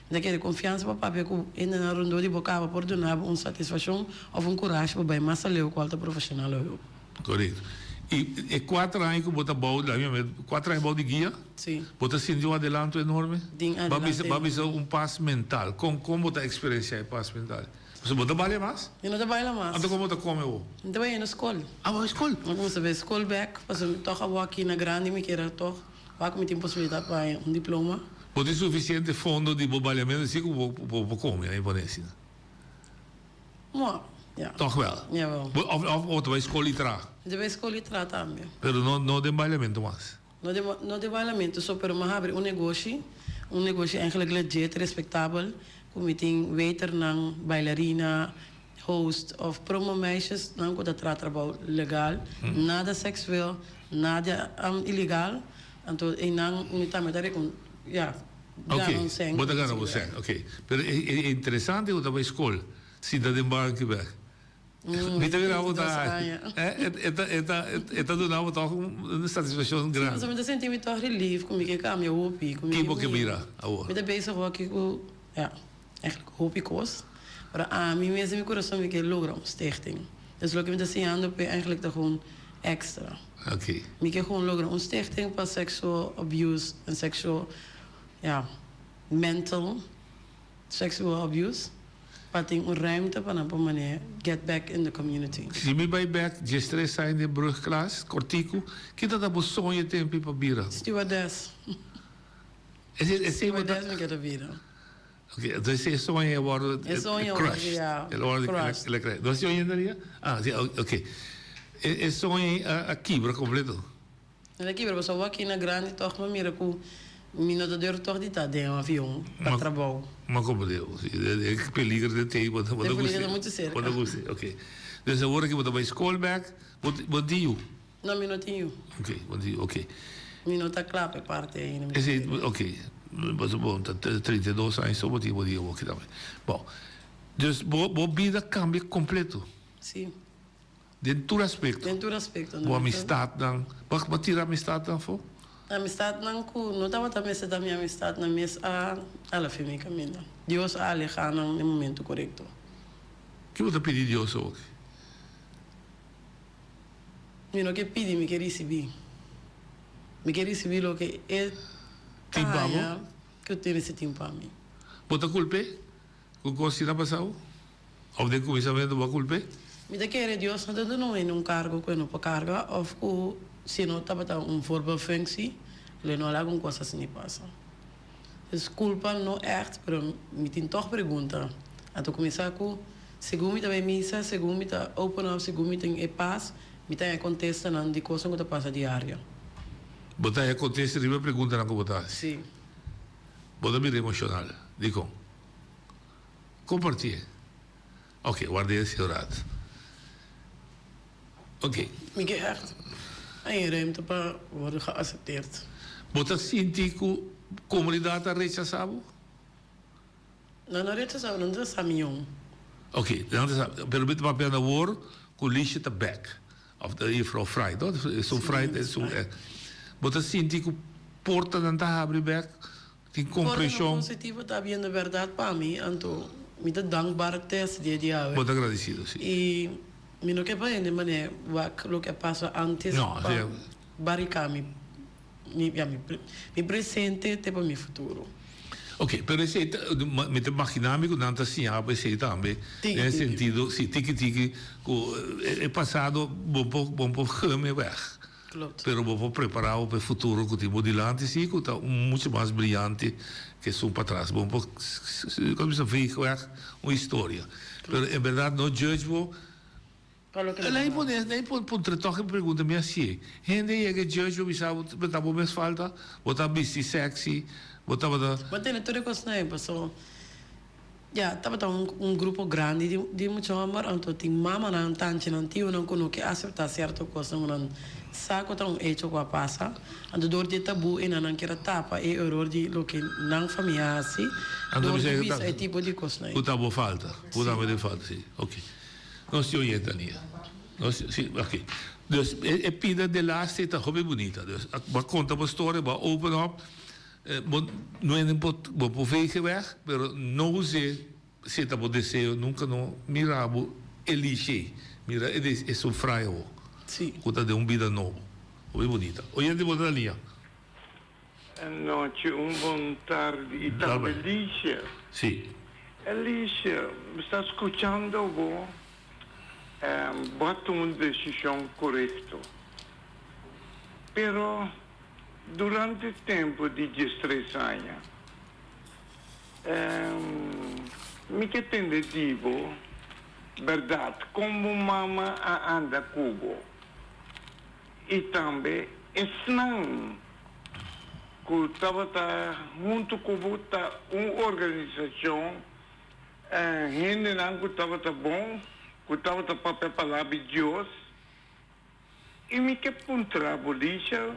S19: Mi ta kere konfiansa pa papia ku hendenan rondó di bo kaba por duna bo un satisfakshon òf un kurashi pa bai mas aleu kual ta profeshonal òf hulp.
S18: Korekto. I e kuater aña ku bo ta bou, la mi kuater aña bou di guia?
S19: Si.
S18: Bo ta sinti un adelanto enorme?
S19: Din
S18: Bo a
S19: adelanto
S18: bisa, bo a
S19: enorme.
S18: bisa un pas mental. Kon, kon bo ta eksperensiá e pas mental? Pasobra bo ta balia mas?
S19: Mi no ta baila mas.
S18: Anto kon bo ta kome awor?
S19: Mi ta bai na skol.
S18: Ah, bo bai skol?
S19: Mi a kuminsá bai skol bèk, pasobra mi tòg awor aki na grandi mi kere tòg wak mi tin posibilidat pa haña un diploma.
S18: Bo tin sufisiente fondo di bo baliamentu si ku bo bo por kome a pone asina?
S19: Mo, ya.
S18: Tòg wèl?
S19: Jawel.
S18: Bo òf òf bo ta bai skol i traha?
S19: Mi ta bai skol i traha tambe.
S18: Pero no no den baliamentu mas?
S19: No den no den baliamentu so pero mi a habri un negoshi, un negoshi eigenlijk legit, respectabel, ku mi tin waiternan, bailarina, host of promo meisjes nan ku ta traha trabou legal, nada seksueel, nada ilegal, anto einan mi tambe ta rekon ya gana un sèn.
S18: Oké, bo ta gana bo sèn, oké. Pero e interesante ku ta bai skol sinta den banki bek. Mi ta mira bo ta e ta e ta e ta duna bo tòg un satisfakshon grandi.
S19: Si, pasobra mi ta sinti mi tòg relief ku mi ke kambia hopi, ku mi
S18: Ki bo ke mira awor?
S19: Mi ta bezig hopi ku ya. Eigenlijk hopi kos, pero ami mes den mi kurason mi ke logra un stichting. Dus loke mi ta siñando p'e eigenlijk ta gewoon extra.
S18: Oké.
S19: Mi ke gewoon logra un stichting pa sexual abuse en sexual, ja, mental sexual abuse, pa tin un ruimte pa nan por manera get back in the community.
S18: Si mi bai bek diestres aña den brugklas, kortiku, kita ta bo soño tempi pa bira?
S19: Stewardess.
S18: Esei bo ta.
S19: Stewardess mi ke ta bira.
S18: Ok, entonces e soño a wordo
S19: E soño a wordo, ya,
S18: El a wordo,
S19: crushed.
S18: el a cre. Nos soño en día? Ah, si, ok. E, e soño a, a kibra completo.
S19: El a kibra, pasobra aki na grandi toch mi a mira ku mi no ta durf toch di ta den un avion pa
S18: Ma-
S19: trabou.
S18: Ma comprende, si, e, e peligro den tei, bo ta, bo
S19: E
S18: ta
S19: peligro
S18: gusti.
S19: ta mucho cerca.
S18: Bo ta gusti, ok. Dus awor aki bo ta bai school bek, bo, bo tin yu?
S19: No, mi no tin yu.
S18: Ok, bo tin yu, ok.
S19: Mi no ta kla pa e parti ainda.
S18: Esei, ok. Bo bo ta 32 aña so bo tin bo dia awor tambe. Bon, dus bo bo bida kambia kompleto.
S19: Si.
S18: Den tur aspekto.
S19: Den tur aspekto.
S18: Bo amistatnan, bo bo tira amistatnan afó?
S19: Amistatnan ku no tabata mester ta mi amistatnan mes a ala fin mi kaminda. Dios a alehá nan den momento korekto.
S18: Ke bo ta pidi Dios awor?
S19: Mi no ke pidi, mi ke risibí. Mi ke risibí loke e ta
S18: Tin pa bo?
S19: haña ku tin mester tin pa mi.
S18: Bo ta kulp'é ku kos asina pasá bo? Òf den kuminsamentu bo a kulp'é?
S19: Mi ta kere Dios no ta duna un hende un kargo ku e no por karga òf ku si no tabata un voorbeeldfunctie lo e no a laga un kos asina pasa. Dus kulpa no ègt, pero mi tin tòg pregunta. Anto kuminsá ku Segun mi ta bai misa, segun mi ta open up, segun mi tin e pas, mi ta haña kontestanan di kosnan ku ta pasa diario.
S18: Bo ta haña kontesta riba e preguntanan ku bo ta hasi?
S19: Sí.
S18: Bo ta bira emoshonal. Dikon? Kompartié. Oké, warda e un rato. Oké.
S19: Mi ke ègt haña ruimte pa wòrdu geaksepteerd.
S18: Bo ta sinti ku komunidat ta rechasá bo?
S19: Nan no rechasá bo, nan ta sa mion.
S18: Ok, nan ta sa, pero mi ta papia na wor ku Lisje ta bek, of ta juffrouw Frij, no? Esun Frij, esun, bo ta sinti ku portanan ta habri bek, tin kompreshon.
S19: Portanan positivo ta habiendo bèrdat pa mi, anto mi ta dankbaar tes dia di awe.
S18: Bo ta agradesido, si.
S19: I mi no ke pa hende manera wak loke a pasa antes pa bariká mi. Mi, ya, mi, mi presente te pa mi futuro.
S18: Ok, pero esei ta, mi ta imaginá mi ku nan ta siña bo esei tambe,
S19: Tiki
S18: den e
S19: tiki.
S18: sentido, si, tiki tiki, ku e pasado bo por, bo por geme wèg.
S19: Klopt.
S18: Pero bo por prepará bo pa e futuro ku tin bo dilanti si, ku ta mucho mas briyante ke esun patras. Bo por, komo bisa, veeg wèg un historia. Pero en bèrdat no judge bo.
S19: Pa loke
S18: Lei
S19: nan a
S18: pone,
S19: hasi.
S18: lei pon puntra tòg e pregunta mi hasié. Hende yega e judge bo bisa bo bo ta bo mes falta, bo ta bisti sexy, bo tabata.
S19: Bo tene tur e kosnan ei paso ya tabata un un grupo grandi di di mucha hòmber anto tin mamanan, tanchinan, tionan ku no ke aseptá sierto kosnan ku nan sa ku ta un echo ku a pasa. Anto dor di e tabú einan nan kier a tapa e eror di loke nan famia a hasi
S18: Anto
S19: dor
S18: bisa
S19: di
S18: e
S19: bisa e tipo di kosnan ei.
S18: Ku ta bo falta, ku ta
S19: Sí.
S18: bo den falta, sí, oké. Nos tin oyente ania. Nos si ok. Dus e e pida delaste ta hopi bunita. Dus bo a konta bo storia, bo a open up. Bo no hende por bo por vege weg, pero no us'é si ta bo deseo nunka no mira bo eligé. Mira e des esun fraai awor.
S19: Si.
S18: Ku ta den un bida nobo. Hopi bunita. Oyente bo ta ania.
S6: Anochi un bon tardi y tambe Licia.
S18: Si.
S6: Licia, mi sta scuchando bo, bo a tuma un decision corecto. Pero durante tempo di diestres aña. Mi ke tende di bo bèrdat kon bo mama a anda ku bo i tambe esnan ku tabata huntu ku bo ta un organisashon hendenan ku tabata bon ku tabata papia palabra di Dios. I mi ke puntra bo, Licia,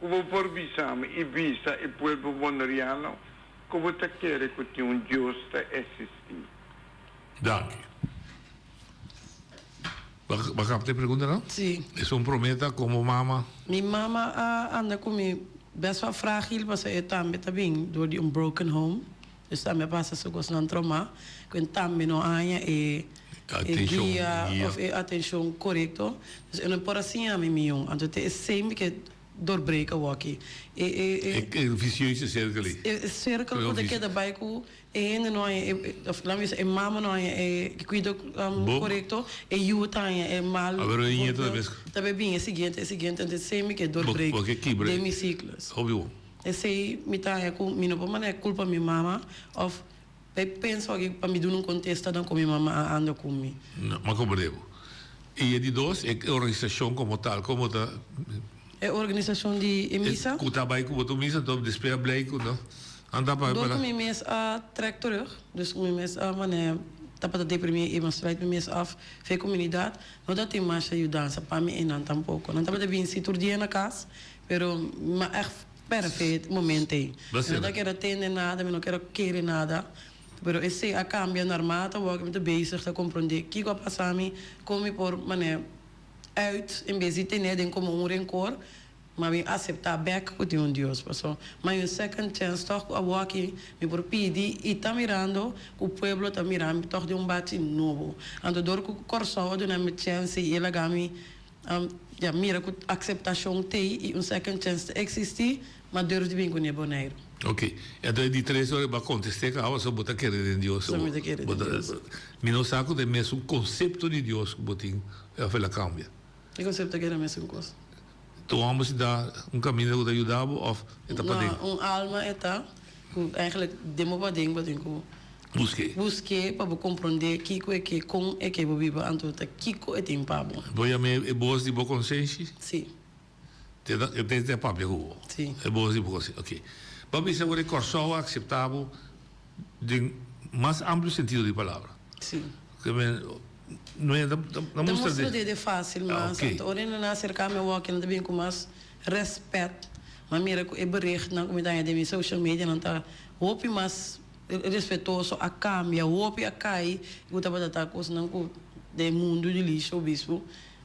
S6: ku bo por bisa mi i bisa e pueblo boneriano ku bo ta kere ku tin un Dios ta eksistí?
S18: Danki. Bo a kapta e pregunta no?
S19: Sí.
S18: Esun promé ta komo mama.
S19: Mi mama a anda ku mi bes wel fragil pasobra e tambe ta bin dor di un broken home. Dus tambe a pasa su kosnan tromá ku e tambe no a haña e e guia òf e atenshon korekto. Dus e no por a siña mi mion. Anto te esei mi ke doorbreken awor-aki. E e
S18: e. E vicioso cirkel ei.
S19: E cirkel ku ta keda bai ku e hende no haña e òf laat mi bisa e mama no haña e kuido korekto, e yu ta haña e mal.
S18: Awor e ñeto ta bes.
S19: Ta bai bin e siguiente e siguiente. Anto esei mi ke doorbreek den mi siklos.
S18: Hopi bon.
S19: Esei mi ta haña ku mi no por manera kulpa mi mama òf bai pensa wak pa mi duna un kontesta dan ku mi mama a anda ku mi.
S18: No, m'a komprende bo. I e di dos, e organisashon komo tal, komo ta.
S19: E organisashon di e misa?
S18: Ku ta bai ku bo tur misa, anto despues a blei ku no. Nan ta bai
S19: Dor ku mi mes a trèk terug, dus ku mi mes a manera tabata deprimí i m'a sluit mi mes af fe komunidat, no ta tin masha yudansa pa mi einan tampoko. Nan tabata binsi tur dia na kas, Pero mi a echt perfect moment ei. Mi no ta kere tende nada, mi no kere kere nada. Pero esei a cambia naarmate awor cu mi ta bezig ta comprende kico a pasa mi, con mi por manera uit en bes di tene den como un rencor, ma mi acepta bek cu tin un Dios. Paso mi hay un second chance toch cu awor aki mi por pidi y ta mirando cu pueblo ta mira mi toch den un bachi nobo. Anto dor cu Corsou a duna mi chance y e laga mi Ya mira ku akseptashon t'ei i un second chance ta eksistí, ma durf di bin kuné Boneiru.
S18: Ok. Enton e di tres ora bo a kontest'é kaba so bo ta kere den Dios.
S19: So mi ta kere den Dios.
S18: Mi no sa ku ta e mesun konsepto di Dios ku bo tin òf el a kambia.
S19: E konsepto a keda mesun kos.
S18: Tu hòmber si ta un kaminda ku ta yuda bo òf e ta paden?
S19: No, un alma e ta ku eigenlijk den bo paden bo tin ku.
S18: Busk'é.
S19: Busk'é pa bo komprondé kiko e ke, kon e ke bo biba, anto ta kiko e tin pa bo.
S18: Bo yam'é e bos di bo konsenshi?
S19: Sí.
S18: Te ta te ta papia ku bo?
S19: Sí.
S18: E bos di bo konsenshi, oke. Bo a bisa ku e Kòrsou a akseptá bo den mas amplio sentido di palabra.
S19: Sí.
S18: Ke men no e ta
S19: Ta mustra dede fásil mas, anto ora e nan a aserká mi awor ke nan ta bin ku mas rèspèt. Mi a mira ku e berichtnan ku mi ta haña den mi social medianan ta hopi mas Respetuoso a cambia, hopi a cay cu tabata ta cosnan cu den mundo di Licia Obispo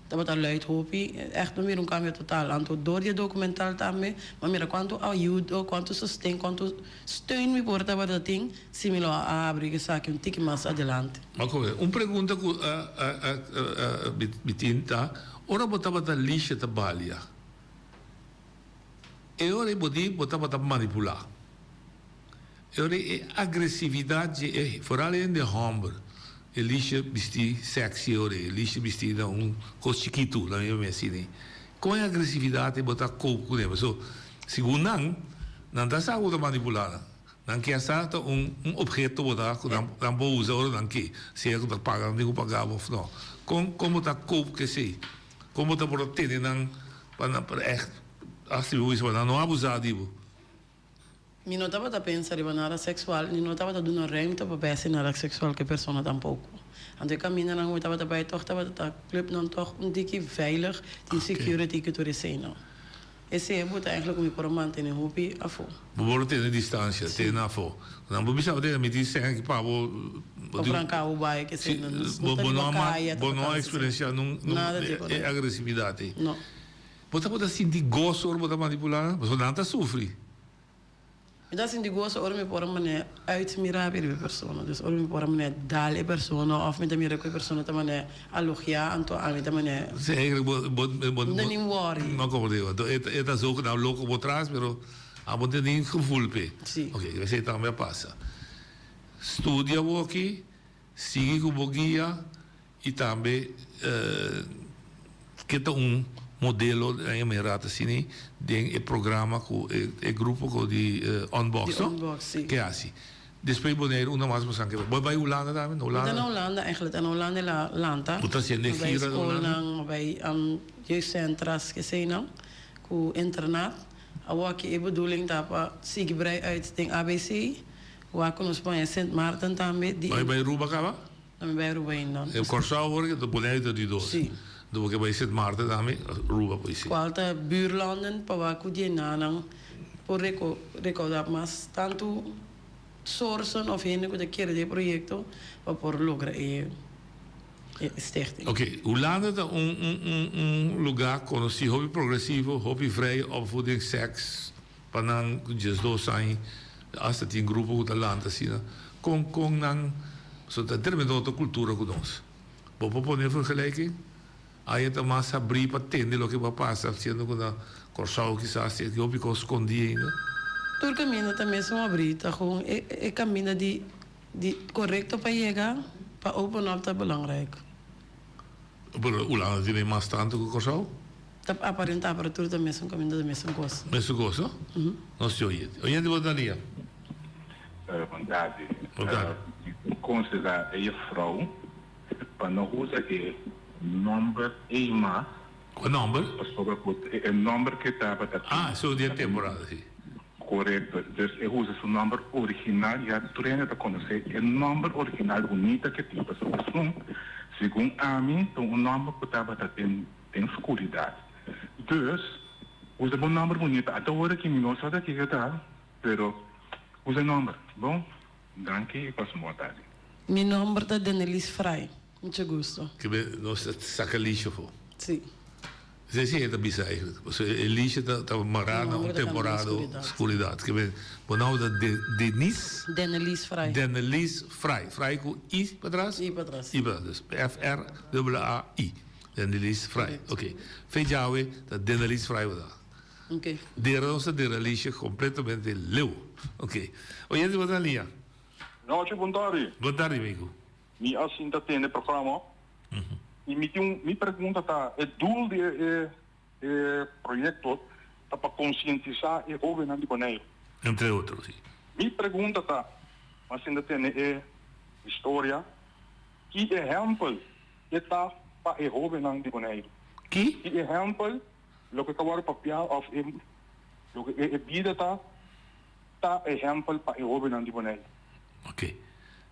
S19: tabata luid hopi, echt mi mira un cambio total. Anto door di e documental tambe mi a mira cuanto ayudo, cuanto sosten, cuanto steun mi por tabata tin si mi lo a habri esaki un tiki mas adelante.
S18: Ma come, un pregunta cu a mi tin ta, ora bo tabata Licia ta balia, e ora bo di bo tabata manipula? E ora e agresividat dje e foral hende hòmber, e lisha bistí sexy e ora e lisha bistí na un kos chikitu na mi mes asina. Kon e agresividat ei bo ta koop kuné? Paso segun nan, nan ta sa ku bo ta manipulá nan. Nan ke sa ta un un opheto bo ta ku nan nan por usa ora nan ke, sea ku ta paga nan tin ku paga bo òf no. Kon kon bo ta koop ku esei? Kon bo ta por a tene nan pa nan por ègt hasi bo bisa pa nan no abusá di bo?
S19: Mi no tabata pensa riba nada seksual ni no tabata duna ruimte pa besi nada seksual ku e persona tampoko. Anto e kamindanan ku mi tabata bai tòg tabata ta clubnan tòg un tiki veilig, tin security ku tur eseinan. Esei a buta eigenlijk ku mi por a mantene hopi afó.
S18: Bo por a tene distansia, tene afó. Nan bo bisa bo tene mi tin sèn aki pa bo.
S19: Of ranka bo bai ke eseinan. No ta riba kaya
S18: Bo no a eksperensiá nun e agresividat ei.
S19: No.
S18: Bo tabata sinti goso ora bo ta manipulá nan? Pasobra nan ta sufri.
S19: Mi ta sinti goso ora mi por a manera uit mi rabia riba e persona. Dus ora mi por a manera dal e persona òf mi ta mira ku e persona ta manera alogiá, anto ami ta manera.
S18: Sí, eigenlijk bo, bo, bo,
S19: No ta nin wòri.
S18: No komo digo. Anto e, e ta zogenaamd loko bo tras, pero abo no tin nin gevoel p'e.
S19: Sí.
S18: Oké, esei tambe a pasa. Studia awoki, sigui ku bo guia. I tambe ke ta un modelo den e manera ta asina den e programa ku e grupo ku di Unbox no ke hasi. Despues Boneiru unda mas bosan ke bai? Bo a bai Hulanda tambe? Na
S19: Hulanda? Mi ta na Hulanda eigenlijk, ta na Hulanda el a lanta.
S18: Bo ta hasiendo e gira na Hulanda?
S19: Mi a bai skolnan, mi a bai jeugdcentras keseinan ku internat. Awor aki e bedoeling ta pa sigui brei uit den ABC. Wak ku nos pone Sint Maarten tambe.
S18: Di. Bo a bai Aruba kaba?
S19: No mi bai Aruba ainda.
S18: E Kòrsou awor ke ta Boneiru ta di dos.
S19: Si.
S18: Anto bo ke bai Sint Maarten tambe, Aruba por si.
S19: Kual ta buurlanden pa wak ku di enanan por rekoudá mas tantu sourcen of hende ku ta kere den e proyekto pa por logra e stichting.
S18: Ok, Hulanda ta un un un lugá konosí hopi progresivo, hopi vrij opvoeding, sèks pa nan ku diesdos aña, asta tin grupo ku ta lanta asina. Kon kon nan, pasobra ta tremendo otro kultura ku nos. Bo por pone vergelijking? Aya ta mas habrí pa tende loke bo a pasa, siendo ku na Kòrsou kisas tin hopi kos skondí ainda.
S19: Tur kaminda ta mesun habrí, ta gewoon e e kaminda di di korekto pa yega pa open up ta belangrijk.
S18: Pero Hulanda tene mas tantu ku Kòrsou?
S19: Ta aparentá pero tur ta mesun kaminda ta mesun kos.
S18: Mesun kos, no? Nos tin oyente. Oyente bo ta lia.
S21: Bon tardi.
S18: Bon tardi.
S21: Mi ta konsehá e jefrou Pa no usa e nomber ei mas.
S18: Kua nomber?
S21: Pasobra ku e nomber ku e tabata tin.
S18: Ah, su di e temporada, si.
S21: Korekto. Dus e usa su nomber original, ya tur hende ta konosé e nomber original bunita ku e tin. Pasobra esun, segun ami, ta un nomber ku tabata den den skuridat. Dus, usa bo nomber bunita. Ata ora ki mi no sa ta kiko ta, pero usa e nomber, bon? Danki y pasa un bon tardi.
S19: Mi nomber ta Denelise Fraai. Mucho gusto.
S18: Ke be nos ta saka Lisha afó.
S19: Sí.
S18: Esei si e ta bisa eigenlijk. Pasobra e Lisha ta ta mará na un temporada skuridat. Ke be bo nomber ta De Denise?
S19: Denelise Fraai.
S18: Denelise Fraai. Fraai ku i patras?
S19: I patras.
S18: I patras. Dus F R dubbel A I. Denelise Fraai. Oké. Fe djawe ta Denelise Fraai bo ta.
S19: Oké.
S18: Dera nos ta dera Alicia completamente leu. Oké. Oyente bo ta lia.
S22: Nochi bon tardi.
S18: Bon tardi amigo.
S22: Mi a sinta tende programa y mi tin un mi pregunta ta e doel di e e proyecto ta pa concientisa e hobennan di Boneiru.
S18: Entre otro si.
S22: Mi pregunta ta mi a sinta tende e historia ki ehempel e ta pa e hobennan di Boneiru?
S18: Ki?
S22: Ki ehempel Loke ta wòrdu papiá òf e loke e e bida ta ta ehèmpel pa e hóbennan di Boneiru.
S18: Oké.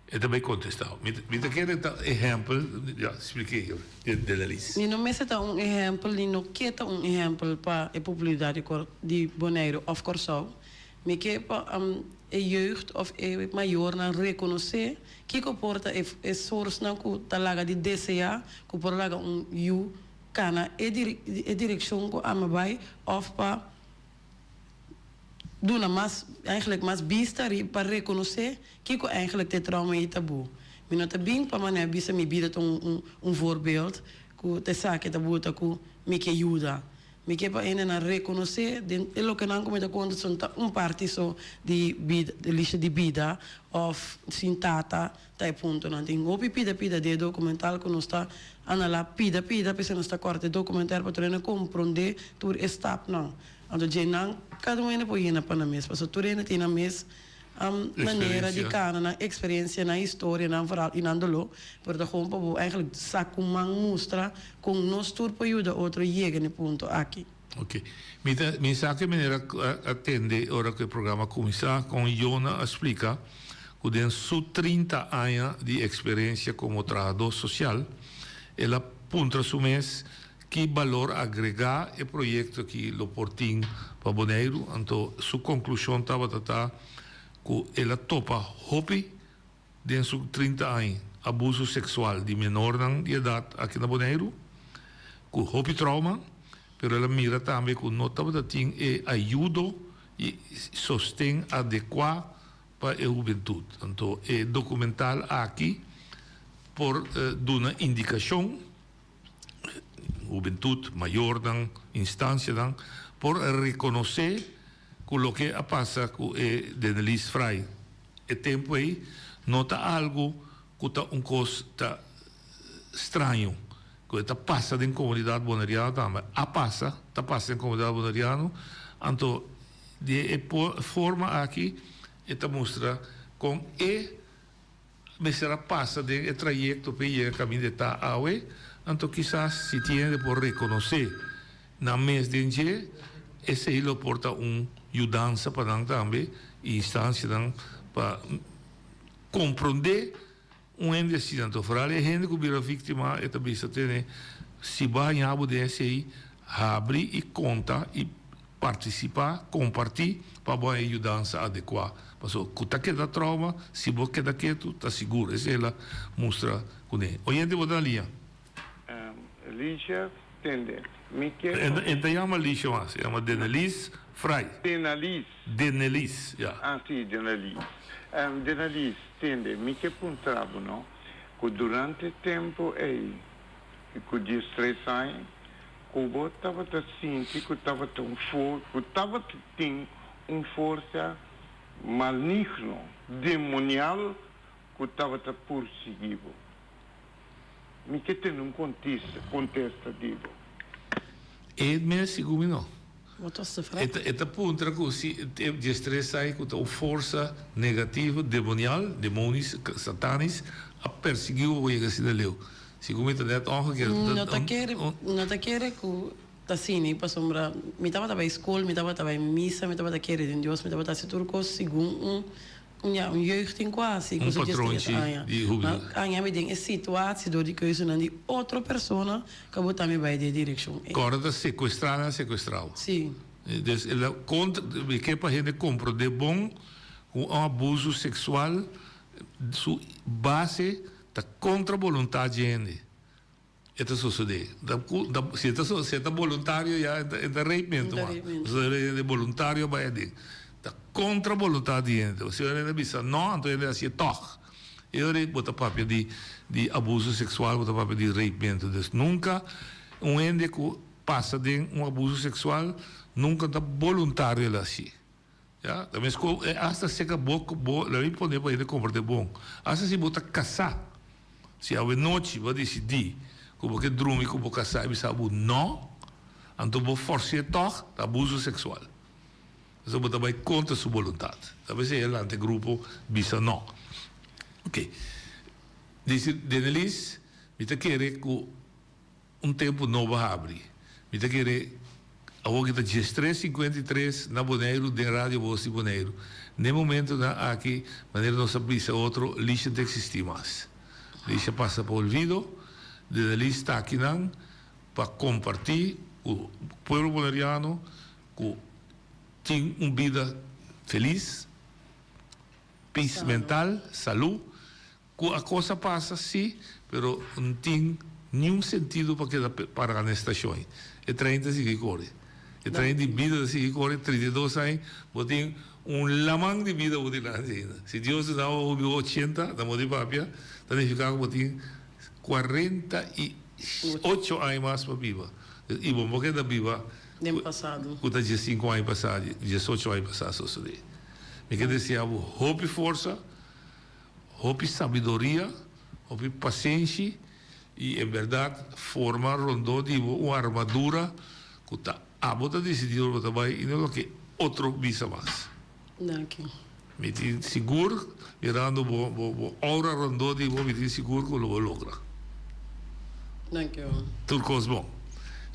S18: E ta bai kontestá. Mi mi ta kere ta ehèmpel, ya, spliké yo, Denelis.
S19: Mi no mester ta un ehèmpel ni no ke ta un ehèmpel pa e populidat di Kor di Boneiru òf Kòrsou. Mi ke pa e jeugd òf e mayornan rekonosé kiko por ta e e sorsnan ku ta laga di deseá ku por laga un yu Kana e e direkshon ku ami bai òf pa duna mas eigenlijk mas bista riba pa rekonosé kiko eigenlijk ta e trauma ei ta bo. Mi no ta bin pa manera bisa mi bida ta un un un voorbeeld ku ta esaki ta buta ku mi ke yuda. Mi ke pa hendenan rekonosé den e lokenan ku mi ta konta son ta un parti so di bida di lista di bida òf sin tata Ta e puntonan. Tin hopi pida pida di e documental cu nos ta anala pida pida p'esei nos ta corta e documentaire pa tur hende compronde tur e stapnan. Anto dje nan cada un hende por yena pa nan mes pasobra tur hende tin nan mes manera di cana, nan experiencia, nan historia, nan verhaal y nan dolor. Pero ta gewoon pa bo eigenlijk sa cu man mustra con nos tur por yuda otro yega na e punto aki.
S18: Ok. Mi ta mi sa ke manera a tende ora ku e programa a kuminsá kon Jona a splika ku den su 30 aña di eksperensia komo trahadó sosial el a puntra su mes ki balor agregá e proyekto aki lo por tin pa Boneiru. Anto su konklushon tabata ta ku el a topa hopi Den su 30 aña, abuso seksual di menornan di edat aki na Boneiru, ku hopi trauma, pero el a mira tambe ku no tabata tin e ayudo i sosten adekuá pa e hubentut. Anto e dokumental aki por duna indikashon, hubentut, mayornan, instansianan por rekonosé ku loke a pasa ku e Denelies Frei E tempu ei no ta algu ku ta un kos ta straño, ku e ta pasa den komunidat boneriano tambe. A pasa, ta pasa den komunidat boneriano. Anto di e forma aki e ta mustra Kon e mester a pasa den e trayekto p'e yega kaminda e ta awe, anto kisas si tin hende por rekonosé nan mes den dje, esei lo por ta un yudansa pa nan tambe i instansianan pa komprondé un hende asina. Anto foral e hende ku bira víktima e ta bisa tene si bo a haña bo den esei, habri i konta i Partisipá, kompartí pa bo haña yudansa adekuá. Pasobra ku ta keda trauma, si bo keda ketu, ta sigur. Esei el a mustra kuné. Oyente bo ta na liña?
S6: Alicia, tende. Mi ke.
S18: E ta yama Alicia mas, e yama Denelies Frey.
S6: Denalies.
S18: Denelies, ya.
S6: Ah, si, Denelies. Denelies, tende, mi ke puntra bo, no, ku durante e tempu ei, ku diestres aña, Ku bo tabata sinti ku tabata un for ku tabata tin un forsa malnigno, demonial ku tabata pursigui bo? Mi ke tene un kontista kontesta di bo.
S18: E mes sigun mi no.
S19: Wat was de vraag?
S18: E ta puntra ku si e diestres ai ku ta un forsa negativo, demonial, demonis, satanis, a persigui bo pa yega asina leu. Segun mi ta net omgekeerd.
S19: No ta kere, no ta kere ku ta asina, pasobra mi tabata bai skol, mi tabata bai misa, mi tabata kere den Dios, mi tabata hasi tur kos segun un un ya un jeugd tin ku hasi ku
S18: Un
S19: su diestres
S18: patronchi
S19: aña.
S18: di
S19: Ma
S18: hubentud.
S19: aña mi den e situatie dor di keuzenan di otro persona ku a bota mi bai den e direkshon ei.
S18: Kòrda ta sekuestrá nan a sekuestrá bo.
S19: Sí.
S18: Dus el a kontra, mi ke pa hende komprondé bon ku un abuso seksual su base Ta kontra boluntat dje hende e ta sosodé. Ta ku ta si e ta si e ta boluntario ya e ta e ta rapementu
S19: Ta
S18: mas.
S19: rapementu.
S18: Pasobra e hende boluntario bai aden. Ta kontra boluntat di hende. Si un hende bisa no, anto e hende hasié tòg. E ora ei bo ta papia di di abuso seksual, bo ta papia di rapementu. Dus nunka un hende ku pasa den un abuso seksual nunka ta boluntario el hasié. Ya, ta mes ku e asta seka bo ku bo lo mi pone pa hende komport'é bon. Asta si bo ta kasá, si awenochi bo a disidí ku bo ke drumi ku bo kasá i bisa bo nò, anto bo fòrs'é tòg, ta abuso seksual. Pasobra bo ta bai kontra su boluntat. Ta p'esei e lanta e grupo bisa nò. Oke. Disi Denelies, mi ta kere ku. Un tempu nobo a habri. Mi ta kere awor ki ta diestres 53 na Boneiru den Radio Voz di Boneiru. Na e momentunan aki, manera nos a bisa otro, Lisha no ta eksistí mas. Lisha pasa pa olvido. Denelies ta akinan pa kompartí ku pueblo boneriano ku tin un bida felis, pis mental, salú. Cu a cos a pasa si, pero no tin niun sentido pa keda para na e stacion. E trein ta sigui core. E trein di bida ta sigui core, 32 aña, bo tin un laman di bida bo dilanti ainda. Si Dios duna bo bo biba ochenta, na modo di papia, ta nifica cu bo tin 48 aña mas pa biba. Y bo no keda biba
S19: Den pasado.
S18: cu ta diescinco aña pasa, diesocho aña pasa a sosode. Mi ke desea bo hopi forsa. Hopi sabiduria, hopi pasenshi i en bèrdat forma rondó di bo un armadura ku ta abo ta disidí ora bo ta bai i no loke otro bisa mas.
S19: Danki.
S18: Mi tin sigur, mirando bo bo aura rondó di bo, mi tin sigur ku lo bo logra.
S19: Danki bo.
S18: Tur kos bon.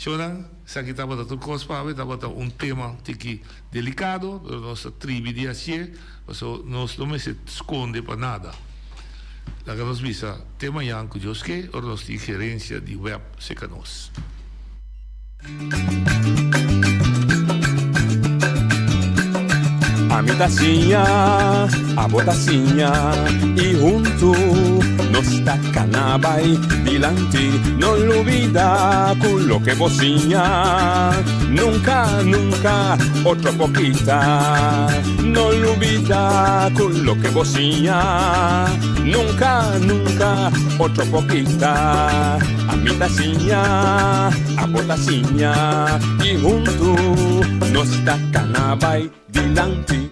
S18: Shownan, esaki tabata tur kos pa awe, tabata un tema tiki delikado, pero nos ta tribi di hasié, pasobra nos no mester skonde pa nada. Laga nos bisa te mañan ku Dios ke, ora nos tin gerensia di web serka nos.
S17: Ami ta siña, abo ta siña y huntu nos ta cana bay dilanti. No lubida cu loke bo siña nunca, nunca otro por kita. No lubida cu loke bo siña nunca, nunca otro por kita. Ami ta siña, abo ta siña y huntu nos ta cana bay dilanti.